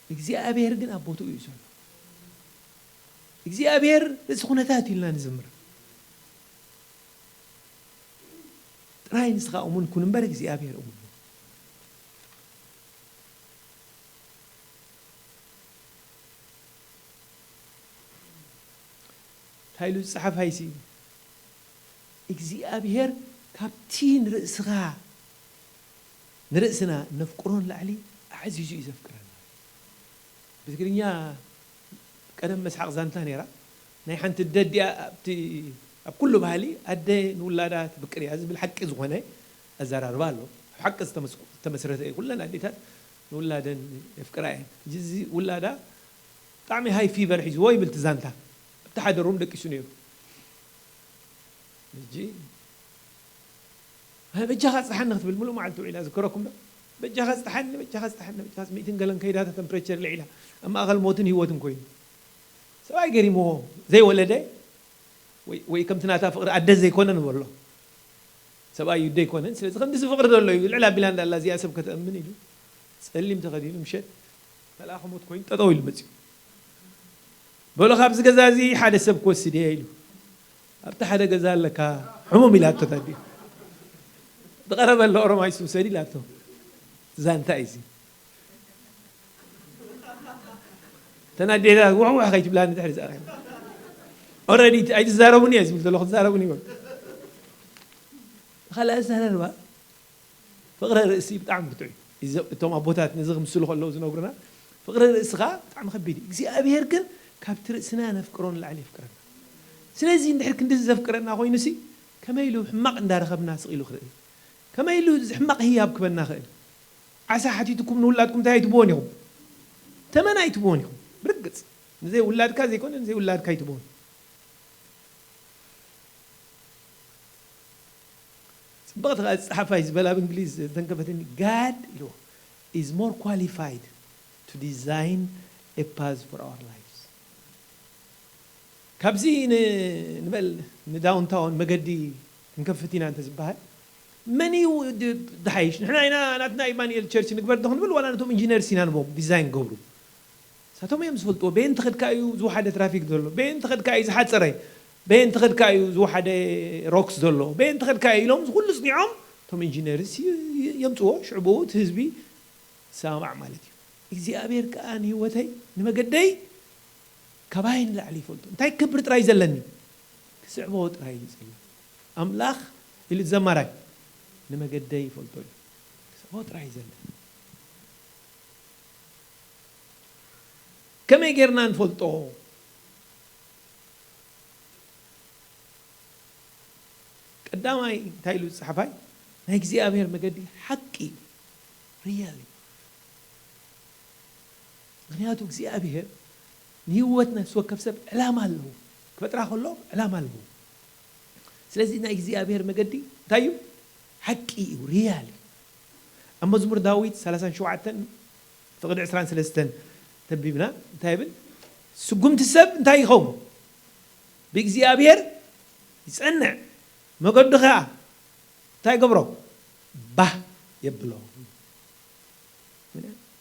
እግዚኣብሔር ግን ኣብ ቦትኡ እዩ ዘሎ። እግዚኣብሔር ርእሲ ኩነታት ኢልና ንዝምር። ጥራይ ንስኻ እሙን ኩን እምበር እግዚኣብሔር እሙን እዩ። እንታይ ኢሉ ዝጸሓፍ ኣይሲ? እግዚኣብሔር ካብቲ ንርእስኻ፣ ንርእስና ነፍቅሮ ንላዕሊ ኣዕዚዙ እዩ ዘፍቅረና። ብትግርኛ ቀደም መስሓቕ ዛንታ ነይራ። ናይ ሓንቲ ኣደ ኣዲኣ ኣብቲ፣ ኣብ ኩሉ ባህሊ ኣደ ንውላዳ ትፍቅር እያ ዝብል ሓቂ ዝኾነ ኣዘራርባ ኣሎ። ኣብ ሓቂ ዝተመስኩ-፣ ዝተመስረተ እዩ። ኩለን ኣዴታት ንውላደን የፍቅራ እየን። ሕጂ እዚ ውላዳ ብጣዕሚ ሃይ ፊቨር ሒዝዎ ይብል እቲ ዛንታ። ኣብቲ ሓደ ሩም ደቂሱ ነይሩ። ሕጂ፣ "ኣይ፣ በጃኻ ጽሓኒ" ክትብል ምሉእ መዓልቲ ውዒላ። ዝከረኩም ዶ? "በጃኻ ጽሓኒ፣ በጃኻ ጽሓኒ፣ በጃኻ" ሚእትን ገለን ከይዳ እታ ተምፕሬቸር ልዒላ። ኣብ ማእኸል ሞትን ህይወትን ኮይኑ። ሰብኣይ ገሪምዎ፣ ዘይወለደ ወይ፣ ወይ ከምቲ ናታ ፍቕሪ ኣደ ዘይኮነ ንበሎ። ሰብኣይ እዩ፣ ኣደ ኣይኮነን። ስለዚ ከምዚ ፍቕሪ ዘሎ እዩ። ልዕል ኣቢላ እንዳላ እዚኣ ሰብ ከተእምን ኢሉ። ጸሊም ተኸዲኑ ምሸት መልኣኸ ሞት ኮይኑ ጠጠው ኢሉ መጺኡ። በሎ፣ "ካብዚ ገዛ እዚ ሓደ ሰብ ክወስድ እየ" ኢሉ። ኣብቲ ሓደ ገዛ ኣለካ ሕሙም ኢላቶ ታዲያ። ዝቐረበ ኣሎ ኦሮማይ እሱ ውሰድ ኢላቶ። ዛንታ እዩ እዚ። ተናዴዳ ውሕውሕ ከይትብላኒ ድሕሪ ዝኣኸ። ኦልሬዲ ኣይትዛረቡን እየ ዝብል ዘለኹ፣ ትዛረቡን ይበል። ካልእ ኣዘራርባ ፍቕሪ ርእሲ ብጣዕሚ ብርቱዕ እዩ። እዚ፣ እቶም ኣቦታት ነዚ ክምስሉ ከለዉ ዝነግሩና፣ ፍቕሪ ርእስኻ ብጣዕሚ ከቢድ እዩ። እግዚኣብሔር ግን ካብቲ ርእስና ነፍቅሮ ንላዕሊ የፍቅረና። ስለዚ እንድሕር ክንዲ ዘፍቅረና ኮይኑሲ፣ ከመይ ኢሉ ሕማቕ እንዳረኸብና ስቕ ኢሉ ክርኢ? ከመይ ኢሉ እዚ ሕማቕ ህያብ ክበና ክእል? ዓሳ ሓቲትኩም ንውላድኩም እንታይ ኣይትብዎን ኢኹም? ተመን ኣይትብዎን ኢኹም። ብርግጽ። ንዘይ ውላድካ ዘይኮነ፣ ንዘይ ውላድካ ኣይትብዎን። ጽብቕቲ ከኣ ጸሓፋይ ዝበላ ብእንግሊዝ ዝተንከፈትኒ፣ "God ኢልዎ is more qualified to design a path for our lives." ካብዚ ን-፣ ንበል ንዳውንታውን መገዲ ክንከፍት ኢና እንተ ዝበሃል፣ መን እዩ ድ-፣ ዝሓይሽ? ንሕና ኢና ናትና ኢማኑኤል ቸርች ንግበር ዶ ክንብል፣ ዋላ ነቶም ኢንጂነርስ ኢና ንቦም ዲዛይን ገብሩ? ንሳቶም እዮም ዝፈልጥዎ። በየን ተኸድካ እዩ ዝወሓደ ትራፊክ ዘሎ? በየን ተኸድካ እዩ ዝሓጸረ? በየን ተኸድካ እዩ ዝወሓደ ሮክስ ዘሎ? በየን ተኸድካ እዩ ኢሎም፣ እዚ ኩሉ ጽኒዖም እቶም ኢንጂነርስ ይ- ይ- የምፅዎ ሽዕቡ እቲ ህዝቢ ሰማማዕ ማለት እዩ። እግዚኣብሔር ከዓ ንህይወተይ ንመገደይ ካባይ ንላዕሊ ይፈልጦ። እንታይ ክብር ጥራይ ዘለኒ? ክስዕቦ ጥራይ እዩ ዘለኒ። ኣምላኽ ኢሉ ዘማራይ ንመገደይ ይፈልጦ እዩ። ክስዕቦ ጥራይ እዩ ዘለኒ። ከመይ ጌርና ንፈልጦ? ቀዳማይ እንታይ ኢሉ ዝጸሓፋይ? ናይ እግዚኣብሔር መገዲ ሓቂ እዩ። ሪያል እዩ። ምኽንያቱ እግዚኣብሔር ንህይወት ነፍሲ ወከፍ ሰብ ዕላማ ኣለዎ። ክፈጥራ ከሎ ዕላማ ኣለዎ። ስለዚ ናይ እግዚኣብሔር መገዲ እንታይ እዩ? ሓቂ እዩ፣ ሪያል እዩ። ኣብ መዝሙር ዳዊት ሰላሳን ሸውዓተን ፍቕዲ ዕስራን ሰለስተን ተቢብና እንታይ ይብል? ስጉምቲ ሰብ እንታይ ይኸውን? ብእግዚኣብሔር ይጸንዕ፣ መገዱ ኸኣ እንታይ ይገብሮ? ባህ የብሎ።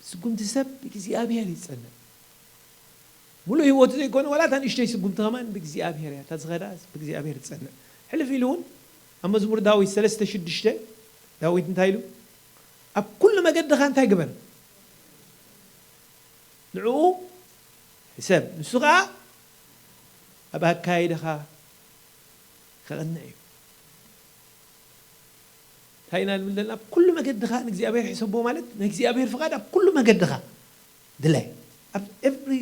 ስጉምቲ ሰብ ብእግዚኣብሔር ይጸንዕ። ሙሉእ ህይወቱ ዘይኮነ ዋላ እታ ንእሽተይ ስጉምቲ ከማን ብእግዚኣብሔር እያ እታ ዝኸዳ፣ ብእግዚኣብሔር ትጸንዕ። ሕልፍ ኢሉ እውን ኣብ መዝሙር ዳዊት ሰለስተ ሽዱሽተ ዳዊት እንታይ ኢሉ? ኣብ ኩሉ መገድኻ እንታይ ግበር? ንዕኡ ሕሰብ፣ ንሱ ኸኣ ኣብ ኣካይዳኻ ከቐንዕ እዩ። እንታይ ኢና ንብል ዘለና? ኣብ ኩሉ መገድኻ ንእግዚኣብሔር ሕሰቦ ማለት ናይ እግዚኣብሔር ፍቓድ ኣብ ኩሉ መገድኻ ድለ። ኣብ ኤቭሪ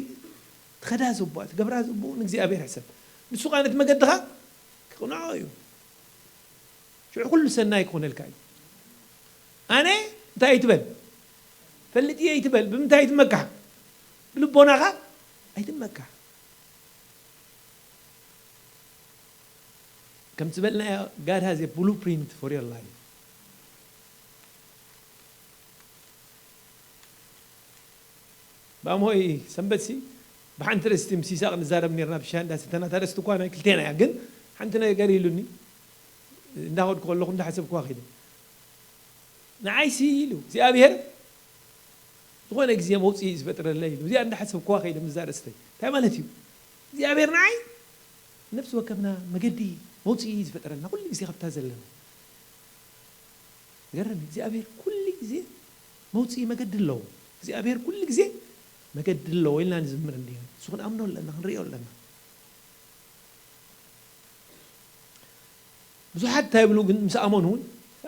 ትኸዳ ዘቦ ትገብራ ዘቦ ንእግዚኣብሔር ሕሰብ። ንሱ ኸዓ ነቲ መገድኻ ክቕንዖ እዩ። ሽዑ ኩሉ ሰናይ ክኾነልካ እዩ። ኣነ እንታይ ኣይትበል፣ ፈልጥ እየ ኣይትበል። ብምንታይ ኣይትመካሕ? ብልቦናኻ ኣይትመካሕ። ከም ዝበልናዮ God has a blueprint for your life። ብኣምሆይ ሰንበት ሲ ብሓንቲ ርእስቲ ምስ ይስሐቅ ንዛረብ ነርና ብሻሂ እንዳሰተና። እታ ርእስቲ እኳ ናይ ክልቴና እያ፣ ግን ሓንቲ ነገር ኢሉኒ። እንዳኸድኩ ከለኹ እንዳሓሰብኩዋ ኸይደ። ንዓይሲ ኢሉ እግዚኣብሔር ዝኾነ ግዜ መውፅኢ ዝፈጥረለይ ኢሉ። እዚኣ እንዳሓሰብኩዋ ኸይደ ምስዛ ርእስተይ። እንታይ ማለት እዩ? እግዚኣብሔር ንዓይ ነፍሲ ወከፍና መገዲ መውፅኢ ዝፈጥረልና ኩሉ ግዜ ካብታ ዘለና። ገርም፣ እግዚኣብሔር ኩሉ ግዜ መውፅኢ መገዲ ኣለዎ። እግዚኣብሔር ኩሉ ግዜ መገዲ ኣለዎ ኢልና ንዝምር እንዲና። ንሱ ክንኣምኖ ኣለና፣ ክንርእዮ ኣለና። ብዙሓት እንታይ ይብሉ ግን ምስ ኣመኑ እውን፣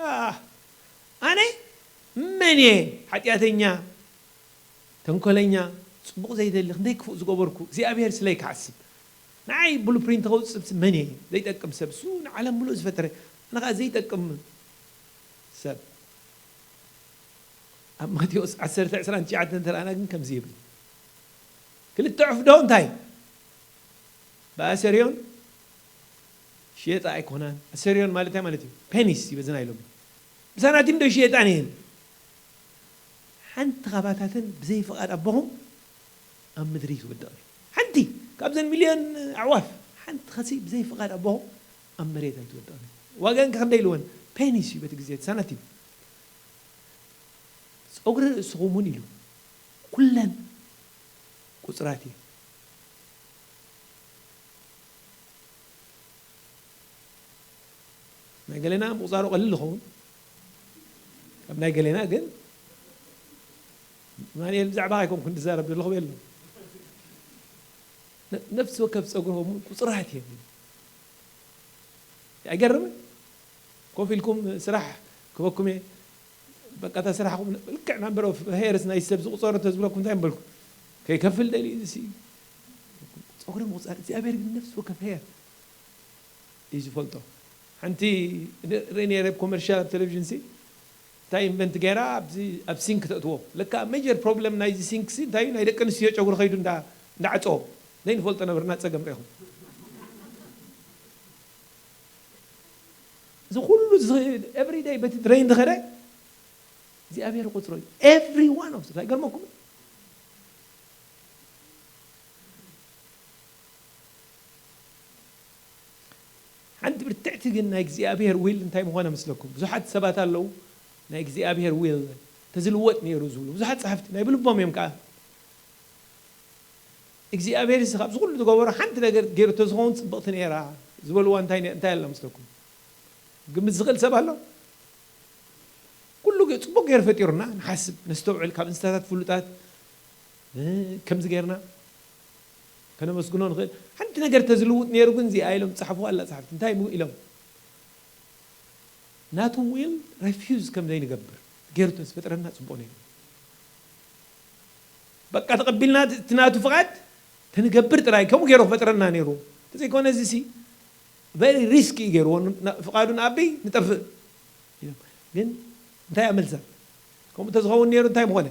"ኣህ፣ ኣነ መን እየ? ሓጢኣተኛ፣ ተንኮለኛ፣ ጽቡቕ ዘይደሊ፣ ክንደይ ክፉእ ዝገበርኩ፣ እግዚኣብሔር ስለይ ክሓስብ። ንዓይ ብሉፕሪንት ከውጽእ መን እየ? ዘይጠቅም ሰብ፣ እሱ ንዓለም ምሉእ ዝፈጠረ፣ ኣነ ኸኣ ዘይጠቅም ሰብ." ኣብ ማቴዎስ ዓሰርተ ዕስራን ትሽዓተን እንተ ረኣና ግን ከምዚ ይብል። ክልተ ዕፍ ዶ እንታይ? ብኣሰሪዮን ሽየጣ ኣይኮናን። ኣሰሪዮን ማለት እንታይ ማለት እዩ? ፔኒስ ይበዝና ኢሎም። ብሳናቲም ዶ ይሽየጣን እየን? ሓንቲ ካባታተን ብዘይ ፍቓድ ኣቦኹም ኣብ ምድሪ ትወድቕ። ሓንቲ ካብዘን ሚልዮን ኣዕዋፍ ሓንቲ ኸሲ ብዘይ ፍቓድ ኣቦኹም ኣብ መሬት ኣይትወድቕን። ዋጋን ከ ክንደይ ኢልወን? ፔኒስ እዩ በቲ ግዜ ሳናቲም። ጸጉሪ ርእስኹም እውን ኢሉ ኩለን ቁጽራት እየን። ናይ ገሌና ምቑጻሩ ቀሊል ይኸውን፣ ካብ ናይ ገሌና ግን ማንኤል ብዛዕባ ኣይኮንኩን ዝዛረብ ዘለኹ የለን። ነ- ነፍሲ ወከፍ ጸጉርኹም እውን ቁጽራት እየን። ኣይገርምን? ኮፍ ኢልኩም ስራሕ ክበኩም እየ። በቃ እታ ስራሕኹም ልክዕ ናምበር ኦፍ ሄርስ ናይ ሰብ ዝቑጸሩ እንተዝብለኩም እንታይ ምበልኩም? ከይከፍል ደልዩ እዚ ሲ ጸጉሪ ምቑጻር። እግዚኣብሔር ግን ነፍሲ ወከፍ ሄር እዩ ዝፈልጦ። ሓንቲ ርኢ ነይረ ኣብ ኮመርሻል ኣብ ቴሌቪዥን ሲ እንታይ ኢንቨንት ገይራ ኣብዚ ኣብ ሲንክ ተእትዎ። ለካ ሜጀር ፕሮብለም ናይዚ ሲንክ ሲ እንታይ እዩ? ናይ ደቂ ኣንስትዮ ጨጉሪ ከይዱ እንዳ እንዳዓጸዎ። ዘይንፈልጦ ነበርና ጸገም ርኢኹም። እዚ ኩሉ ኤቭሪ ደይ በቲ ድሬን ዝኸደ እግዚኣብሔር ቁፅሮ እዩ። ኤቭሪ ዋን ኦፍ ኣይገርመኩም? ሓንቲ ብርትዕቲ ግን ናይ እግዚኣብሔር ዊል እንታይ ምኾነ መስለኩም? ብዙሓት ሰባት ኣለዉ ናይ እግዚኣብሔር ዊል ተዝልወጥ ነይሩ ዝብሉ ብዙሓት ጸሓፍቲ ናይ ብልቦም እዮም ከዓ እግዚኣብሔር ስ ካብዚ ኩሉ ዝገበሮ ሓንቲ ነገር ገይሩ ተዝኸውን ፅብቕቲ ነይራ ዝበልዋ እንታይ እንታይ ኣላ መስለኩም? ግምት ዝኽእል ሰብ ኣሎ? ጽቡቕ ገይሩ ፈጢሩና። ንሓስብ፣ ነስተውዕል፣ ካብ እንስሳታት ፍሉጣት፣ እ፣ ከምዚ ገይርና ከነመስግኖ ንኽእል። ሓንቲ ነገር ተዝልውጥ ነይሩ ግን እዚኣ ኢሎም ጸሓፍዋ ኣላ ጸሓፍቲ። እንታይ ሙ-፣ ኢሎም? ናቱ ዊል ረፊዝ ከም ዘይንገብር ገይሩ ተዝፈጥረና ጽቡቕ ነይሩ። በቃ ተቐቢልና እቲ ናቱ ፍቓድ ተንገብር ጥራይ፣ ከምኡ ገይሩ ክፈጥረና ነይሩ። እንተዘይኮነ እዚ ሲ ቨሪ ሪስኪ እዩ ገይርዎ። ን-፣ ና-፣ ፍቓዱ ንኣቢ ንጠፍእ ኢሎም። ግን እንታይ እያ መልሳ? ከምኡ እንተዝኸውን ነይሩ እንታይ ምኾነ?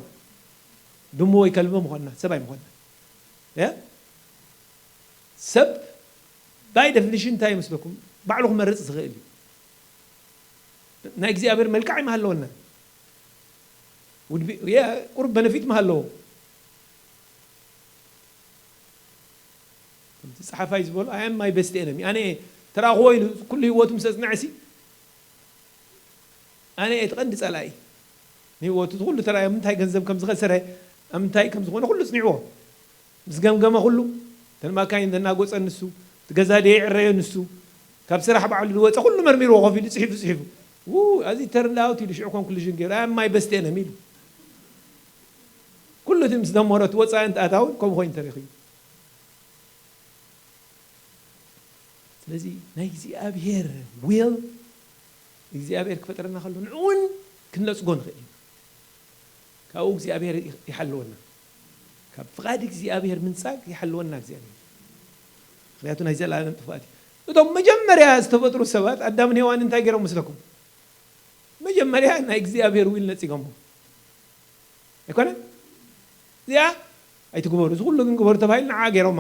ድሙ ወይ ከልቢ ምኾንና፣ ሰብ ኣይምኾንና። ያ? ሰብ ባይ ደፊኒሽን እንታይ ይመስለኩም? ባዕሉ ክመርጽ ዝኽእል እዩ። ናይ እግዚኣብሔር መልክዕ ኣይምሃለወና። ውድ ቢ-፣ የ-፣ ቁሩብ በነፊት ምሃለዎ። ከምቲ ጸሓፋይ ዝበሎ፣ "I am my best enemy." ኣነ እየ ተራኽቦ ኢሉ ኩሉ ህይወቱ ምስ ኣጽንዐ ሲ፣ ኣነ እየ እቲ ቀንዲ ጸላኢ። ንህይወቱ እቲ ኩሉ ተራእዮ፣ ምንታይ ገንዘብ ከም ዝኸሰረ፣ ኣብ ምንታይ ከም ዝኾነ ኩሉ ጽኒዕዎ። ምስ ገምገመ ኩሉ፣ እተን ማካይን ዘናጎጸ ንሱ፣ እቲ ገዛ ደየዕረዮ ንሱ፣ ካብ ስራሕ ባዕሉ ዝወጸ ኩሉ መርሚርዎ ኮፍ ኢሉ ጽሒፉ፣ ጽሒፉ። ው፣ ኣዚ ተርንድ ኣውት ኢሉ ሽዑ ኮንክሉዥን ገይሩ፣ "I am my best enemy" ኢሉ። ኩሉ እቲ ምስ ደመሮ እቲ ወጻእን እቲ ኣታውን ከምኡ ኮይኑ ተረኺቡ። ስለዚ ናይ እግዚኣብሔር ዊል እግዚኣብሔር ክፈጥረና ከሎ ንዕኡን ክንነጽጎ ንኽእል ኢና። ካብኡ እግዚኣብሔር ይሓልወና። ካብ ፍቓድ እግዚኣብሔር ምንጻግ ይሓልወና እግዚኣብሔር። ምኽንያቱ ናይ ዘላለም ጥፍኣት እዩ። እቶም መጀመርያ ዝተፈጥሩ ሰባት ኣዳምን ሄዋን እንታይ ገይሮም መስለኩም? መጀመርያ ናይ እግዚኣብሔር ዊል ነጺጎሞ። ኣይኮነን? እዚኣ ኣይትግበሩ፣ እዚ ኩሉ ግን ግበሩ ተባሂሉ ንዓ ገይሮማ።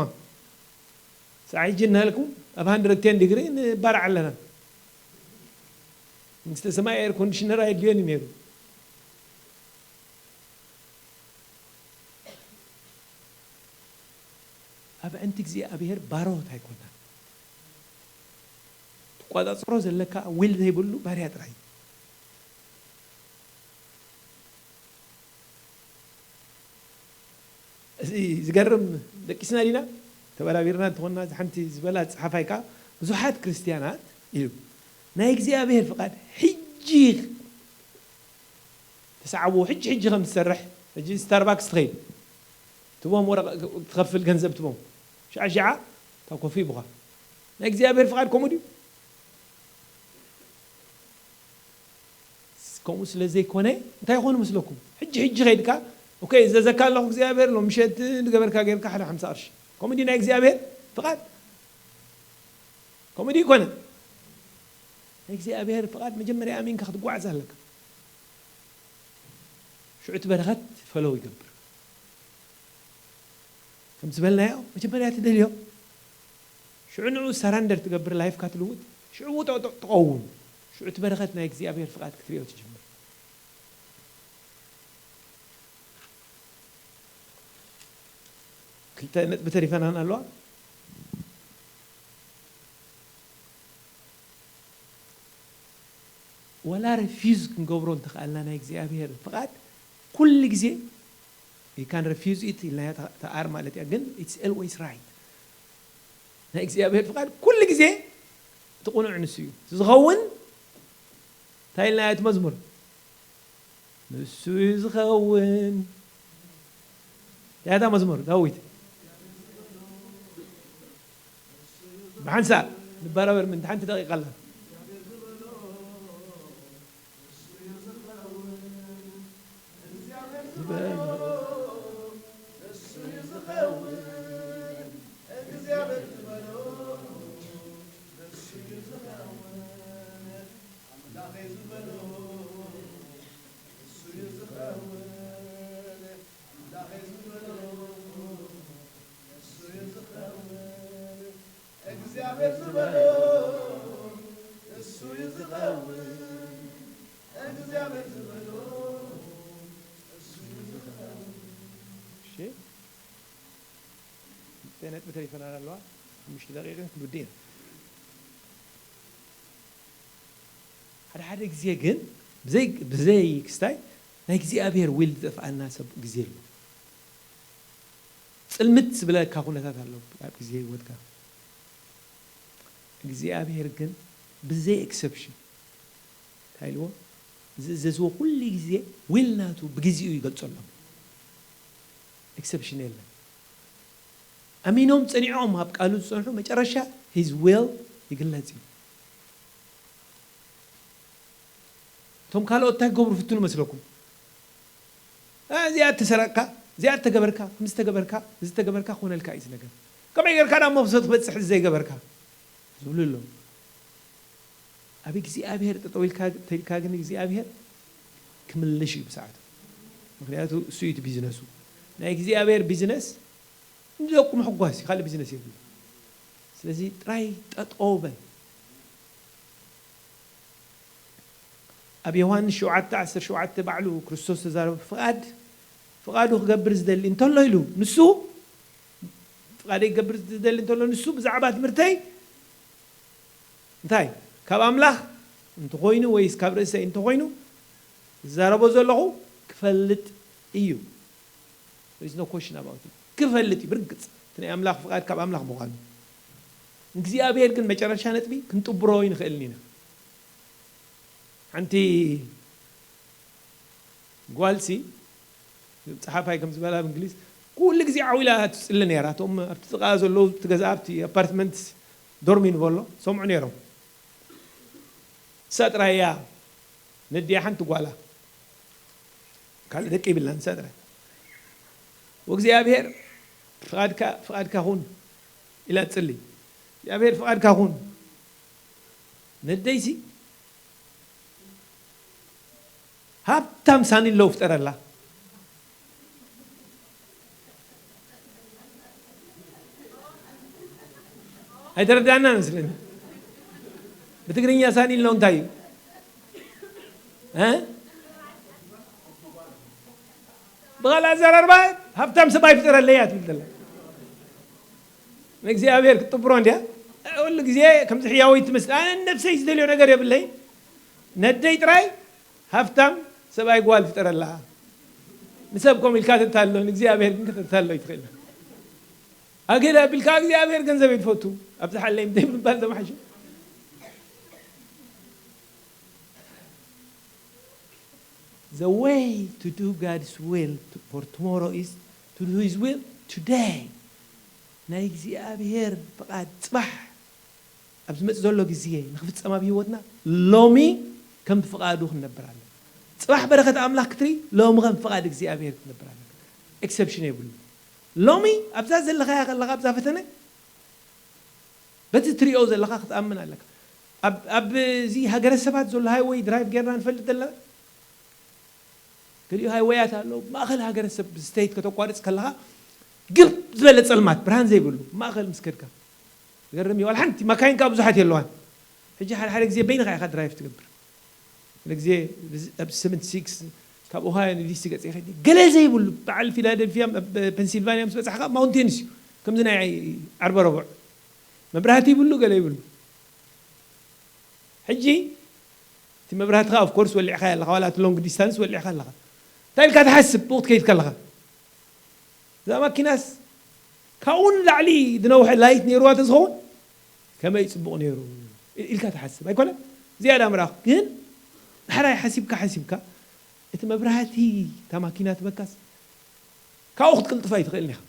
ሳዕ ሕጂ እናሃልኩም ኣብ ሃንድረድ ቴን ዲግሪ ንባራዕ ኣለና። መንግስተ ሰማይ ኤር ኮንዲሽነር ኣየድልዮን እዩ ነይሩ። ኣብ ዕንቲ እግዚኣብሔር ባሮት ኣይኮናን። ትቆጻጽሮ ዘለካ ዊል ዘይብሉ ባርያ ጥራይ። እዚ ዝገርም፣ ደቂስና ዲና? ተበራቢርና እንተኾንና፣ እዚ ሓንቲ ዝበላ ጸሓፋይ ከኣ፣ ብዙሓት ክርስትያናት ኢሉ፣ ናይ እግዚኣብሔር ፍቓድ ሕጂ ተሰዓብዎ፣ ሕጂ ሕጂ ከም ትሰርሕ፣ ሕጂ ስታርባክስ ትኸይድ፣ ትቦም ወረቐ-፣ ትኸፍል ገንዘብ ትቦም፣ ሽዓ ሽዓ እታ ኮፊ ይቡኻ። ናይ እግዚኣብሔር ፍቓድ ከምኡ ድዩ? ከምኡ ስለ ዘይኮነ፣ እንታይ ይኾኑ መስለኩም? ሕጂ፣ ሕጂ ኸይድካ፣ ኦኬ፣ እዘዘካ ኣለኹ እግዚኣብሔር፣ ሎም ምሸት ዝገበርካ ጌርካ ሓደ ሓምሳ ቅርሺ። ከምኡ ድዩ ናይ እግዚኣብሔር ፍቓድ? ከምኡ ድዩ ይኮነ? ናይ እግዚኣብሔር ፍቓድ መጀመርያ ኣሚንካ ክትጓዓዝ ኣለካ። ሽዑ እቲ በረኸት ፈለው ይገብር። ከም ዝበልናዮ፣ መጀመርያ ትደልዮ፣ ሽዑ ንዑ ሰራንደር ትገብር፣ ላይፍካ ትልውጥ፣ ሽዑ ውጠ-፣ ውጠ-፣ ትቐውም። ሽዑ እቲ በረኸት ናይ እግዚኣብሔር ፍቓድ ክትሪኦ ትጅምር። ክልተ ነጥቢ ተሪፈናን ኣለዋ። ወላ ረፊዝ ክንገብሮ እንተኽኣልና ናይ እግዚኣብሔር ፍቓድ ኩሉ ግዜ you can refuse it ኢልናዮ፣ ተኣር ማለት እያ፣ ግን it's always right። ናይ እግዚኣብሔር ፍቓድ ኩሉ ግዜ እቲ ቁኑዕ ንሱ እዩ። ዝኸውን እንታይ ኢልናዮ እቲ መዝሙር? ንሱ እዩ ዝኸውን። ያታ መዝሙር ዳዊት። ብሓንሳእ ንበራበር ምን ሓንቲ ደቂቃ ኣላ። ዝበሎ። እግዚኣብሔር ዝበሎ እሱ እዩ ዝኸውን። እግዚኣብሔር ዝበሎ እሱ እዩ ዝኸውን። እሺ፣ ክልተ ነጥቢ ተሪፈና ኣለዋ። ሓሙሽተ ደቂቕን ክንውድእ ኢና። ሓደ ሓደ ግዜ ግን ብዘይ፣ ብዘይ ክስታይ ናይ እግዚኣብሔር ዊል ዝጠፍኣና ሰብ ግዜ ኣሎ። ጽልምት ዝብለካ ኩነታት ኣሎ ኣብ ግዜ ህይወትካ። እግዚኣብሔር ግን ብዘይ ኤክሰፕሽን እንታይ ኢልዎ? ዝእዘዝዎ ኩሉ ግዜ ዊል ናቱ ብግዜኡ ይገልጸሎም። ኤክሰፕሽን የለን። ኣሚኖም ጸኒዖም ኣብ ቃሉ ዝጸንሑ መጨረሻ ሂዝ ዊል ይግለጽ እዩ። እቶም ካልኦት እንታይ ክገብሩ ፍትኑ መስለኩም? "እ፣ እዚኣ እተሰረቅካ፣ እዚኣ እተገበርካ፣ ከምዚ ተገበርካ፣ እዚ ተገበርካ ክኾነልካ እዩ እዚ ነገር። ከመይ ጌርካ ናብ መፍሰ ትበጽሕ እዚ ዘይገበርካ?" ዝብሉ ኣለዉ። ኣብ እግዚኣብሔር ጠጠው ኢልካ ተልካ ግን እግዚኣብሔር ክምልሽ እዩ ብሰዓቱ። ምክንያቱ እሱ እዩ እቲ ቢዝነሱ። ናይ እግዚኣብሔር ቢዝነስ ንደቁ ምሕጓስ እዩ፣ ካልእ ቢዝነስ የብሉ። ስለዚ ጥራይ ጠጠው በል። ኣብ ዮሃንስ ሸውዓተ ዓሰርተ ሸውዓተ ባዕሉ ክርስቶስ ተዛረበ፣ ፍቓድ፣ ፍቓዱ ክገብር ዝደሊ እንተሎ ኢሉ፣ ንሱ፣ ፍቓደይ ክገብር ዝደሊ እንተሎ ንሱ ብዛዕባ ትምህርተይ እንታይ? ካብ ኣምላኽ እንተኾይኑ ወይስ ካብ ርእሰይ እንተኾይኑ፣ ዝዛረቦ ዘለኹ ክፈልጥ እዩ። There is no question about it። ክፈልጥ እዩ፣ ብርግጽ። እቲ ናይ ኣምላኽ ፍቓድ ካብ ኣምላኽ ምዃኑ። እግዚኣብሔር ግን መጨረሻ ነጥቢ ክንጥብሮ ኣይንኽእልን ኢና። ሓንቲ ጓልሲ፣ ጸሓፋይ ከም ዝበላ ኣብ እንግሊዝ፣ ኩሉ ግዜ ዓው ኢላ ትጽሊ ነይራ። እቶም ኣብቲ ጥቓ ዘለዉ፣ ኣብቲ ገዛ፣ ኣብቲ ኣፓርትመንት ዶርሚ ንበሎ፣ ሰምዑ ነይሮም። ንሳ ጥራይ እያ ነዲኣ፣ ሓንቲ ጓላ። ካልእ ደቂ ይብላን፣ ንሳ ጥራይ። "ወእግዚኣብሔር ፍቓድካ፣ ፍቓድካ ኩን" ኢላ ትጽሊ። "እግዚኣብሔር ፍቓድካ ኩን" ነደይሲ ሃብታም ሳኒሎ ፍጠረላ። ኣይተረዳእና መስለኒ። ብትግርኛ ሳኒሎ እንታይ እዩ? እ? ብኻልእ ኣዘራርባ ሃብታም ሰብኣይ ፍጠረለይ እያ ትብል ዘላ። ንእግዚኣብሔር ክትጥብሮ እንድያ። ኩሉ ግዜ ከምዚ ሕያወይ ትመስል። ኣነ ነብሰይ ዝደልዮ ነገር የብለይ። ነደይ ጥራይ ሃብታም ሰብኣይ ጓል ፍጠረላ። ንሰብ ከምኡ ኢልካ ተታሎ፣ ንእግዚኣብሔር ግን ከተታሎ ይትኽእል። ኣገዳ ኣቢልካ እግዚኣብሔር ገንዘብ እየ ዝፈቱ፣ ኣብዝሓለይ እንተይ ምባል ተማሕሹ። The way to do God's will to- for tomorrow is to do his will today. ናይ እግዚኣብሔር ፍቓድ ጽባሕ ኣብ ዝመጽእ ዘሎ ግዜ ንኽፍጸም ኣብ ህይወትና ሎሚ ከም ፍቓዱ ክንነብር ኣለና። ጽባሕ በረኸት ኣምላኽ ክትርኢ ሎሚ ከም ፍቓድ እግዚኣብሔር ክትነብር ኣለና። ኤክሰፕሽን የብሉ። ሎሚ ኣብዛ ዘለኻያ ከለኻ ኣብዛ ፈተነ በቲ ትሪኦ ዘለኻ ክትኣምን ኣለካ። ኣብ ኣብዚ ሃገረ ሰባት ዘሎ ሃይወይ ድራይቭ ጌርና ንፈልጥ ዘለና። ገሊኡ ሃይወያት ኣሎ፣ ማእኸል ሃገረ ሰብ ስቴት ከተቋርጽ ከለኻ ግብ ዝበለ ጸልማት፣ ብርሃን ዘይብሉ ማእኸል ምስ ከድካ። ዝገርም እዩ። ዋላ ሓንቲ መካይን ከኣ ብዙሓት የለዋን። ሕጂ ሓደ ሓደ ግዜ በይንኻ ኢኻ ድራይቭ ትገብር። ሓደ ግዜ ኣብ ሰቨንቲ ሲክስ ካብ ኦሃዮ ንዲሲ ገጽ ይኸይድ። ገለ ዘይብሉ በዓል ፊላደልፊያ፣ ኣብ ፔንሲልቫኒያ ምስ በጻሕካ ማውንቴንስ እዩ። ከምዚ ናይ ዓርበ ረቡዕ መብራህቲ ይብሉ፣ ገለ ይብሉ። ሕጂ እቲ መብራህትኻ ኦፍ ኮርስ ወሊዕኻ ኣለኻ፣ ዋላ እቲ ሎንግ ዲስታንስ ወሊዕኻ ኣለኻ። እንታይ ኢልካ ትሓስብ ብኡ ክትከይድ ከለኻ? እዛ ማኪናስ ካብኡ ንላዕሊ ዝነውሐ ላይት ነይርዋ ተዝኸውን ከመይ ጽቡቕ ነይሩ ኢልካ ትሓስብ ኣይኮነን? ዝያዳ ምራኽ ግን ዳሕራይ ሓሲብካ ሓሲብካ እቲ መብራህቲ እታ ማኪና ትበካስ ካብኡ ክትቅልጥፍ ኣይትኽእልን ኢኻ።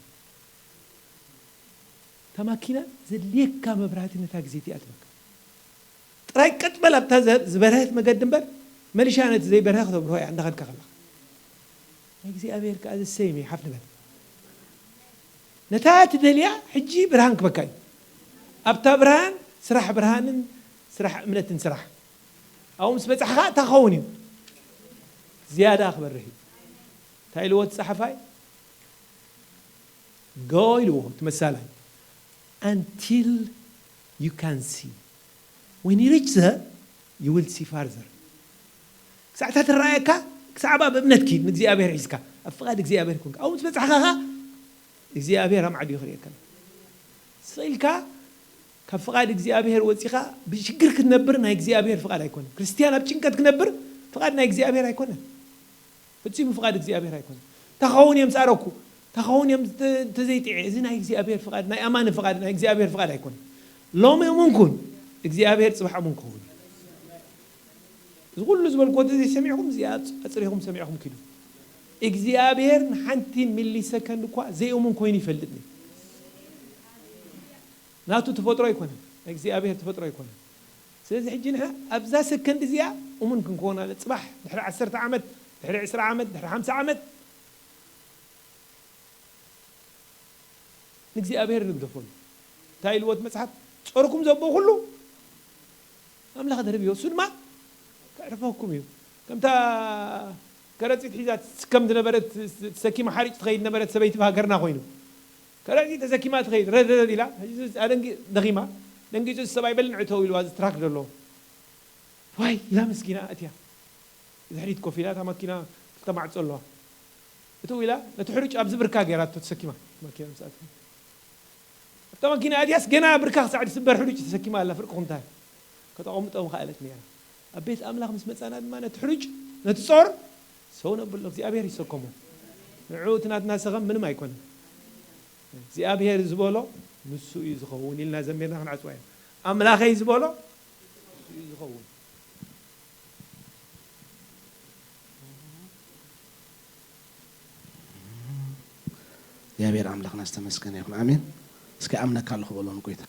እታ ማኪና ዘድልየካ መብራህቲ ነታ ግዜ እቲኣ ትበካ። ጥራይ ቀጥ በል ኣብታ ዘ- ዝበርሀት መገዲ እምበር መሊሻ ነቲ ዘይበርሀ ክተብርሆ እያ እንዳኸድካ ከለኻ። ናይ እግዚኣብሔር ከኣ ዘሰይም እዩ ሓፍ ንበል። ነታ ትደልያ ሕጂ ብርሃን ክበካ እዩ። ኣብታ ብርሃን ስራሕ ብርሃንን ስራሕ እምነትን ስራሕ። ኣብኡ ምስ በጻሕኻ እንታይ ክኸውን እዩ? ዝያዳ ክበርህ እዩ። እንታይ ኢልዎ እቲ ጸሓፋይ? ጎ ኢልዎ እቲ መሳላይ። Until you can see. When you reach there, you will see farther. ክሳዕ እታ ትረኣየካ ክሳዕ ኣብ እምነት ኪድ ንእግዚኣብሔር ሒዝካ ኣብ ፍቓድ እግዚኣብሔር ኮንካ ኣብኡ ምስ በጻሕኻ እግዚኣብሔር ኣማዕድዩ ክርእየካ። ስቕ ኢልካ ካብ ፍቓድ እግዚኣብሔር ወጺኻ ብሽግር ክትነብር ናይ እግዚኣብሔር ፍቓድ ኣይኮነን። ክርስትያን ኣብ ጭንቀት ክነብር ፍቓድ ናይ እግዚኣብሔር ኣይኮነን። ፍጺሙ ፍቓድ እግዚኣብሔር ኣይኮነን። ተኸውን እዮም ዝኣረኩ፣ ተኸውን እዮም እንተዘይጥዐ፣ እዚ ናይ እግዚኣብሔር ፍቓድ፣ ናይ ኣማኒ ፍቓድ፣ ናይ እግዚኣብሔር ፍቓድ ኣይኮነን። ሎሚ እሙን ኩን፣ እግዚኣብሔር ጽባሕ እሙን ክኸውን እዩ። እዚ ኩሉ ዝበልኩዎ እዚ ሰሚዕኹም፣ እዚኣ ኣጽሪኹም ሰሚዕኹም ኪዱ። እግዚኣብሔር ንሓንቲ ሚሊ ሰከንድ እኳ ዘይእሙን ኮይኑ ይፈልጥኒ። ናቱ ተፈጥሮ ኣይኮነን፣ ናይ እግዚኣብሔር ተፈጥሮ ኣይኮነን። ስለዚ ሕጂ ንሕና ኣብዛ ሰከንድ እዚኣ እሙን ክንከውን ኣለ። ጽባሕ ድሕሪ ዓሰርተ ዓመት፣ ድሕሪ ዕስራ ዓመት፣ ድሕሪ ሓምሳ ዓመት ንእግዚኣብሔር ንግደፈሉ። እንታይ ኢልዎ እቲ መጽሓፍ? ጾርኩም ዘቦ ኩሉ ኣምላኽ ደርብዮ፣ እሱ ድማ ከዕርፈኩም እዩ። ከምታ ከረጺት ሒዛ ትስከም ዝነበረት፣ ተሰኪማ ሓሪጭ ትኸይድ ነበረት ሰበይቲ ሃገርና ኮይኑ፣ ከረጺት ተሰኪማ ትኸይድ፣ ረድረድ ኢላ፣ ሕጂ ኣደንጊ-፣ ደኺማ፣ ደንጊጹ፣ እዚ ሰብኣይ በል ንዕተው ኢልዋ፣ እዚ ትራክ ዘሎ። ዋይ ኢላ ምስኪና እትያ። ድሕሪት ኮፍ ኢላ፣ እታ ማኪና ክልተ ማዕጾ ኣለዋ። እትው ኢላ፣ ነቲ ሕሩጭ ኣብዚ ብርካ ገይራቶ ተሰኪማ፣ ማኪና ምስ ኣትዋ። ኣብታ ማኪና ኣትያስ ገና ብርካ ክሳዕ ዝስበር ሕሩጭ ተሰኪማ ኣላ፣ ፍርቂ ኩንታል። ከተቐምጦ ምኸኣለት ነይራ። ኣብ ቤት ኣምላኽ ምስ መጻና ድማ ነቲ ሕሩጭ፣ ነቲ ጾር፣ ሰው ነብሎ፣ እግዚኣብሔር ይሰከሞ። ንዑ እቲ ናትና ሰኸም ምንም ኣይኮነን። እግዚኣብሔር ዝበሎ ንሱ እዩ ዝኸውን ኢልና ዘሚርና ክንዓጽዋ ኢና። ኣምላኸይ ዝበሎ ንሱ እዩ ዝኸውን። እግዚኣብሔር ኣምላኽና ዝተመስገነ ይኹን። ኣሜን። እስኪ ኣምነካ ኣለኹ በሎ ንጎይታ።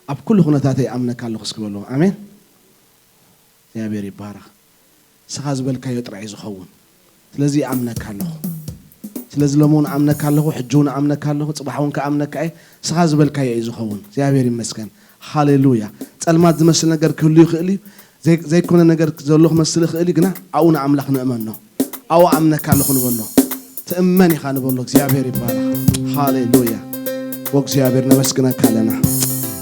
ኣብ ኩሉ ኩነታተይ ኣምነካ ኣለኹ እስኪ በሎ። ኣሜን። እግዚኣብሔር ይባረኽ። ንስኻ ዝበልካዮ ጥራይ እዩ ዝኸውን። ስለዚ ኣምነካ ኣለኹ። ስለዚ ሎሚ እውን ኣምነካ ኣለኹ፣ ሕጂ እውን ኣምነካ ኣለኹ፣ ጽባሕ እውን ከኣምነካ እየ። ንስኻ ዝበልካዮ እዩ ዝኸውን። እግዚኣብሔር ይመስገን። ሃሌሉያ። ጸልማት ዝመስል ነገር ክህሉ ይኽእል እዩ። ዘይ-፣ ዘይኮነ ነገር ዘሎ ክመስል ይኽእል እዩ፣ ግና ኣብኡ ንኣምላኽ ንእመኖ። ኣብኡ ኣምነካ ኣለኹ ንበሎ። ትእመን ኢኻ ንበሎ። እግዚኣብሔር ይባረኽ። ሃሌሉያ። ወእግዚኣብሔር ነመስግነካ ኣለና።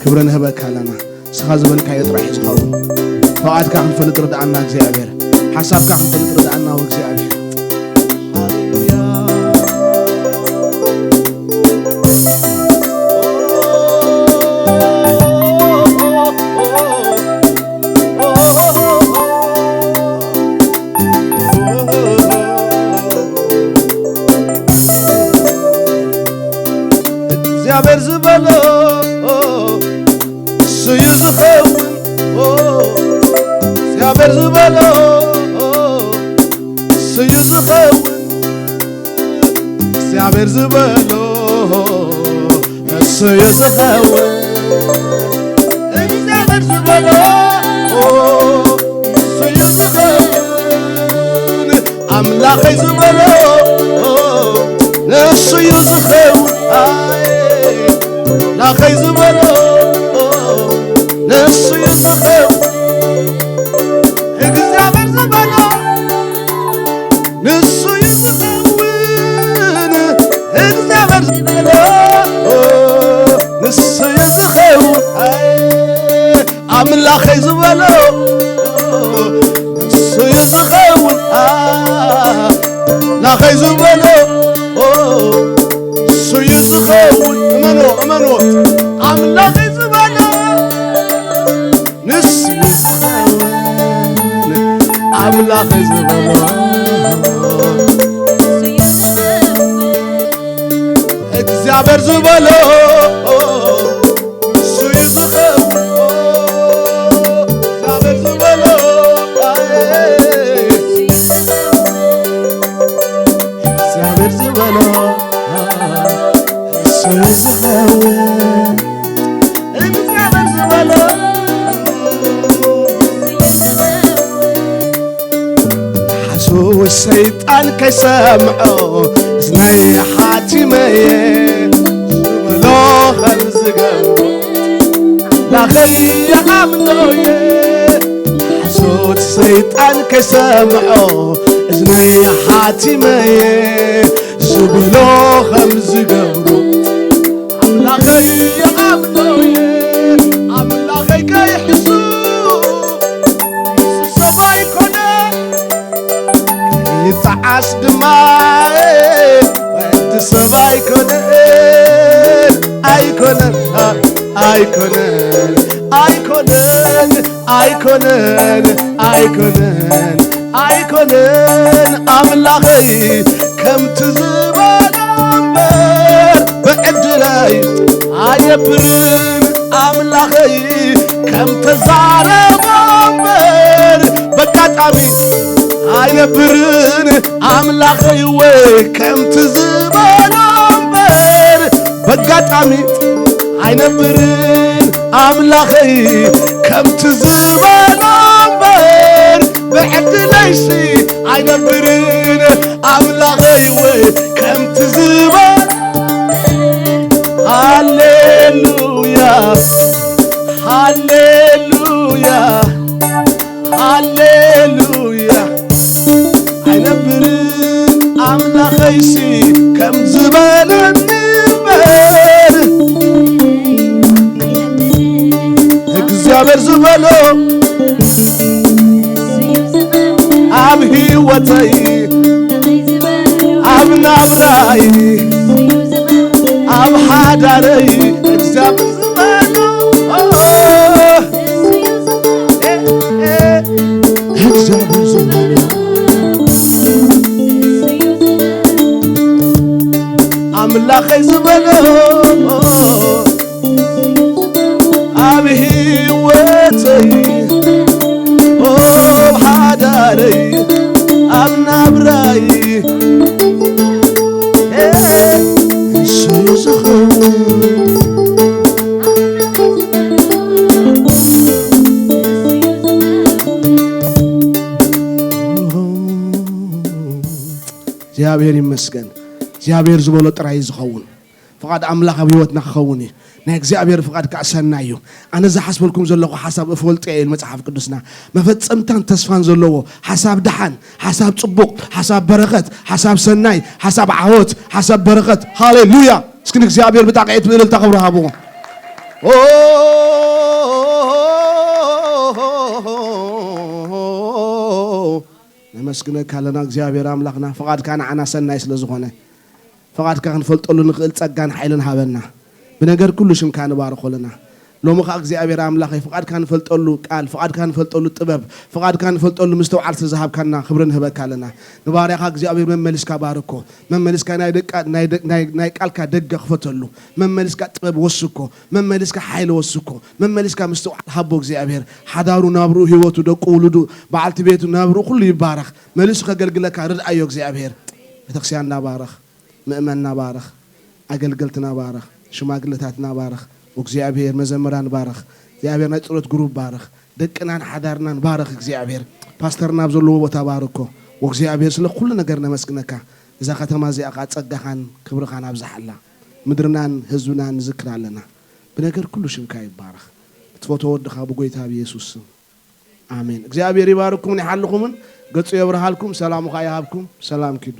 ክብሪ ንህበካ ኣለና። ንስኻ ዝበልካዮ ጥራሕ እዩ ዝኸውን። ተባዕትካ ክንፈልጥ ርድኣና እግዚኣብሔር። ሓሳብካ ክንፈልጥ ርድኣና ወእግዚኣብሔር። ሃሌሉያ። እግዚኣብሔር ዝበሎ እሱ እዩ ዝኸውን። እግዚኣብሔር ዝበሎ እሱ እዩ ዝኸውን። እግዚኣብሔር ዝበሎ እሱ እዩ ዝኸውን። እግዚኣብሔር ዝበሎ እሱ እዩ ዝኸውን። ኣምላኸይ ዝበሎ ንሱ እዩ ዝኸውን። ኣምላኸይ ዝበሎ ንሱ እዩ ዝኸውን። እግዚኣብሔር ዝበሎ ንሱ እዩ ዝኸውን። እግዚኣብሔር ዝበሎ ንሱ እዩ ዝኸውን። ኣምላኸይ ዝበሎ ንሱ እዩ ዝኸውን። ኣምላኸይ ዝበሎ ንሱ እዩ ዝኸውን። እመንዎ፣ እመንዎ። ኣምላኸይ ዝበሎ ንሱ እዩ ዝኸውን። ኣምላኸይ ዝበሎ እግዚኣብሔር ዝበሎ ንሱ እዩ ዝኸውን። እግዚኣብሔር ዝበሎ፣ ኣይ፣ እግዚኣብሔር ዝበሎ ንሱ እዩ ዝኸውን። እግዚኣብሔር ዝበሎ ሓሶት ሰይጣን ከይሰምዖ እዝነይ ሓቲመየ ዝበሎ ከም ዝገብሮ ኣምላኸይ ይኣምኖየ። ሓሶት ሰይጣን ከይሰምዖ እዝነይ ሓቲመየ ዝበሎ ከም ዝገብሮ ኣምላኸይ ይኣምኖየ። ኣምላኸይ ከይሕሱ ንሱ ሰብ ኣይኮነ፣ ይጠዓስ ድማ ወዲ ሰብ ኣይኮነ፣ ኣይኮነ፣ ኣይኮነ፣ ኣይኮነን፣ ኣይኮነን፣ ኣይኮነን፣ ኣይኮነን። ኣምላኸይ ከምቲ ዝበሎ እምበር ብዕድለይ ኣየብርን። ኣምላኸይ ከም ተዛረቦ እምበር በቃ ነብርን ኣምላኸይ ወይ ከምቲ ዝበሎ እምበር፣ በጋጣሚ ኣይነብርን ኣምላኸይ ከምቲ ዝበሎ እምበር፣ ብዕድለይሲ ኣይነብርን ኣምላኸይ ወይ ከምቲ ዝበሎ። ሃሌሉያ፣ ሃሌሉያ፣ ሃሌሉያ። ኣይነብርን ኣምላኸይሲ ከም ዝበለኒ እምበር፣ እግዚኣብሔር ዝበሎ ኣብ ህይወተይ፣ ኣብ ናብራይ፣ ኣብ ሓዳረይ እግዚኣብሔር ዝበሎ፣ ኦ፣ ኦ፣ ኦ። እግዚኣብሔር ዝበሎ፣ ኣምላኸይ ዝበሎ ኣብ ህይወተይ፣ ኣብ ሓዳረይ፣ ኣብ ናብራይ፣ እሱ እዩ ዝኸውን። እግዚኣብሔር ይመስገን። እግዚኣብሔር ዝበሎ ጥራይ እዩ ዝኸውን። ፍቓድ ኣምላኽ ኣብ ህይወትና ክኸውን እዩ። ናይ እግዚኣብሔር ፍቓድ ከዓ ሰናይ እዩ። ኣነ ዝሓስበልኩም ዘለኹ ሓሳብ እፈልጦ እየ ኢሉ መጽሓፍ ቅዱስና። መፈጸምታን ተስፋን ዘለዎ ሓሳብ ደሓን፣ ሓሳብ ጽቡቕ፣ ሓሳብ በረኸት፣ ሓሳብ ሰናይ፣ ሓሳብ ዓወት፣ ሓሳብ በረኸት። ሃሌሉያ! እስኪ ንእግዚኣብሔር ብጣቕዒት ብእልልታ ክብሪ ሃብዎ። ኦ፣ ነመስግነካ ኣለና እግዚኣብሔር ኣምላኽና፣ ፍቓድካ ንዓና ሰናይ ስለ ዝኾነ። ፍቓድካ ክንፈልጠሉ ንኽእል ጸጋን ሓይልን ሃበና። ብነገር ኩሉ ሽምካ ንባርኾ ኣለና። ሎሚ ኸኣ እግዚኣብሔር ኣምላኸይ፣ ፍቓድካ ንፈልጠሉ ቃል፣ ፍቓድካ ንፈልጠሉ ጥበብ፣ ፍቓድካ ንፈልጠሉ ምስትውዓል ስለ ዝሃብካና ክብሪ ንህበካ ኣለና። ንባርያኻ እግዚኣብሔር መመሊስካ ባርኮ። መመሊስካ ናይ ደቃ-፣ ናይ ደ-፣ ናይ፣ ናይ ቃልካ ደገ ክፈተሉ። መመሊስካ ጥበብ ወስኮ። መመሊስካ ሓይሊ ወስኮ። መመሊስካ ምስትውዓል ሃቦ እግዚኣብሔር። ሓዳሩ፣ ናብርኡ፣ ህይወቱ፣ ደቁ፣ ውሉዱ፣ በዓልቲ ቤቱ፣ ናብርኡ ኩሉ ይባረኽ። መሊሱ ከገልግለካ ርድኣዮ እግዚኣብሔር። ቤተክርስትያንና ባረኽ። ምእመንና ባርኽ፣ ኣገልገልትና ባርኽ፣ ሽማግለታትና ባርኽ፣ እግዚኣብሔር መዘምራን ባርኽ፣ እግዚኣብሔር ናይ ጸሎት ግሩፕ ባርኽ፣ ደቅናን ሓዳርናን ባርኽ እግዚኣብሔር፣ ፓስተርና ኣብ ዘለዎ ቦታ ባርኮ። ወእግዚኣብሔር ስለ ኩሉ ነገር ነመስግነካ። እዛ ከተማ እዚኣ ኸዓ ጸጋኻን ክብርኻን ኣብዝሓላ። ምድርናን ህዝብናን ንዝክር ኣለና። ብነገር ኩሉ ሽምካ ይባረኽ። እትፈትዎ ወድኻ ብጎይታ ብየሱስ ስም። ኣሜን። እግዚኣብሔር ይባርኩም፣ ይሓልኹምን ገጹ የብርሃልኩም፣ ሰላሙ ኸዓ ይሃብኩም። ሰላም ኪዱ።